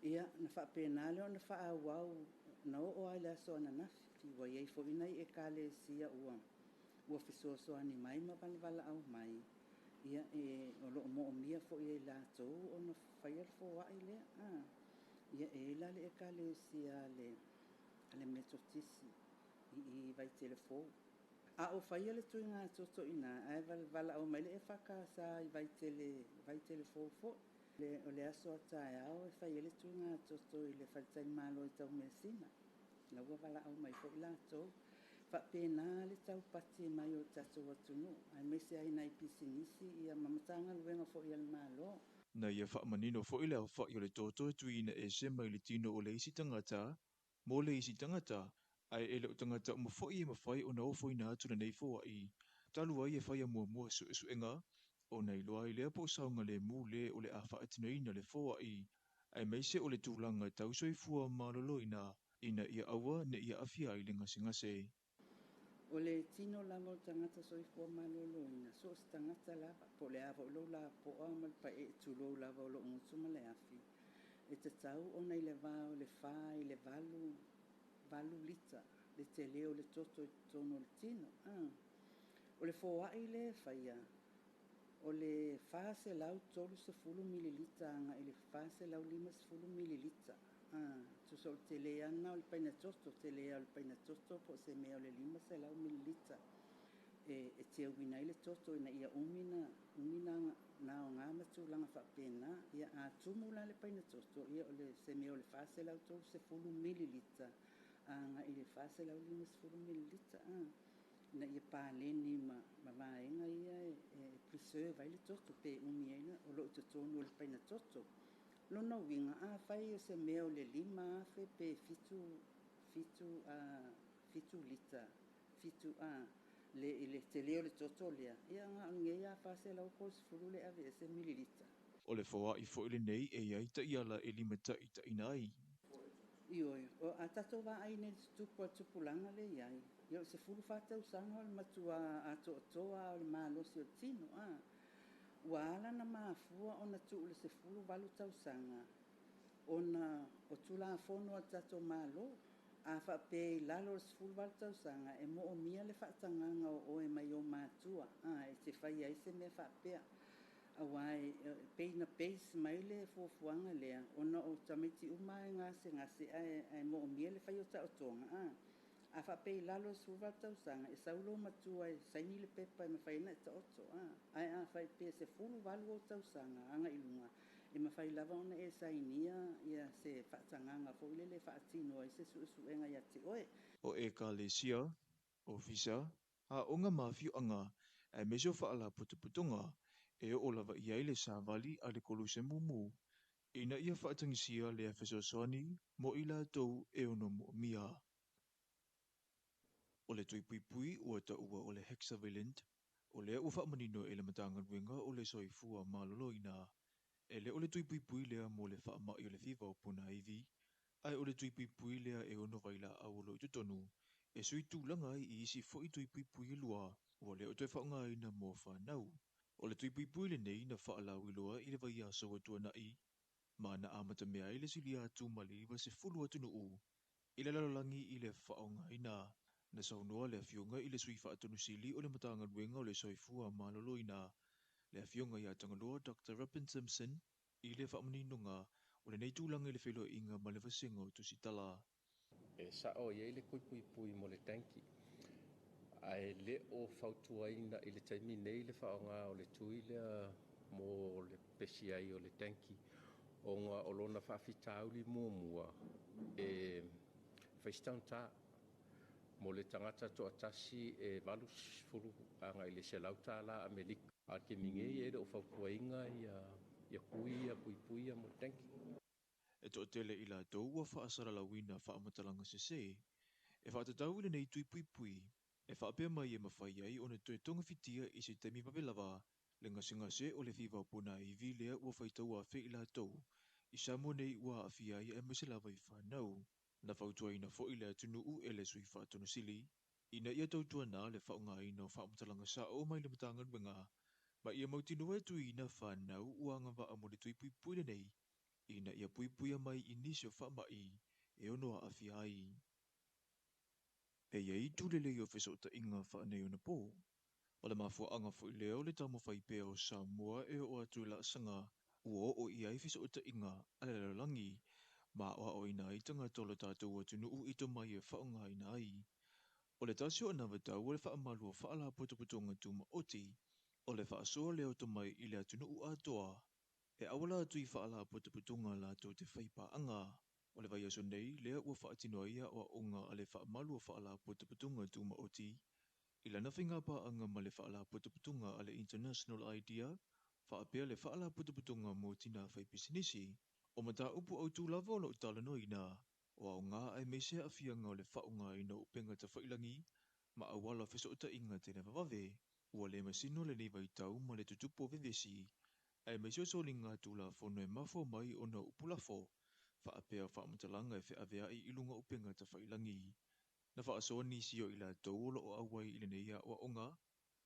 ia na faapena lea ona faaauau na oo ai le aso ananafi ua iai foʻi nai ekalesia ua fesoasoani mai ma valevalaau mai ia e o loo moomia foʻi ai latou ona faia le foaʻi lea ia e la le ekalesia le Metotisi i Vaitele fou a o faia le tuiga toto ina ae valevalaau mai le EFKS i Vaitele fou foʻi le o le aso a taeao e faia le tuiga toto i le faletalimālō i Taumeasina la ua valaau mai foʻi latou Faapena le taupati mai o le tatou atunuu aemaise ai nai pisinisi ia ma Matagaluega foi a le Malo. Na ia faamanino foi le aofa'i o le toto e tuuina ese mai le tino o le isi tagata mo le isi tagata, ae e le o tagata uma foi e mafai ona ofoina atu lenei foa'i talu ai e faia muamua su'esu'ega ona iloa ai lea po o saogalemu lē o le a fa'atinoina le foa'i, aemaise o le tulaga tau soifua maloloina ina ia aua ne i aafia ai le gasegase. O le tino lava o le tagata soifua maloloina, so o se tagata lava, po o le a foi lou lapoa ma le paeee tulou lava o lou gutu ma le afi, e tatau ona i le va o le 4 i le 8, 8 lita le telē o le toto i totonu o le tino. O le foa'i lea e faia, o le 430 mililita aga'i le 450 mililita. Tusa o le telē lava lena o le paina toto, telē lava o le paina toto po o se mea o le 500 mililita e teuina ai le toto ina ia umi na umi na na aoga ma tulaga faapena. Ia a tumu la le paina toto, ia o le se mea o le 430 mililita aga'i le 450 mililita ina ia paleni ma vaega ia e preserve ai le toto pe umi ai o loo i totonu o le paina toto. Lona uiga afai o se mea o le 5,000 pe 7 7 7 lita 7 a le i le telē o le toto lea, ia na o lenei a 430 le aveese mililita. O le foa'i foi lenei e i ai ta'iala e limata'ita'iina ai. Ioe, o a tatou vaai nei i le tutupu a le tupulaga lea i ai, ia o le 14 tausaga o le matua atoatoa o le malosi o le tino. Ua ala ona mafua ona tuu le 18 tausaga ona o Tulafono a le tatou Malo. A faapea i lalo o le 18 tausaga e moomia le faatagaga o oe mai ou matua e te faia ai se mea faapea, auā e pei na base mai le fuafuaga lea ona o tamaiti uma e gasegase ae moomia le fai o taotoga. A faapea i lalo o le 18 tausaga e sau lou matua e saini le pepa e mafai ai ona e taoto. Ae afai pe 18 ou tausaga aga'i i luga, e mafai lava ona e sainia ia se faatagaga foi lele e faatino ai se su'esu'ega ia te oe. O ekalesia, ofisa, aoga ma afioaga, aemaise o faalapotopotoga e oo lava i ai le savali a le koluse mumu ina ia faatagisia lea fesoasoani mo i latou e ono moomia. O le tui puipui ua ta'ua o le hexavalent, o lea ua faamanino e le Matagaluega o le Soifua Maloloina, e le o le tui puipui lea mo le faama'i o le fiva o ponaivi, ae o le tui puipui lea e ono vailaau o loo i totonu e sui tulaga ai i isi fo'i tui puipui e lua ua le o toe faaaogaina mo fanau. O le tui puipui lenei na faalauiloa i le vaiaso ua tuana'i ma na amatamea ai le silia atu ma le 90 atunuu i le lalolagi i le faaaogaina. Na saunoa le Afioga i le Sui Faatonusili o le Matagaluega o le Soifua Maloloina, le Afioga ia Tagaloa Dr Robin Simpson, i le faamaninoga o lenei tulaga i le feiloaiga ma le vasega o tusitala. E sa'o i ai le koipuipui mo le tanki, ae le o fautuaina i le taimi nei le faaaoga o le tui lea mo le pesi ai o le tanki ona o lona faafitauli muamua e faisitagatā mo le tagata to'atasi e 80 aga'i le 100 tālā Amerika. A o le taimi nei e le o fautuaina ia tui ia puipui ia mo le tanki. E toatele i latou ua faasalalauina faamatalaga sesē e faatatau i lenei tui puipui e faapea mai e mafai ai ona toe togafitia i se taimi vave lava le gasegase o le fiva o ponaivi lea ua faitauafe i latou i Samoa nei ua aafia ai aemaise lava i fanau. Na fautuaina foi le atunuu e le Sui Faatonusili ina ia tautuanā le faaaogaina o faamatalaga sa'o mai le Matagaluega ma ia mautinoa e tuuina fanau ua agavaa mo le tui puipui lenei ina ia puipuia mai i nisi o faama'i e ono aafia ai. E i ai itu lelei o fesootaiga faaneionapo. O le mafuaaga foi lea o le taumafai pea o Samoa e oo atu i laasaga ua oo i ai fesootaiga a le lalolagi ma aoaoina ai tagata o le tatou atunuu i tomai e faaaogaina ai. O le tasi o anavatau a le faamalu o faalapotopotoga tumaoti, o le faasoa lea o tomai i le atunuu atoa e auala atu i faalapotopotoga latou te faipaaga. O le vaiaso nei lea ua faatino ai aoaoga a le faamalu o Faalapotopotoga Tumaoti i lana faigapaaga ma le Faalapotopotoga a le International IDEA faapea le Faalapotopotoga mo Tina Faipisinisi. O mataupu autū lava o loo talanoaina, o aoga aemaise aafiaga o le faaaogaina o upega tafailagi ma auala fesootaiga televavave. Ua le masino lenei vaitau ma le tutupu o vevesi, aemaise o soliga tulafono e mafua mai ona o upu lafo, faapea faamatalaga e feaveai i luga o upega tafailagi. Na faasoa nisi o i latou o loo auai i lenei aoaoga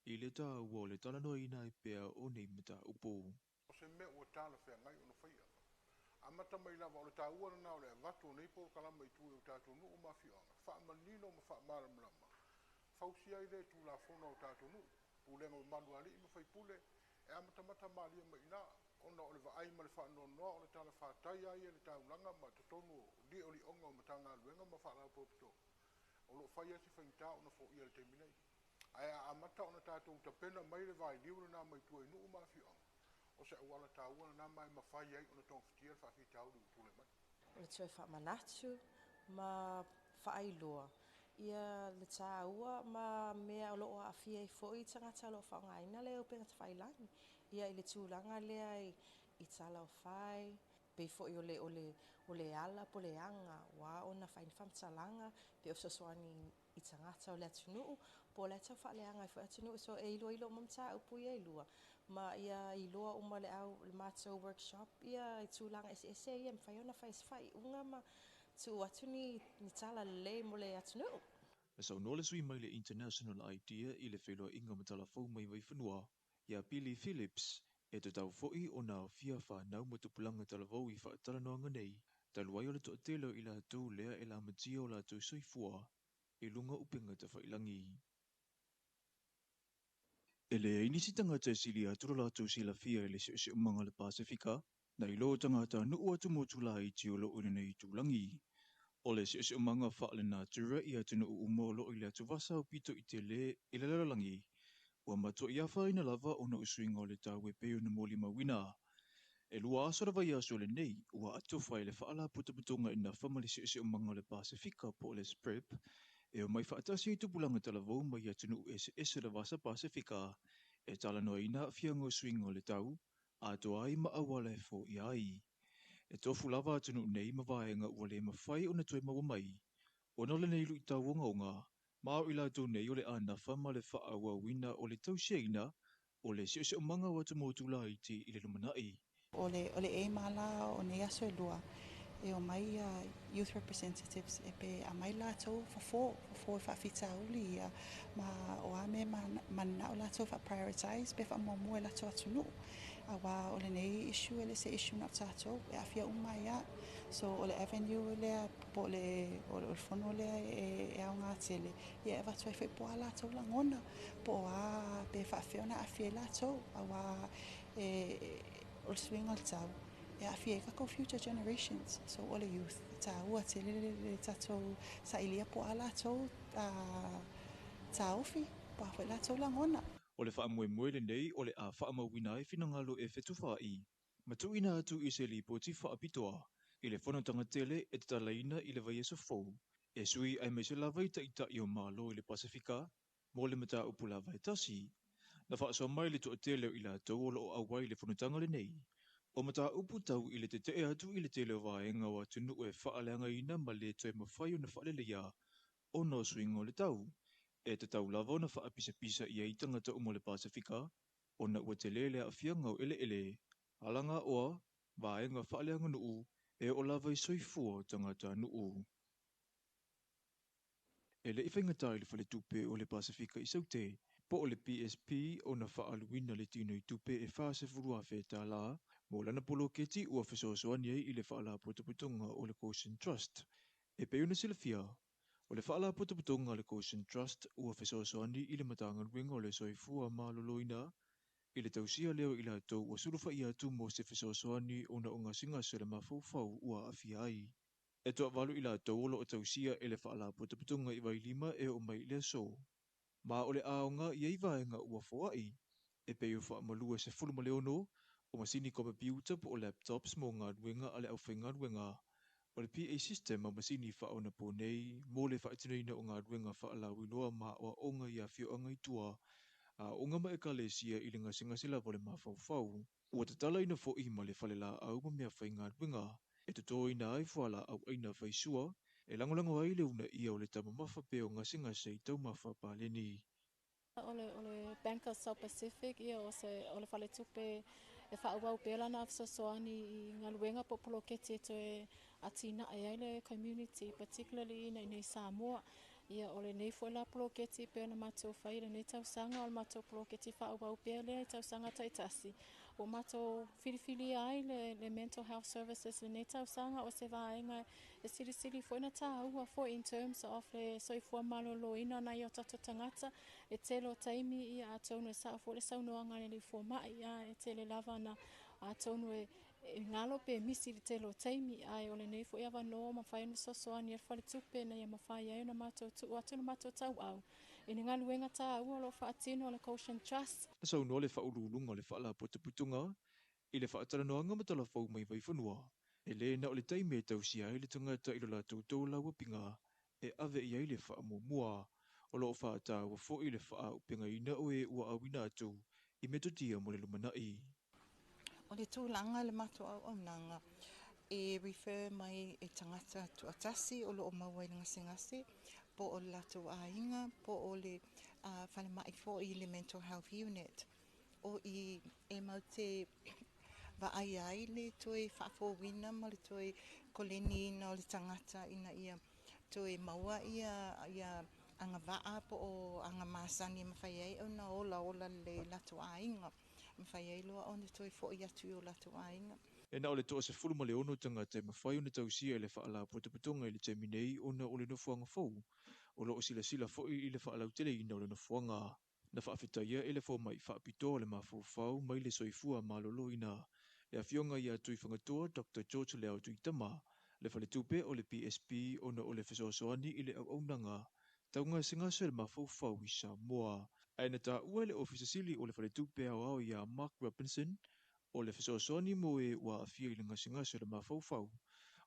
i le taua o le talanoaina ai pea o nei mataupu. O se mea ua talafeagai ona faia. Amata mai lava o le taua lena o le avatu o nei polokalame i tua i o tatou nuu ma afioaga, faamanino ma faamalamalama, fausia ai lea tulafono a o tatou nuu, pulega mamalu a alii ma faipule, e amatamata malie mai i ina, ona o le vaai ma le faanoanoa o le talafatai lava ia i le taulaga ma totonu o liolioga o Matagaluega ma Faalapotopotoga, o lo o fai lava si faigata ona foia i le taimi nei. Ae a amata ona tatou tapena mai le vailiu lena mai tua i nuu ma afioaga, o se auala taua lena ma e mafai ai ona togafitia le faafitauli ua tulai mai. O le toe faamanatu ma faailoa ia le tāua ma mea o loo aafia ai foi tagata o loo faaaogaina le upega tafailagi ia i le tulaga lea i tala o fai pei foi o le ala po o le aga ua ona fai ni faamatalaga pe o fesoasoani i tagata o le atunuu po o le tau faaleaga ai foi atunuu. So e iloilo uma mataupu ia e lua ma ia iloa uma le au le matou workshop ia i tulaga eseese ia e mafai ona fai se faaiuga ma tuu atu ni tala lelei mo le atunuu. Na saunoa le sui mai le International IDEA i le feiloaiga ma talafou mai Vaifanua, ia Billy Phillips, e tatau foi ona aofia fanau ma tupulaga talavou i faatalanoaga nei, talu ai o le toatele o i latou lea e lamatia o latou soifua i luga o upega tafailagi. E leai nisi tagata e sili atu lo latou silafia i le siosiomaga o le Pasefika, nai lo tagatanuu atumotu laiti o loo i lenei itulagi. O le siosiomaga faalenatura i atunuu uma o loo i le atuvasa aupito i tele i le lalolagi, ua matuai afaina lava ona o suiga o le tau e pei ona molimauina. E 2 aso le vaiaso lenei, ua atofa i le Faalapotopotoga i nafa ma le siosiomaga o le Pasefika po o le SPREP, e omai faatasi ai tupulaga talavou mai atunuu eseese o le Vasa Pasefika, e talanoaina aafiaga o suiga o le tau, atoa ai ma auala e foia ai. E tofu lava atunuu nei ma vaega ua le mafai ona toe maua mai, ona o lenei luitau ogaoga, ma o i latou nei o le anafa ma le faaauauina o le tausiaina o le siosiomaga o atumotu laiti i le lumanai. O le aim la o nei aso e 2 e omai youth representatives e pe aumai latou fofo e faafitauli ia ma o a mea mananao latou faa-prioritize pe faamuamua e latou atunuu. Auā o lenei issue e le se issue na o tatou e aafia uma ai a. So o le avenue lea po o le fono lea e aoga tele ia e avatu ai foi po o a latou lagona po o a pe faafefea ona aafia ai latou auā e o le suiga o le tau e aafia ai tatou future generations. So o le youth taua tele le tatou sailia po o a latou taofi po o a foi latou lagona. O le faamoemoe lenei o le a faamauina ai finagalo e fetufaai, ma tuuina atu i se lipoti faapitoa i le fonotaga tele e tatalaina i le vaiaso fou, e sui aemaise lava i taitai o Malo i le Pasefika mo le mataupu lava e tasi. Na faasoa mai le toatele o i latou o loo auai i le fonotaga lenei, o mataupu tau i le tetee atu i le tele o vaega o atunuu e faaleagaina ma le toe mafai ona faaleleia ona o suiga o le tau. E tatau lava ona faapisapisa i ai tagata uma o le Pasefika, ona ua tele le aafiaga o eleele, alagaoa, vaega faaleaganuu e oo lava i soifua o tagatanuu. E le i faigata i le faletupe o le Pasefika i Saute, po o le PSP ona faaaluina le tino i tupe e $40,000 mo lana poloketi ua fesoasoani ai i le Faalapotopotoga o le Goshen Trust. E pei ona silafia, o le Faalapotopotoga o le Goshen Trust ua fesoasoani i le Matagaluega o le Soifua Maloloina i le tausia lea o i latou ua sulufai atu mo se fesoasoani ona o gasegase o le mafaufau ua aafia ai. E toavalu i latou o loo tausia e le Faalapotopotoga i Vailima e oo mai i le aso. Ma o le aoga i ai vaega ua foai, e pei o faamalu e 16 o masini komepiuta po o laptops mo galuega a le aufaigaluega, O le PA system ma masini faaonaponei mo le faatinoina o galuega faalauiloa ma aoaoga i afioaga i tua, aoga ma ekalesia i le gasegase lava o le mafaufau. Ua tatalaina foi ma le falelaau ma meafaigaluega e totoina ai fualaau aina faisua e lagolago ai le uunaia o le taumamafa pea o gasegase i taumafa paleni. O le Bank of South Pacific, ia o se o le faletupe e faaauau pea lana fesoasoani i galuega po o poloketi e toe atinae ai le community, particularly ina i Samoa. Ia o lenei foi la poloketi pei ona matou fai i lenei tausaga, o le matou poloketi faaauau pea lea i tausaga taitasi. Ua matou filifilia ai le Mental Health Services i lenei tausaga, o se vaega e silisili foi na tāua foi in terms of le soifua malōlōina o nai o tatou tagata. E tele o taimi, ia atonu e sao foi le saunoaga a le alii fomai, a e tele lava na atonu e galo pe misi i le tele o taimi, ae o lenei foi avanoa ua mafai ona fesoasoani ai le faletupe ina ia mafai ai ona matou tuu atu le matou tauau i le galuega tāua o lo o faatino a le Goshen Trust. Na saunoa le faauluuluga o le Faalapotopotoga i le faatalanoaga ma talafou mai Vaifanua, e lē na o le taimi e tausia ai le tagata i lo latou tolauapiga e ave i ai le faamuamua. O lo o faataua foi le faaaupegaina o e ua auina atu i metotia mo le lumanai. O le tulaga i le matou auaunaga e refer mai e tagata tuatasi o lo o maua i le gasegase po o le latou aiga po o le falemai foi i le mental health unit o i e mau te vaai ai le toe faafouina ma le toe koleniina o le tagata ina ia toe maua ia agavaa po o aga masani e mafai ai ona olaola lelei i latou aiga, mafai ai loa ona toe foi atu i o latou aiga. E na o le 16 tagata e mafai ona tausia i le Faalapotopotoga i le taimi nei ona o le nofoaga fou. O lo o silasila foi i le faalauteleina o le nofoaga. Na faafetaia e le fomai faapitoa o le mafaufau mai le soifua malōlōina, le afioga ia Tuifagatoa Dr George Leao Tuitama, le faletupe o le PSP ona o le fesoasoani i le auaunaga taugasegase o le mafaufau i Samoa. Ae na taua e le Ofisa Sili o le Faletupe Aoao ia Mark Robinson, o le fesoasoani mo e ua aafia i le gasegase o le mafaufau,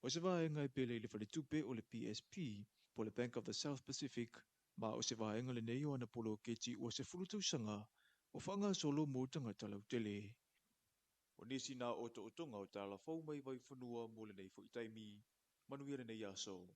o se vaega e pele i le faletupe o le PSP po o le Bank of the South Pacific, ma o se vaega lenei o ana poloketi ua 10 tausaga o faagasolo mo tagata lautele. O nisi na otootoga o talafou mai Vaifanua mo lenei foi taimi. Manuia lenei aso.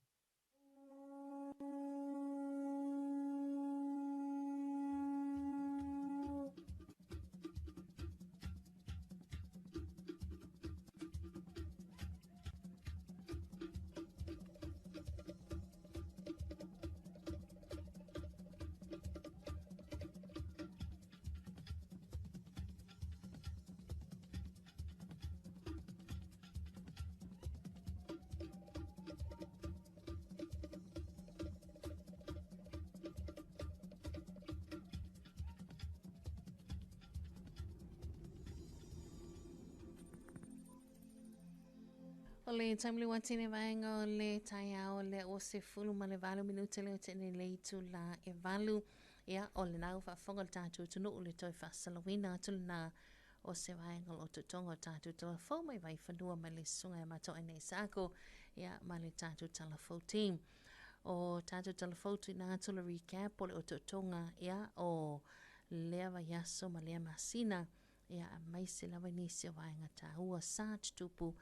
O le taimi le watine vaega o le taeao lea ua 18 minute le o tene le itula e 8. Ia, o lena ua faafofoga le tatou atunuu le toe faasalauina atu lena o se vaega o lo o totoga o tatou talafou mai Vaifanua mai le susuga ia Matoaina Isaako, ia, ma le tatou talafou team. O tatou talafou tuuina atu le recap o le otootoga, ia, o lea vaiaso ma lea masina, ia, aemaise lava i nisi o vaega taua sa tutupu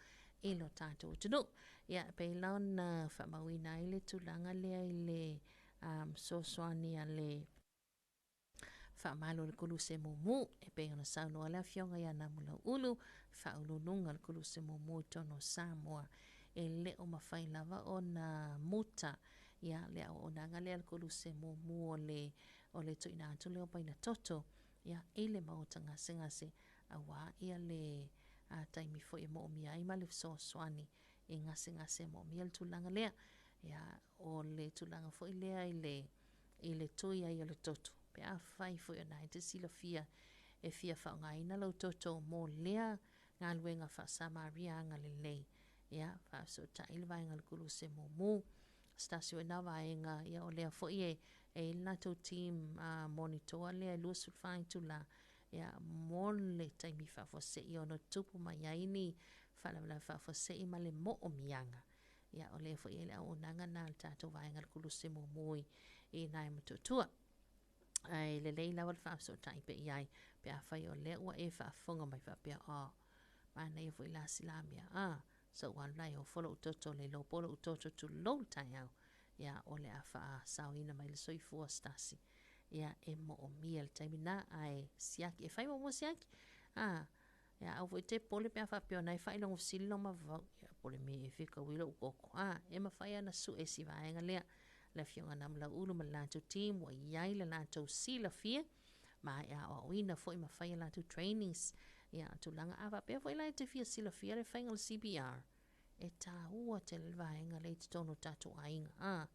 i lo tatou atunuu. Ia, e pei la ona faamauina ai le tulaga lea i le fesoasoani a le faamalo le Koluse Mumu, e pei ona saunoa le afioga ia Namulau'ulu, faauluuluga o le Koluse Mumu i totonu o Samoa. E le o mafai lava ona muta ia le auaunaga lea a le Koluse Mumu o le tuuina atu lea o paina toto ia i le maota gasegase auā ia le taimi foi e moomia ai ma le fesoasoani i gasegase e moomia le tulaga lea. Ia, o le tulaga foi lea i le tui ai o le toto, pe afai foi o na e te silafia e fia faaaogaina lau toto mo lea galuega faa-Samaria agalelei, ia, faafesootai le vaega o le Koluse Mumu. Se tasi foi na vaega, ia, o lea foi e i ai le latou team monitor lea e 24 itula, ia, mo le taimi faafuasei ona tupu mai ai ni faalavelave faafuasei ma le moomiaga. Ia, o lea foi e i ai le auaunaga lena a le tatou vaega le Koluse mumu i ina i Motootua. Ae lelei lava le faafesootai pea i ai, pe afai o lea ua e faafofoga mai faapea, Oh, manaia foi la si la mea, ah, sa ou alu la e ofo lou toto, le iloa po o lou toto tulou le taeao, ia, o le a faasaoina mai le soifua o se tasi. Ia, e moomia le taimi lena, ae siaki, e fai muamua siaki, ah, Ia aua foi e te popole pe a faapea o na e faailoga fesili lou mafaufau, ia po o le mea ea e fia taui lou toto. A, e mafai lava ona sue si vaega lea. Le Afioga Namulauulu ma le latou team ua i ai le latou silafia ma e aoaoina foi ma fai a latou trainings. Ia, tulaga a faapea foi la e te fia silafia le faiga o le CPR, e taua tele le vaega lea i totonu o tatou aiga. A,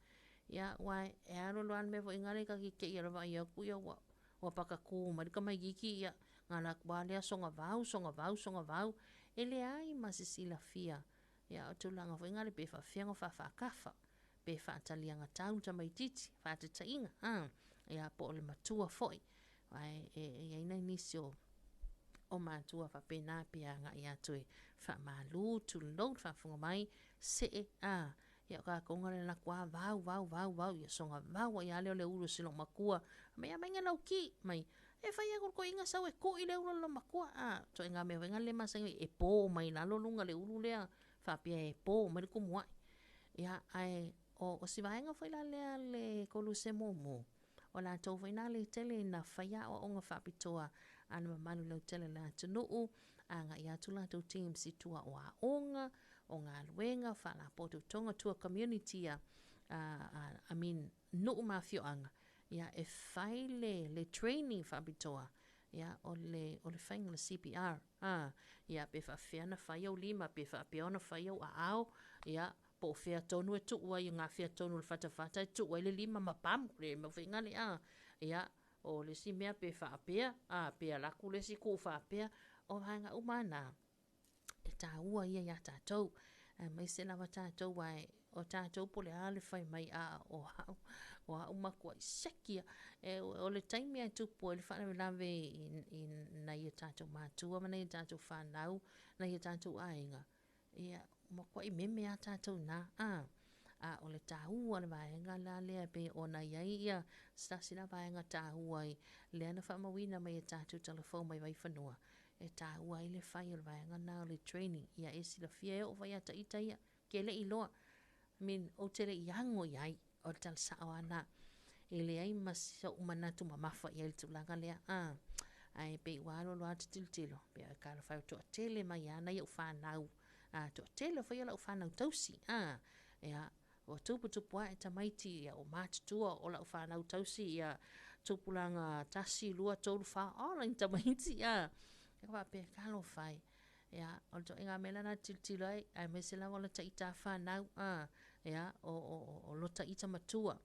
ia, aua e alu alu lava le mea foi lea ta te te i lava vaai atu ia ua Ua pakatū mai le tamaititi, ia, na alu atu lava lea sogavau, sogavau, sogavau, e leai ma se silafia. Ia, o tulaga foi na pe faapefea ona faafaatafa, pe faataliagatau le tamaititi, faataitaiga, a, ia, po o le matua foi. Aua e i ai nai nisi o, o matua faapena pe agai atu e faamalu, tulou le faafofoga mai, see, a, Ia o tatou na le latou a vau vau vau vau ia soga vau ai a lea o le ulu o si loomatua mai a mai na lau ki mai e fai atu le toeaina sau e kui le ulu a le loomatua a ituaiga mea foi na le masani ai e po mai lalo luga o le ulu lea faapea e po mai le tumuai. Ia ae o si vaega foi la lea le koluse mumu o latou foi na le tele ina fai aoaoga faapitoa a le mamalu lautele o le atunuu agai atu latou teams i tua o aoga, o galuega, faalapotopotoga, tua community a, I mean, nuu ma afioaga, ia, e fai le, le training faapitoa, ia, o le, o le faiga o le CPR, a, ia, pe faapefea ona fai ou lima, pe faapea ona fai ou aao, ia, po o fea tonu e tuu ai, gafea tonu o le fatafata e tuu ai le lima ma pamu, le mea foi lea, a, ia, O le isi mea pe faapea, a, pe alu atu le isi tuu faapea, o vaega uma lava na, e taua ia iā tatou. Aemaise lava tatou aua o tatou po o le a le fai mai, a o au, o au matuai siaki lava. E, o le taimi lava e tupu ai le faalavelave i nai o tatou matua ma nai o tatou fanau, nai o tatou aiga, Ia, matuai meme lava tatou i ina, a. A o le taua o le vaega la lea e pei ona i ai ia se tasi la vaega taua i lea na faamauina mai e tatou talafou mai Vaifanua, e taua ai le fai o le vaega lena o le training. Ia e silafia e oo foi ia ita ia, ke le i iloa, I mean, ou te le i ago i ai. O le tala sao lava lena. E leai ma so'u manatu mamafa i ai i le tulaga lea, a. Ae pei ua alu alu lava ta tilotilo, pei o talofa e ua toatele mai lava nai ou fanau, a, toatele foi o lau fanau tausi, a. Ia, ua tuputupu ae tamaiti, ia ua matutua o lau fanau tausi, ia, tupulaga tasi, lua, tolu, fa, ola ni tamaiti, a. Ia faapea, talofa e. Ia, o le ituaiga mea lena e tilotilo ai, aemaise lava o lata ita fanau, a, ia, o, o, o lota ita matua,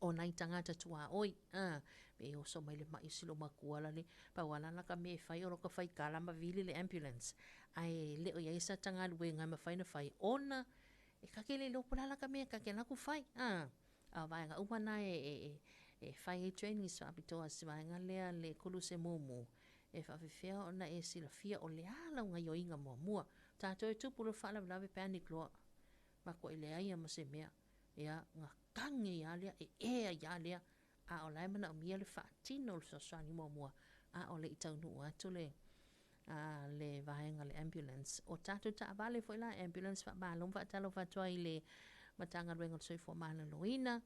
o nai tagata tuaoi, a, pe oso mai le ma'i o si loomatua la le, pau lava la laka mea e fai o lota faikala ma vili le ambulance, ae le o i ai sata galuega e mafai ona fai, ona e ta te le iloa po o le a lata mea ta te alu atu fai, a. A o vaega uma na e, e, e, e fai ai trainings faapitoa i si vaega lea le koluse mumu, E faafefea ona e silafia o le a lau gaioiga muamua? Tatou e tupu loa faalavelave panic loa. Matuai leai lava ma se mea. Ia, na tagi ai lava lea, e e ai lava lea, a o la e manaomia le faatino o le fesoasoani muamua, a o le i taunuu atu le, a, le vaega le ambulance. O tatou taavale foi la ambulance faamalo ma faatalofa atu ai i le Matagaluega o le Soifua Maloloina,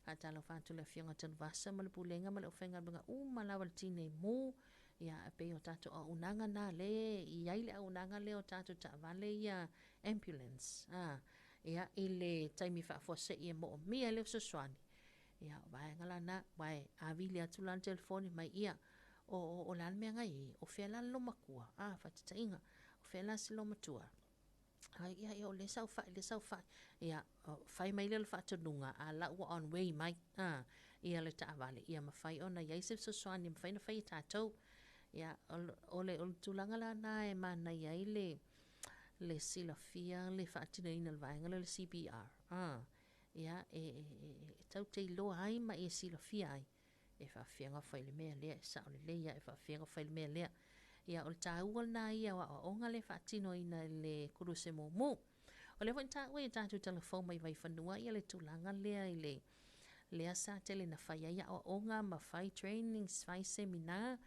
Faatalofa atu i le Afioga Tanuvasa ma le Pulega ma le aufaigaluega uma lava le Tinei Mu. Ia, e pei o tatou auaunaga na lea e i ai le auaunaga lea o tatou taavale ia ambulance. A, ia, i le taimi faafuasei e moomia ai le fesoasoani, ia, o vaega la na, aua e a vili atu la le telefoni mai, ia, o, o, o le a le mea na i ai? O fea la le loomatua? A, faataitaiga, o fea la si loomatua? Ai, ia, ia, o lea saofai, lea saofai. Ia, fai mai lea o le faatonuga, a la ua on way mai, a, ia le taavale, ia mafai ona i ai se fesoasoani e mafai ona fai e tatou. Ia, o, o le, o le tulaga la lena e manaia ai le, le silafia le faatinoina o le vaega lea o le CPR, a, ia, e, e, e, e tatou te iloa ai ma e silafia ai e faafefea ona fai le mea lea, e sao lelei lava e faafefea ona fai le mea lea. Ia, o le taua lena ia o aoaoga lea e faatinoina e le Koluse Mumu. O lea foi na taua i a tatou talafou mai Vaifanua ia le tulaga lea i le lea sa tele na fai ai aoaoga ma fai trainings, fai seminar,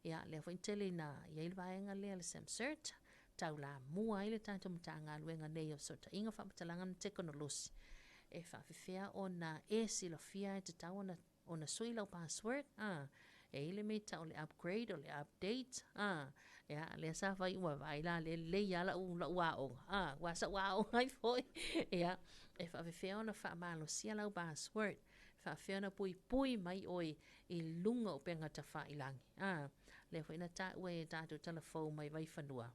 ia lea foi na tele ina i ai le vaega lea le SAMCERT, taulamua ai le tatou Matagaluega nei o Fesootaiga, Faamatalaga ma Tekonolosi e faafefea ona e silafia e tatau ona ona sui lau password a e i ai le mea e tau o le upgrade o le update a ia lea sa fai uma vaai la lea lelei lava lau lau aoga a aua sa ou aoga ai foi ia e faafefea ona faamalosia lau password e faafefea ona puipui mai oe i luga o upega tafailagi a lea foi na taua e tatou talafou mai Vaifanua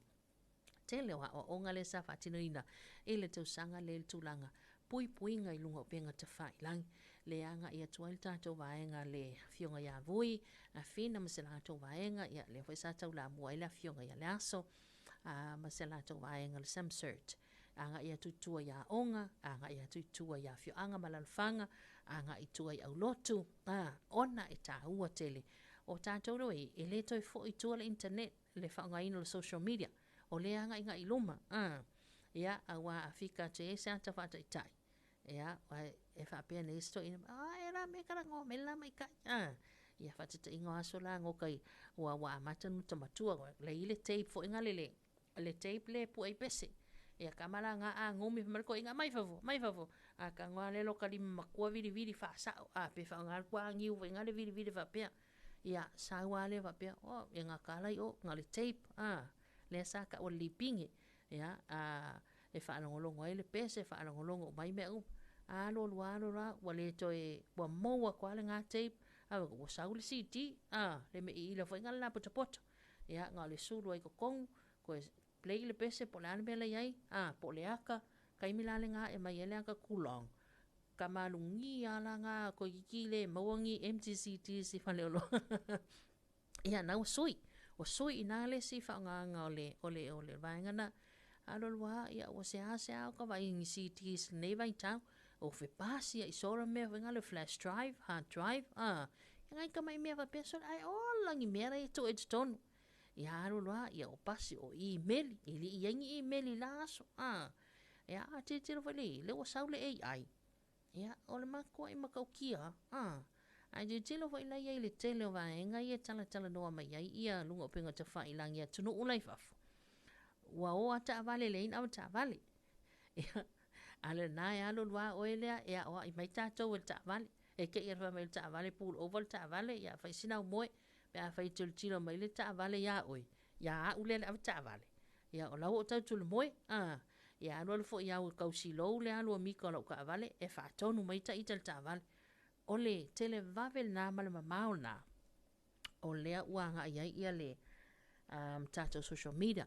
tele o aoaoga lea sa faatinoina i le tausaga lea i le tulaga puipuiga i luga o upega tafailagi. Lea agai atu ai le tatou vaega le Afioga ia Vui Afina ma se latou vaega, ia lea foi sa taulamua ai le Afioga ia Leaso a ma se latou vaega le SAMCERT. Agai atu i tua i aoga, agai atu i tua i afioaga ma alaalafaga, agai i tua i aulotu, a, ona e taua tele. O tatou lea e le toe foi i tua le internet, le faaaogaina o le social media, o lea e agaigai i luma, a, ia, aua a fika atu i ai se ata faataitai, ia, e faapea nei isi toeaina, a, e la me talanoa mai le la maitai, a, ia faataitaiga o aso la goka i, ua, ua amata ona matua, le i le tape foi nga le le, le tape le pue ai pese. Ia kama la nga a ngomi fai mai le toeaina, mai fafo, mai fafo. A tago lava lea lo ta lima matua vilivili faasao, a pe faaaoga le tuaaniu foi nga le vilivili faapea. Ia, sau lava lea faapea, oh, e gata la i o, na o le tape, a, lea sa tau o le lipine, ia, a, e faalogologo ai le pese, faalogologo uma ai mea uma. A alu alu lava alu alu lava, ua le toe, ua mou atu lava lena tape, a ua sau le CD, a, le mea iila foi lena le lapotopoto. Ia, na o le sulu lava i totonu, toe play le pese po o le a le mea la i ai, a, po o le ata, taimi la lena e aumai ai le ata tulong. Kamalugia lava la na toeitiiti le maua ni empty CDs i Faleoloa. Ia, na ua sui. Ua sui i ina le isi faaaogaga o le, o le, o le vaega na. Alu alu lava, ia, ua seasea o ta vaai i ni CDs i lenei vaitau. O fepasi ia i sola mea foi na le flash drive, hard drive, a. Ia nai tamai mea faapea sole, ae ola ni mea la e tuu i totonu. Ia alu alu lava, ia o pasi, o imeli, e le i i ai ni imeli i la aso, a. Ia, a tilotilo foi le, lea ua sau le AI. Ia, o le matuai matautia, a. Ae tilotilo foi la ia i le tele o vaega ia e talatalanoa mai ai ia luga o upega tafailagi i atunuu la i fafo. Ua o a taavale leai ni avetaavale. Ia, a lena e alu alu lava oe lea e aoai mai tatou e le taavale. E te i lava fai mai le taavale pull over le taavale, ia fai sina au moe. Pe a fai e tilotilo mai le taavale ia oe, ia au lea le avetaavale, ia o la ua ou tau atu i le moe, a. Ia alu alu foi au e tau silou le alu a mika o lau taavale, e faatonu mai ta ita i le taavale. O le televave lena ma le mamao lena o lea ua agai ai ia le um, tatou social media.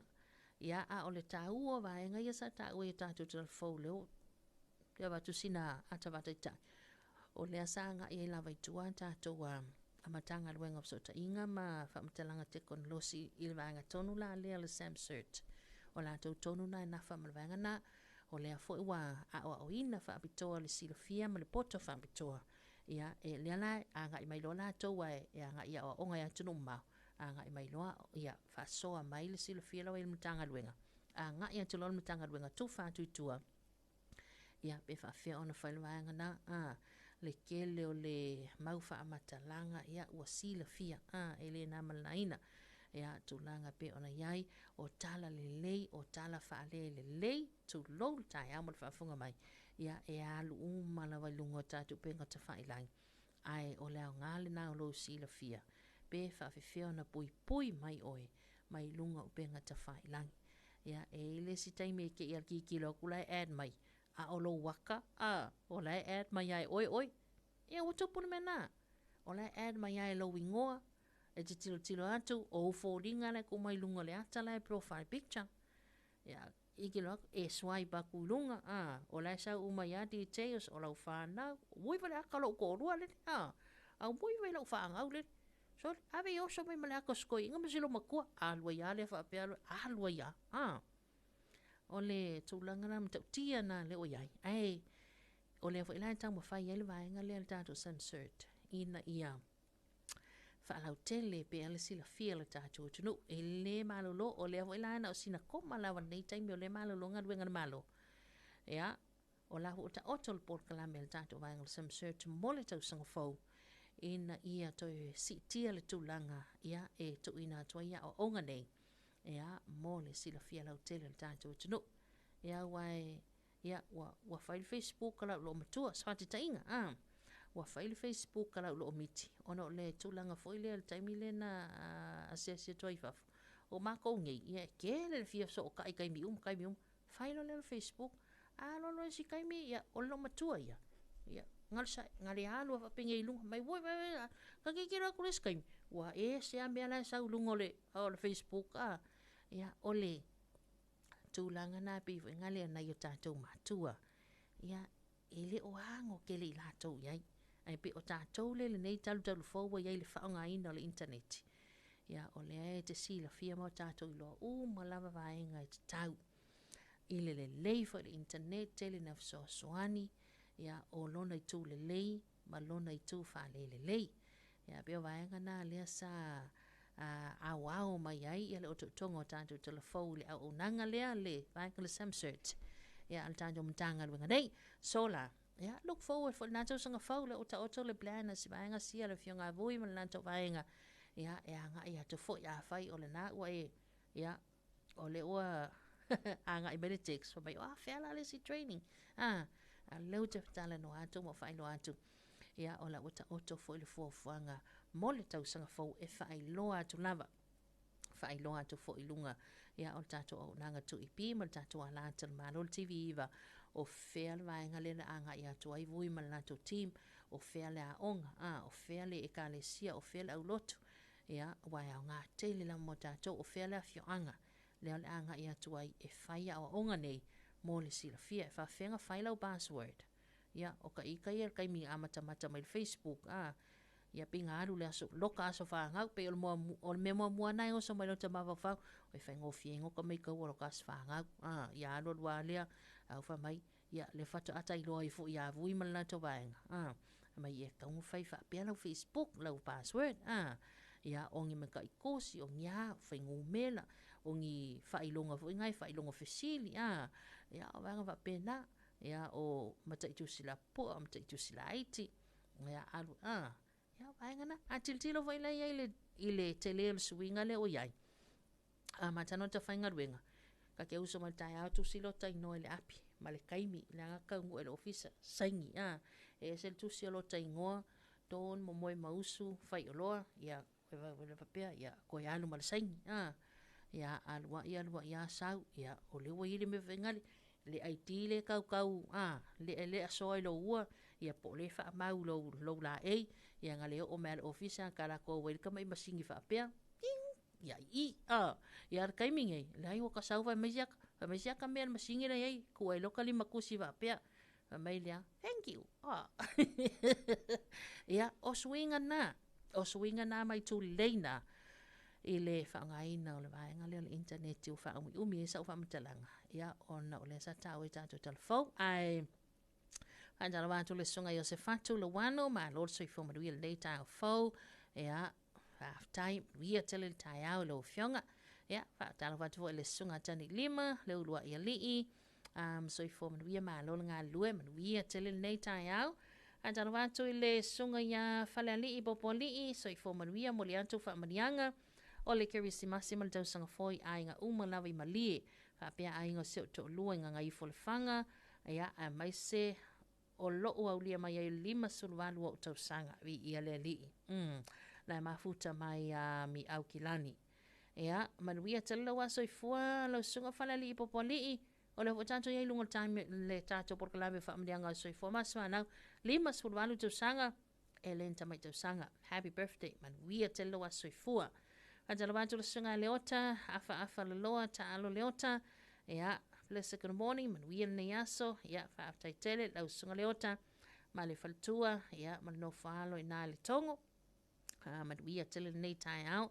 Ia, a o le taua o vaega ia sa taua i a tatou talafou lea ua te avatu sina ata faataitai. O lea sa agai ai lava i tua tatou a, a Matagaluega o Fesootaiga ma Faamatalaga Tekonolosi i le vaega tonu la lea o le SAMCERT. O latou tonu na e nafa ma le vaega na. O lea foi ua aoaoina faapitoa le silafia ma le poto faapitoa. Ia, e, lea la e agai mai loa latou a e, e agai i aoaoga i atunuu mamao, agai mai loa, ia, faasoa mai le silafia la ua i le Matagaluega, agai atu loa le Matagaluega tufa atu i tua, ia, pe faafefea ona fai le vaega na, a, le tele o le mau faamatalaga, ia, ua silafia, a, e le na ma le laina, ia, tulaga e pei ona i ai, o tala lelei, o tala faalelelei, tulou le taeao ma le faafofoga mai, ia, e alu uma lava i luga o tatou upega tafailagi, ae o le aoga lena o lou silafia, pe faafefea ona puipui mai oe mai luga o upega tafailagi. Ia, e i ai le isi taimi e te i a tilotilo atu la e add mai, a o lou aka, a, o la e add mai lava e oe oe. Ia, ua tupu le mea lena. O la e add mai lava e lou igoa, e te tilotilo atu, o ou foliga la e tuu mai i luga o le ata la e profile picture. Ia, i tilo atu, e swipe atu i luga, a, o la e sau uma ai lava details o lau fanau, ui wale aka lou toalua lele, a, a ui wai lau fanau lele. Sole, ave i oso mai ma le aka o se toeaina ma si lou matua, alu ai lava lea faapea, alu, alu ai lava, a. O le tulaga la matautia lena lea ua i ai, ae o lea foi la e taumafai ai le vaega lea le tatou SAMCERT ina ia faalautele pea le silafia o le tatou atunuu. E le malolo, o lea foi la na o sina koma lava i lenei taimi o lea e malolo galuega a le Malo. Ia, o la ua taoto le polokalame a le tatou vaega o le SimSearch mo le tausaga fou ina ia toe siitia le tulaga ia e tuuina atu ai aoaoga nei ia mo le silafia lautele o le tatou atunuu. Ia aua e ia ua ua fai le Facebook a lau loomatua, se faataitaiga a, ua fai le Facebook a lau loomiti ona o le tulaga foi lea i le taimi lea na asiasi atu ai i fafo, o makou nei ia e tele le fia fesootai i taimi uma taimi uma, fai loa lea o le Facebook, a alu alu ai si taimi ia o le loomatua ia, ia galo sae, na le alu lava faapenei i luga, mai oi ta tilotilo atu i le isi taimi, ua ese lava mea la e sau i luga o le Facebook a. Ia o le tulaga na pei foi na lea nai o tatou matua, ia e le o ago tele i latou i ai. Ae pei o tatou lea i lenei talutalu fou ua i ai le faaaogaina o le initaneti, ia o lea e te silafia ma o tatou iloa uma lava vaega e tatau i le lelei foi o le internet, tele ina fesoasoani, ia o lona itu lelei ma lona itu faalelelei. Ia pei o vaega na lea sa aoao mai ai ia le otootoga o tatou talafou i le auaunaga lea le vaega o le SAMCERT ia a le tatou Matagaluega nei. So la, ia look forward foi i lena tausaga fou lea ua taoto le plan a si vaega sia le Afioga a Vui ma le latou vaega ia e agai atu foi afai o lena ua e ia o lea ua agai mai le text fai mai, o afea la le isi training? A, a lea ou te talanoa atu ma faailoa atu, ia o la ua taoto foi le fuafuaga mo le tausaga fou e faailoa atu lava, faailoa atu foi i luga ia o le tatou auaunaga 2EP ma le tatou alata i le Malo le TV9, o fea le vaega lea na agai atu ai Vui ma le latou team, o fea le aoga, a, o fea le ekalesia, o fea le aulotu, Ia, aua e aoga tele lava mo tatou, o fea le afioaga lea o le a agai atu ai e fai aoaoga nei mo le silafia. E faafefea ona fai lau password? Ia, o ka ika ia i le taimi e amatamata mai le Facebook, a, ia pei na alu le aso, loka aso fanau, pei o le, o le mea muamua lena e oso mai lota mafaufau, e faigofie ai ona matauina o loka aso fanau, a, ia alu alu lava lea, a ua fai mai, Ia, lea faatoa tailoa ai foi ia Vui ma le latou vaega, a, mai e tatau ona fai faapea lau Facebook, lau password, a, ia, o ni mataitusi, o ni a, o fuainumera, o ni faailoga foi na e faailoga fesili, a, ia, o vaega faapena, ia, o mataitusi lapopoa, o mataitusi laiti, ia, alu, a, ia, o vaega na. A tilotilo foi la i ai i le, i le tele o le suiga lea ua i ai, A matana o ta faigaluega, ta te uso mai le taeao tusi lota igoa i le api ma le taimi leaga taunuu i le ofisa, saini a. E ese le tusi o lota igoa, Dawn Momoe Mausu Faioloa, ia koe faapea, ia koe alu ma le saini a. Ia alu ai alu ai a sau, ia o lea ua i ai le mea faigale, le ID lea tautau a, le asoa i lou ua, ia po o lea e faamau i lou laei, ia na le oo mai lava i le ofisa ta latou ai le tamai masini faapea, ting, ia i i, a. Ia le taimi nei, leai ua ta sau fai mai siaka, fai mai siaka mea le masini la i ai, tuu ai loa ta limatusi faapea, fai mai lea, thank you, a. Ia, o suiga na, o suiga na mai tulei na i le faaaogaina o le vaega lea o le internet ua faaumiumi ai sau faamatalaga, ia, ona o lea sa taua i tatou talafou. Ae faatalofa atu le Susuga Iosefatu Lewano, malo le soifua manuia i lenei taeao fou. Ia, faafetai, manuia tele le taeao i lau Afioga. Ia, faatalofa atu foi i le Susuga Tani Lima, le uluai alii, soifua manuia, malo le galulue, manuia tele lenei taeao. Faatalofa atu i le Susuga ia Falealii Popoalii, soifua manuia, momoli atu faamanuiaga o le Kerisimasi ma le tausaga fou i aiga uma lava i Malie, faapea aiga o si ou toalua i Gagaifolefaga, ia, aemaise o lou aulia mai ai le 58 o ou tausaga, viia le Alii. La e mafuta mai a Miau Kilani. Ia, manuia tele lau aso i fua, lau susuga Falealii Popoalii, o lea foi tatou i ai i luga o le taimi, le tatou polokalame o Faamanuiaga o le Soifua ma Aso Fanau, 58 tausaga, e le ni tamai tausaga. Happy birthday, manuia tele lou aso soifua. Faatalofa atu le susuga ia Leota, afaafa loloa, taalo Leota. Ia, blessed good morning, manuia lenei aso. Ia, faafetai tele lau susuga Leota ma le faletua, ia, ma le nofo alo i na i le Togo. Manuia tele lenei taeao.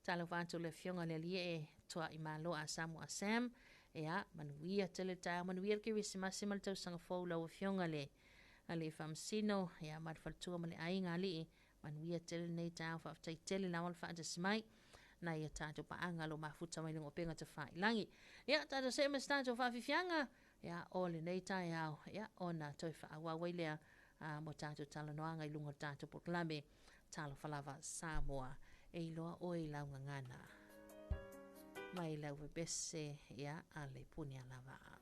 Talofa atu le afioga le alii e Tuaimalo a Samu a Sam. Ia, manuia tele le taeao, manuia le Kerisimasi ma le tausaga fou lau afioga le Alii Faamasino, ia ma le faletua ma le aiga alii, manuia tele lenei taeao, faafetai tele lava le faatasi mai nai a tatou paaga lo mafuta mai luga o upega tafailagi. Ia, tatou see ma se tatou faafiafiaga, ia, o lenei taeao, ia, ona toe faaauau ai lea mo tatou talanoaga i luga o le tatou polokalame Talofa Lava Samoa. E iloa oe i lau gagana mai lau vevese, ia, a le Punialavaa.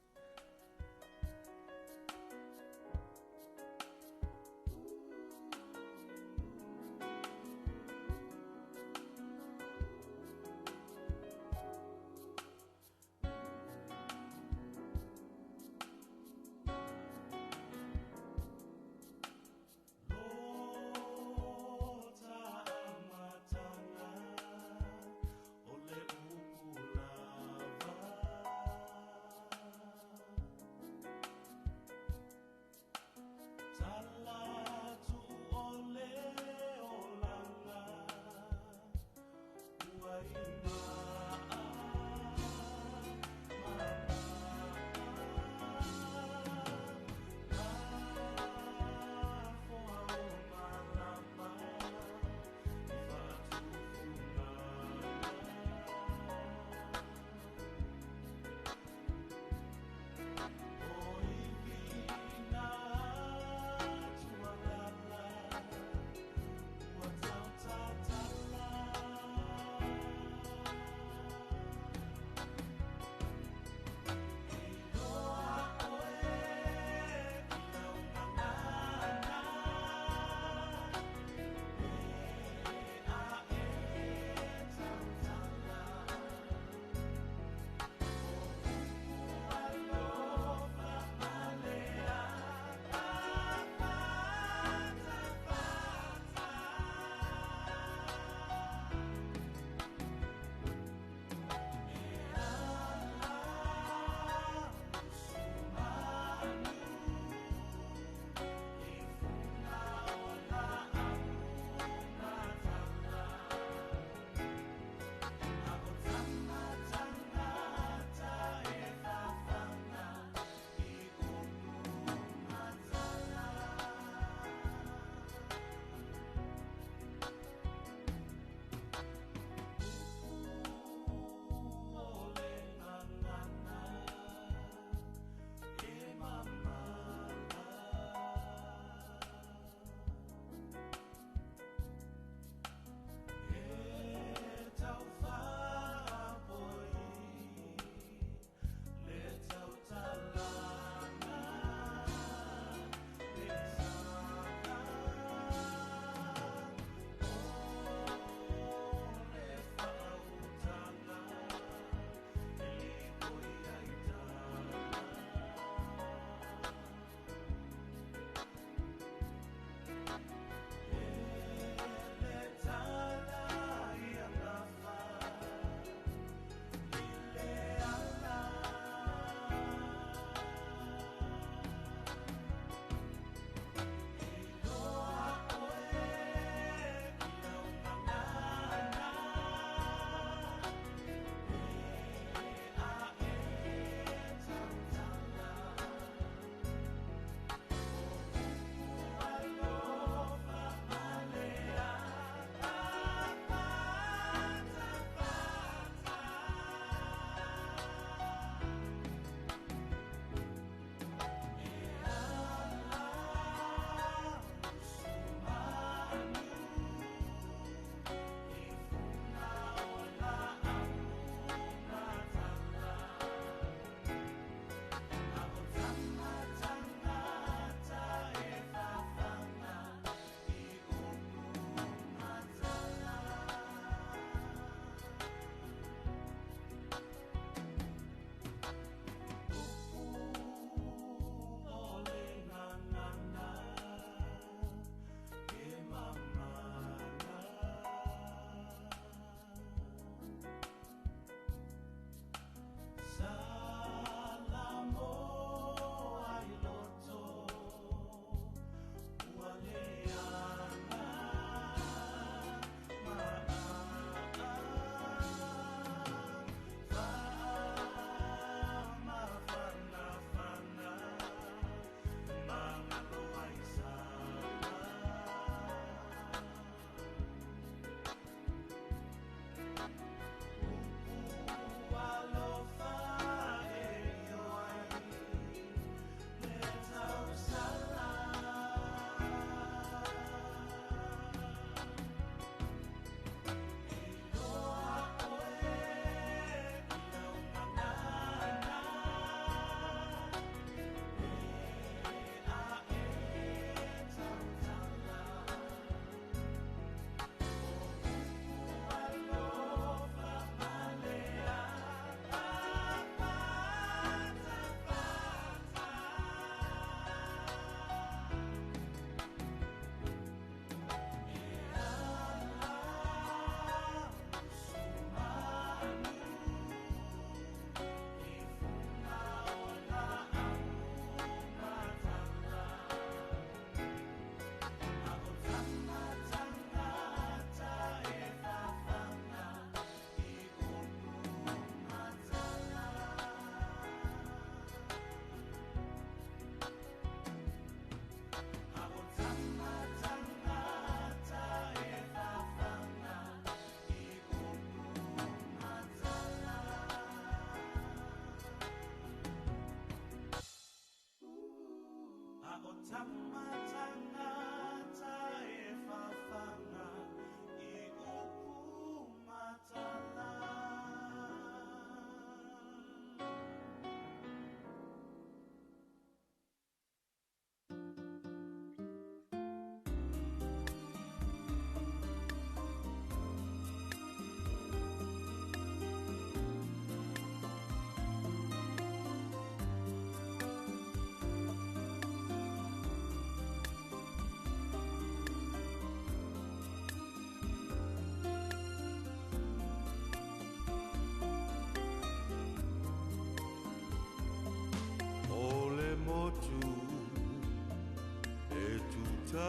O le upu lava.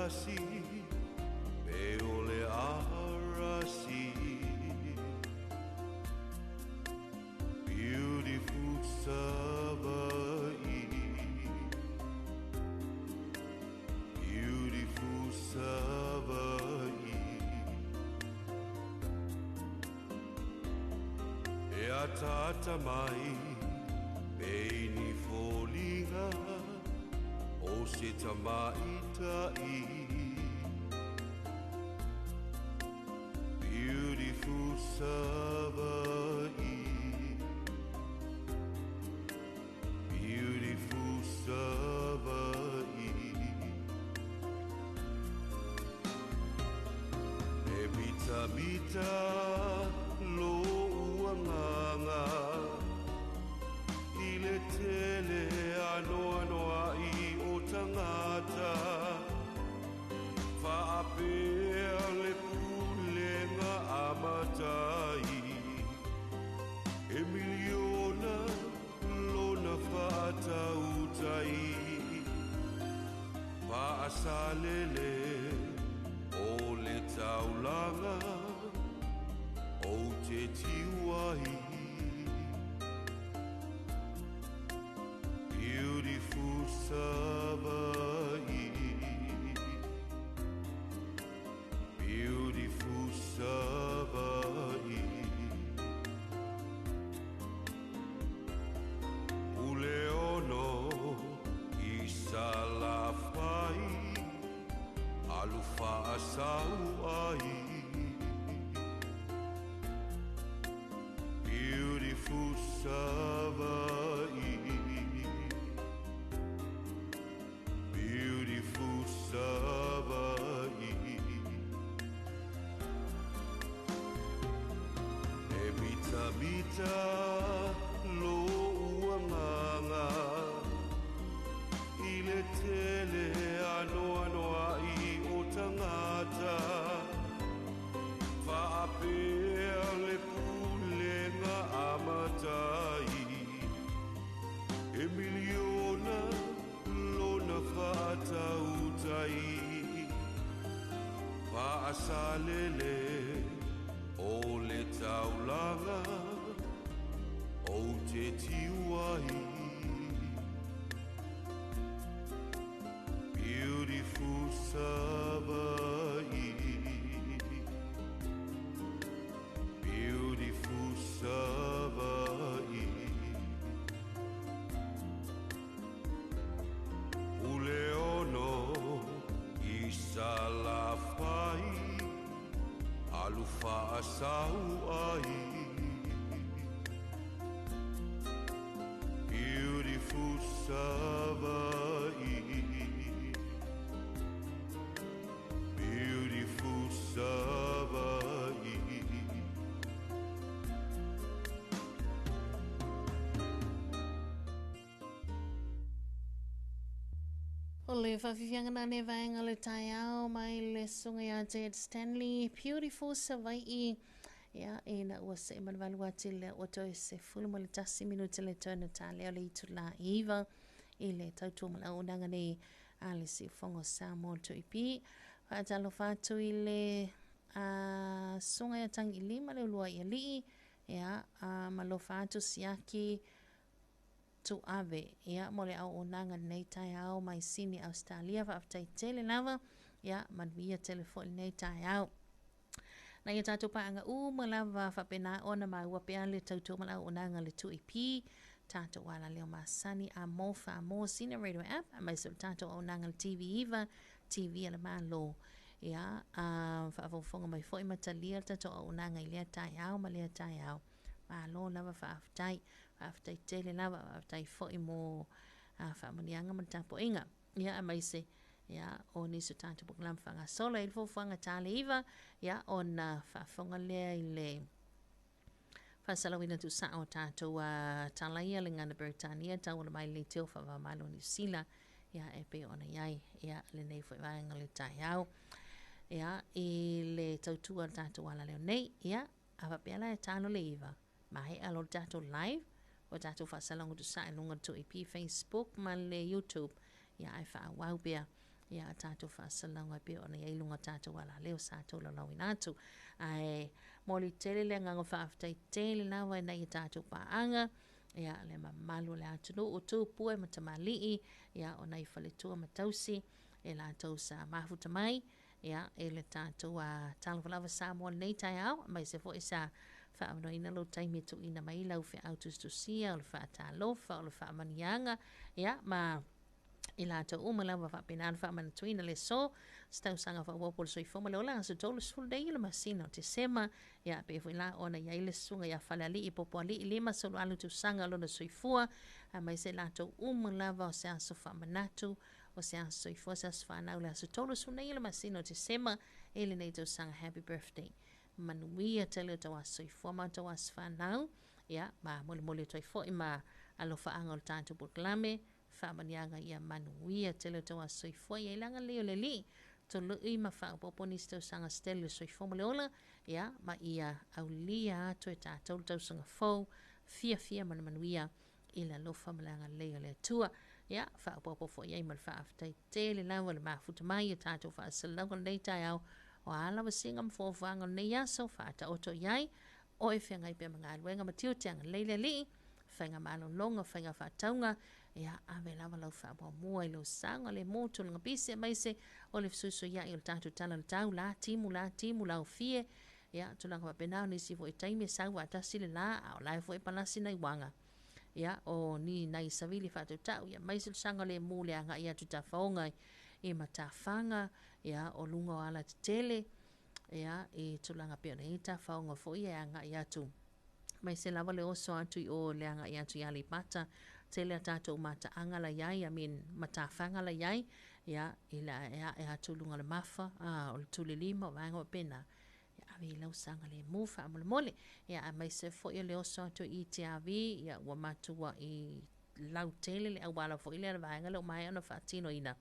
tasi pe o le arasi. Beautiful Savaii, beautiful Savaii. E ataata mai pe ni foliga o se tamaitai. Beautiful Savaii, beautiful Savaii. E mitamita lo uagaga i le tele anoanoai o tagata. Faapea le pulega a matai e miliona lona faatautai. Faasalele o le taulaga o te tiuai. Beautiful Savaii, beautiful Savaii. Puleono i Salafai, alu faasau ai. Beautiful Savaii, beautiful Savaii. E mitamita lo uagaga i le tele anoanoai o tagata. Faapea le pulega a matai e miliona lona faatautai. Faasalele o le taulaga o te tiuai. Beautiful Savaii, beautiful Savaii. Puleono i Salafai, alu faasau ai. Beautiful Savaii, beautiful Savaii. O le faafiafiaga na le vaega le taeao mai le susuga ia Jed Stanley, Beautiful Savaii. Ia, ina ua see ma le valu ati lea ua toe 11 minute le toe na talea o le itula 9 i le tautua ma le auaunaga nei a le Siufogo Samoa 2AP. Faatalofa atu i le susuga ia Tangi Lima le ulua i alii, ia, malofa atu siaki tuave, ia, mo le auaunaga lenei taeao mai Sini Australia. Faafetai tele lava, ia, manuia tele foi lenei taeao. Na ia tātou pāanga uma lava faapena ona maua pea le tautua ma le auaunaga le 2AP, tātou ala leo masani a mo wha Sina Radio App, a mai so tātou auaunaga le TV9, TV a le Malo. Ia, faafogafoga mai foi ma talia le tātou auaunaga i lea taeao ma lea taeao. Malo lava faafetai, faafetai tele lava, faafetai foi mo faamanuiaga ma le tapuaiga. Ia, aemaise ia o nisi o tatou polokalame faagasolo ai le fuafuaga ta le 9, ia ona faafofoga lea i le faasalauina tuusaa o tatou tala ia le gagana Peretania tauala mai le leitio faavavamalo Niu Sila, ia e pei ona i ai ia lenei foi vaega o le taeao ia i le tautua o le tatou alaleo nei. Ia, a faapea la e talo le 9, maea loa le tatou live o tatou faasalaga tuusaa i luga o le 2AP Facebook ma le YouTube, ia ae faaauau pea ia a tatou faasalalauga e pei ona i ai i luga o tatou alaleo sa tolaulauina atu. Ae momoli tele le agaga faafetai tele lava i nai a tatou paaga, ia le mamalu o le atunuu, tupua ma tamalii, ia o nai faletua ma tausi, e latou sa mafuta mai, ia e le tatou a Talofa Lava Samoa lenei taeao, aemaise foi sa faaavanoaina lou taimi e tuuina mai lau feau tusitusia, o le faatalofa, o le faamanuiaga, ia ma i latou uma lava faapena ona faamanatuina le aso, se tausaga faaopoopo o le soifua ma le ola, aso 30 nei o le masina o Tesema, ia pei foi la ona i ai le susuga ia Falealii Popoalii 58 tausaga o lona soifua, aemaise i latou uma lava o se aso faamanatu, o se aso soifua, se aso fanau, le aso 30 nei o le masina o Tesema i lenei tausaga. Happy birthday. Manuia tele o tau aso soifua ma o tau aso fanau, ia ma molimoli atu ai foi ma alofaaga o le tatou polokalame, faamanuiaga ia manuia tele o tau aso soifua, ia i le agalelei o le Alii, tului ma faaopoopo nisi tausaga se tele o le soifua ma le ola, ia ma ia aulia atu e tatou le tausaga fou, fiafia ma le manuia i le alofa ma le agalelei o le Atua. Ia, faaopoopo foi ai ma le faafetai tele lava le mafuta mai o tatou faasalalauga lenei taeao, o a lava siiga ma fuafuaga o lenei aso, faataoto i ai, o e feagai pea ma galuega ma tiute, agalelei le Alii, faiga malologa, faiga faatauga, ia ave lava lau faamuamua i lou saogalemu, tulaga pisi aemaise o le fesuisuiai o le tatou tala o le tau, la timu, la timu, laofie, ia tulaga faapena o nisi foi taimi e sau faatasi le la, a o la e foi e palasi nai uaga, ia o ni nai savili faatautau, ia aemaise le saogalemu le agai atu i tafaoga i matafaga, ia o luga o alatetele, ia i tulaga pei ona i ai tafaoga foi e agai atu aemaise lava le oso atu i o le agai atu i Aleipata, tele a tatou mataaga la i ai, I mean matafaga la i ai, ia i le aeae atu i luga o le mafa, o le tulelima, o vaega faapena, ia ave i lau saogalemu faamolemole. Ia aemaise foi o le oso atu i TRV, ia ua matuai lautele le auala foi lea le vaega lea ua maea ona faatinoina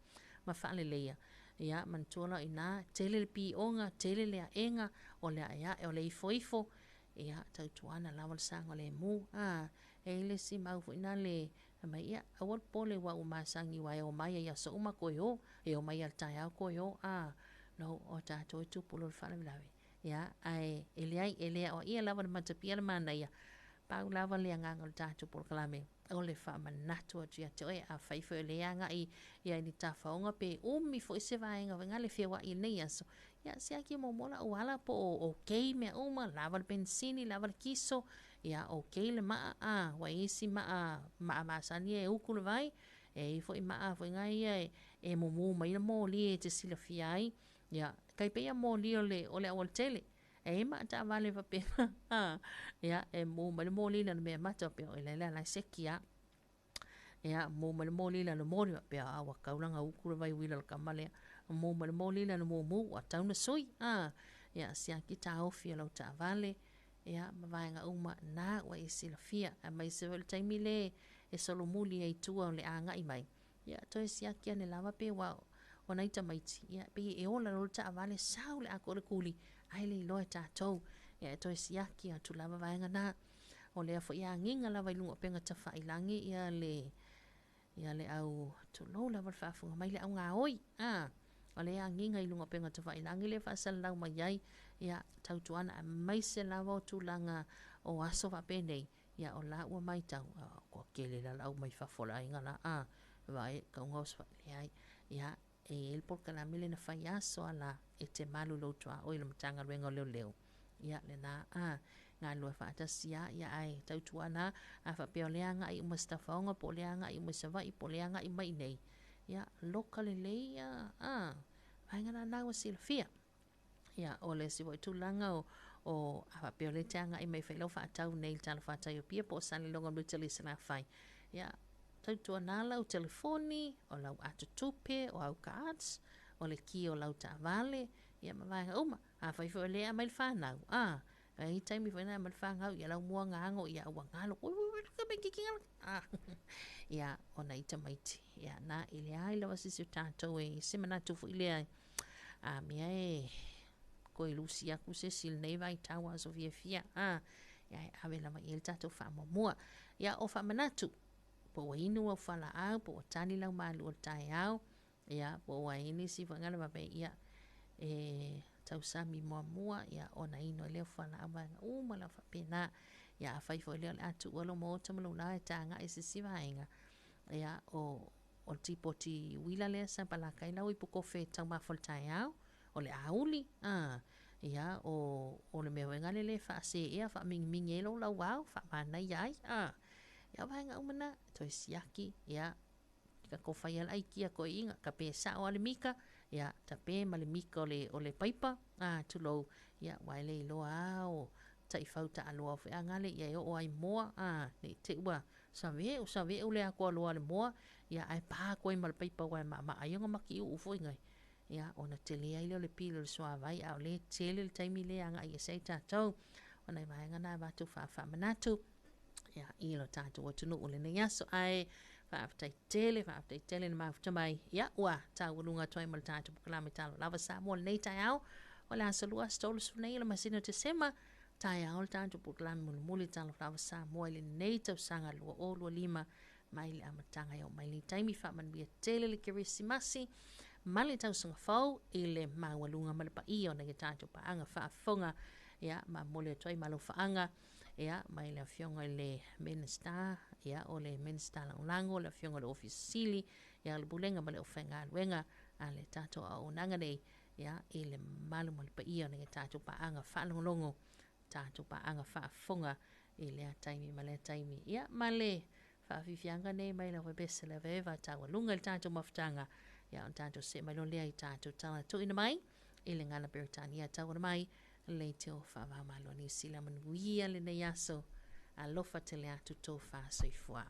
ma faaleleia. Ia manatua la i ina, tele le pioga, tele le aega, o le aeae, o le ifoifo, ia tautuana lava le saogalemu. A, e i ai le isi mau foi na le fai mai, ia aua le popole aua ua masani aua e omai lava i aso uma toe o, e omai lava i le taeao toe o. A, no, o tatou e tupu loa le faalavelave. Ia, ae e leai, e le aoaia lava le matapia le manaia, pau lava le agaga o le tatou polokalame, o le faamanatu atu ia te oe, afai foi o lea e agai ia i ni tafaoga pe umi foi se vaega foi le feoai i lenei aso, ia siaki muamua lau auala po o okay mea uma, lava le penisini, lava le kiso, ia okay le maa, a, ua i ai isi maa, maa masani e uku le vai, e i ai foi maa foi nai ia e mumu mai le moli e te silafia ai, ia, tai pei a moli o le, o le aualatele, e i ai maa taavale faapena, a, ia, e mu mai le moli lana mea mata, pea o le la seki a. Ia, mu mai le moli lana moli, pea a ua kaulanga uku le vai uila le kama lea. Mu mai le moli lana mumu, ua tau na sui, a. Ia, siaki taofi o lau taavale, ia, ma vaega uma na ua e silafia. Aemaise foi le taimi le e solomuli ai i tua o le agai mai. Ia, toe siaki ane lava pe ua o nai tamaiti, ia, pei e ola loa le taavale, sau le atoa o le kuli, ae le iloa e tatou. Ia, e toe siaki atu lava vaega na. O lea foi e agiga lava i luga o upega tafailagi ia le, ia le au, tulou lava le faafofoga mai, le au gaoi, a, o lea e agiga i luga o upega tafailagi lea e faasalalau mai ai, ia, tautuana, aemaise lava o tulaga o aso faapenei, Ia o la ua matau, ua tele la lau mai fafo o le aiga la, a, vaai, tau gaosi fai, leai. Ia, e i ai le polokalame lea na fai aso a la, e te malu i lou tuaoi i le Matagaluega o Leoleo. Ia, lena, a, galulue faatasi lava, ia ae tautuana, a faapea o lea agai uma i Sitafaoga, po o lea agai uma i Savaii, po o lea agai mai i inei, ia, loka lelei ia, a, vaega na ua silafia. Ia, o le isi foi tulaga o, o a faapea o lea e te agai mai fai lau faatau nei i le talafatai o Apia po o Saleloga ma Tele i Salafai. Ia, tautuana lau telefoni, o lau atotupe, o au cards, o le ki o lau taavale, ia ma vaega uma. Afai foi o lea e aumai le fanau, a, e i ai taimi foi na e aumai le fanau, ia lau mua gago, ia ua galo, ui, ui, ui, ka me kiki galo. Ah, ia, o nai tamaiti. Ia, na, e leai lava se isi o tatou e se manatu foi lea a mea e koe lusi aku se isi i lenei vaitau aso fiafia, a, ia e ave lava i ai le tatou faamuamua. Ia, o faamanatu, po ua inu au fualaau, po ua tali lau malu o le taeao, Ia, po o ua i ai nisi foi gale faapea, ia, e tausami muamua, ia, ona inu ai lea o fualaau vaega uma lava faapena. Ia, afai foi lea o le a tuua lou maota ma lou la e ta agai i se isi vaega, ia, o, o le tipoti uila lea sa palaka ai lau ipukofe e taumafa o le taeao, o le auli, a, ia, o, o le mea foi gale lea e faaseea, faamingimingi ai lou lauao, faamanaia ai, a. Ia, o vaega uma na, toe siaki, ia, ka ko fai ala aikia ko iga ka pe sao ale mika ia tape ma le mika o le o le paipa a tulou ia ua e le iloa a o taifau taaloa foi a gale ia e oo ai moa a nei te ua save'u save'u le atoa loa le moa ia ae pa atu ai ma le paipa ua e maamaa ai ona matiu'u foi nai ia ona tele ai lea o le pili o le suavai a o lea e tele le taimi lea e agai ese ai tatou. O nai vaega na avatu faafaamanatu ia, i lo tatou atunuu lenei aso. Ae faafetai tele, faafetai tele na mafuta mai. Ia, ua taualuga atu ai ma le tatou polokalame Talo Lava Samoa lenei taeao. O le aso lua, aso 30 nei o le masina o Tesema, taeao le tatou polokalame mulimuli Talo Lava Samoa i lenei tausaga 2025 mai le amataga e oo mai lenei taimi. Faamanuia tele le Kerisimasi ma le tausaga fou i le maualuga ma le paia o nai a tatou paaga faafofoga. Ia, ma momoli atu ai malofaaga ia, mai le afioga i le Minisita, ia, o le Minisita Lagolago, le afioga i le Ofisa Sili, ia, le Pulega ma le Aufaigaluega a le tatou auaunaga nei, ia, i le mamalu ma le paia o nai a tatou paaga faalogologo, tatou paaga faafofoga i lea taimi ma lea taimi. Ia, ma le faafiafiaga nei mai lau pepese le aveeva taualuga i le tatou mafutaga, ia, ona tatou see mai loa lea i tatou tala tuuina mai i le gala Peretania tauala mai leitio faava o Malo Niu Sila. Manuia lenei aso, alofa tele atu tofa soifua.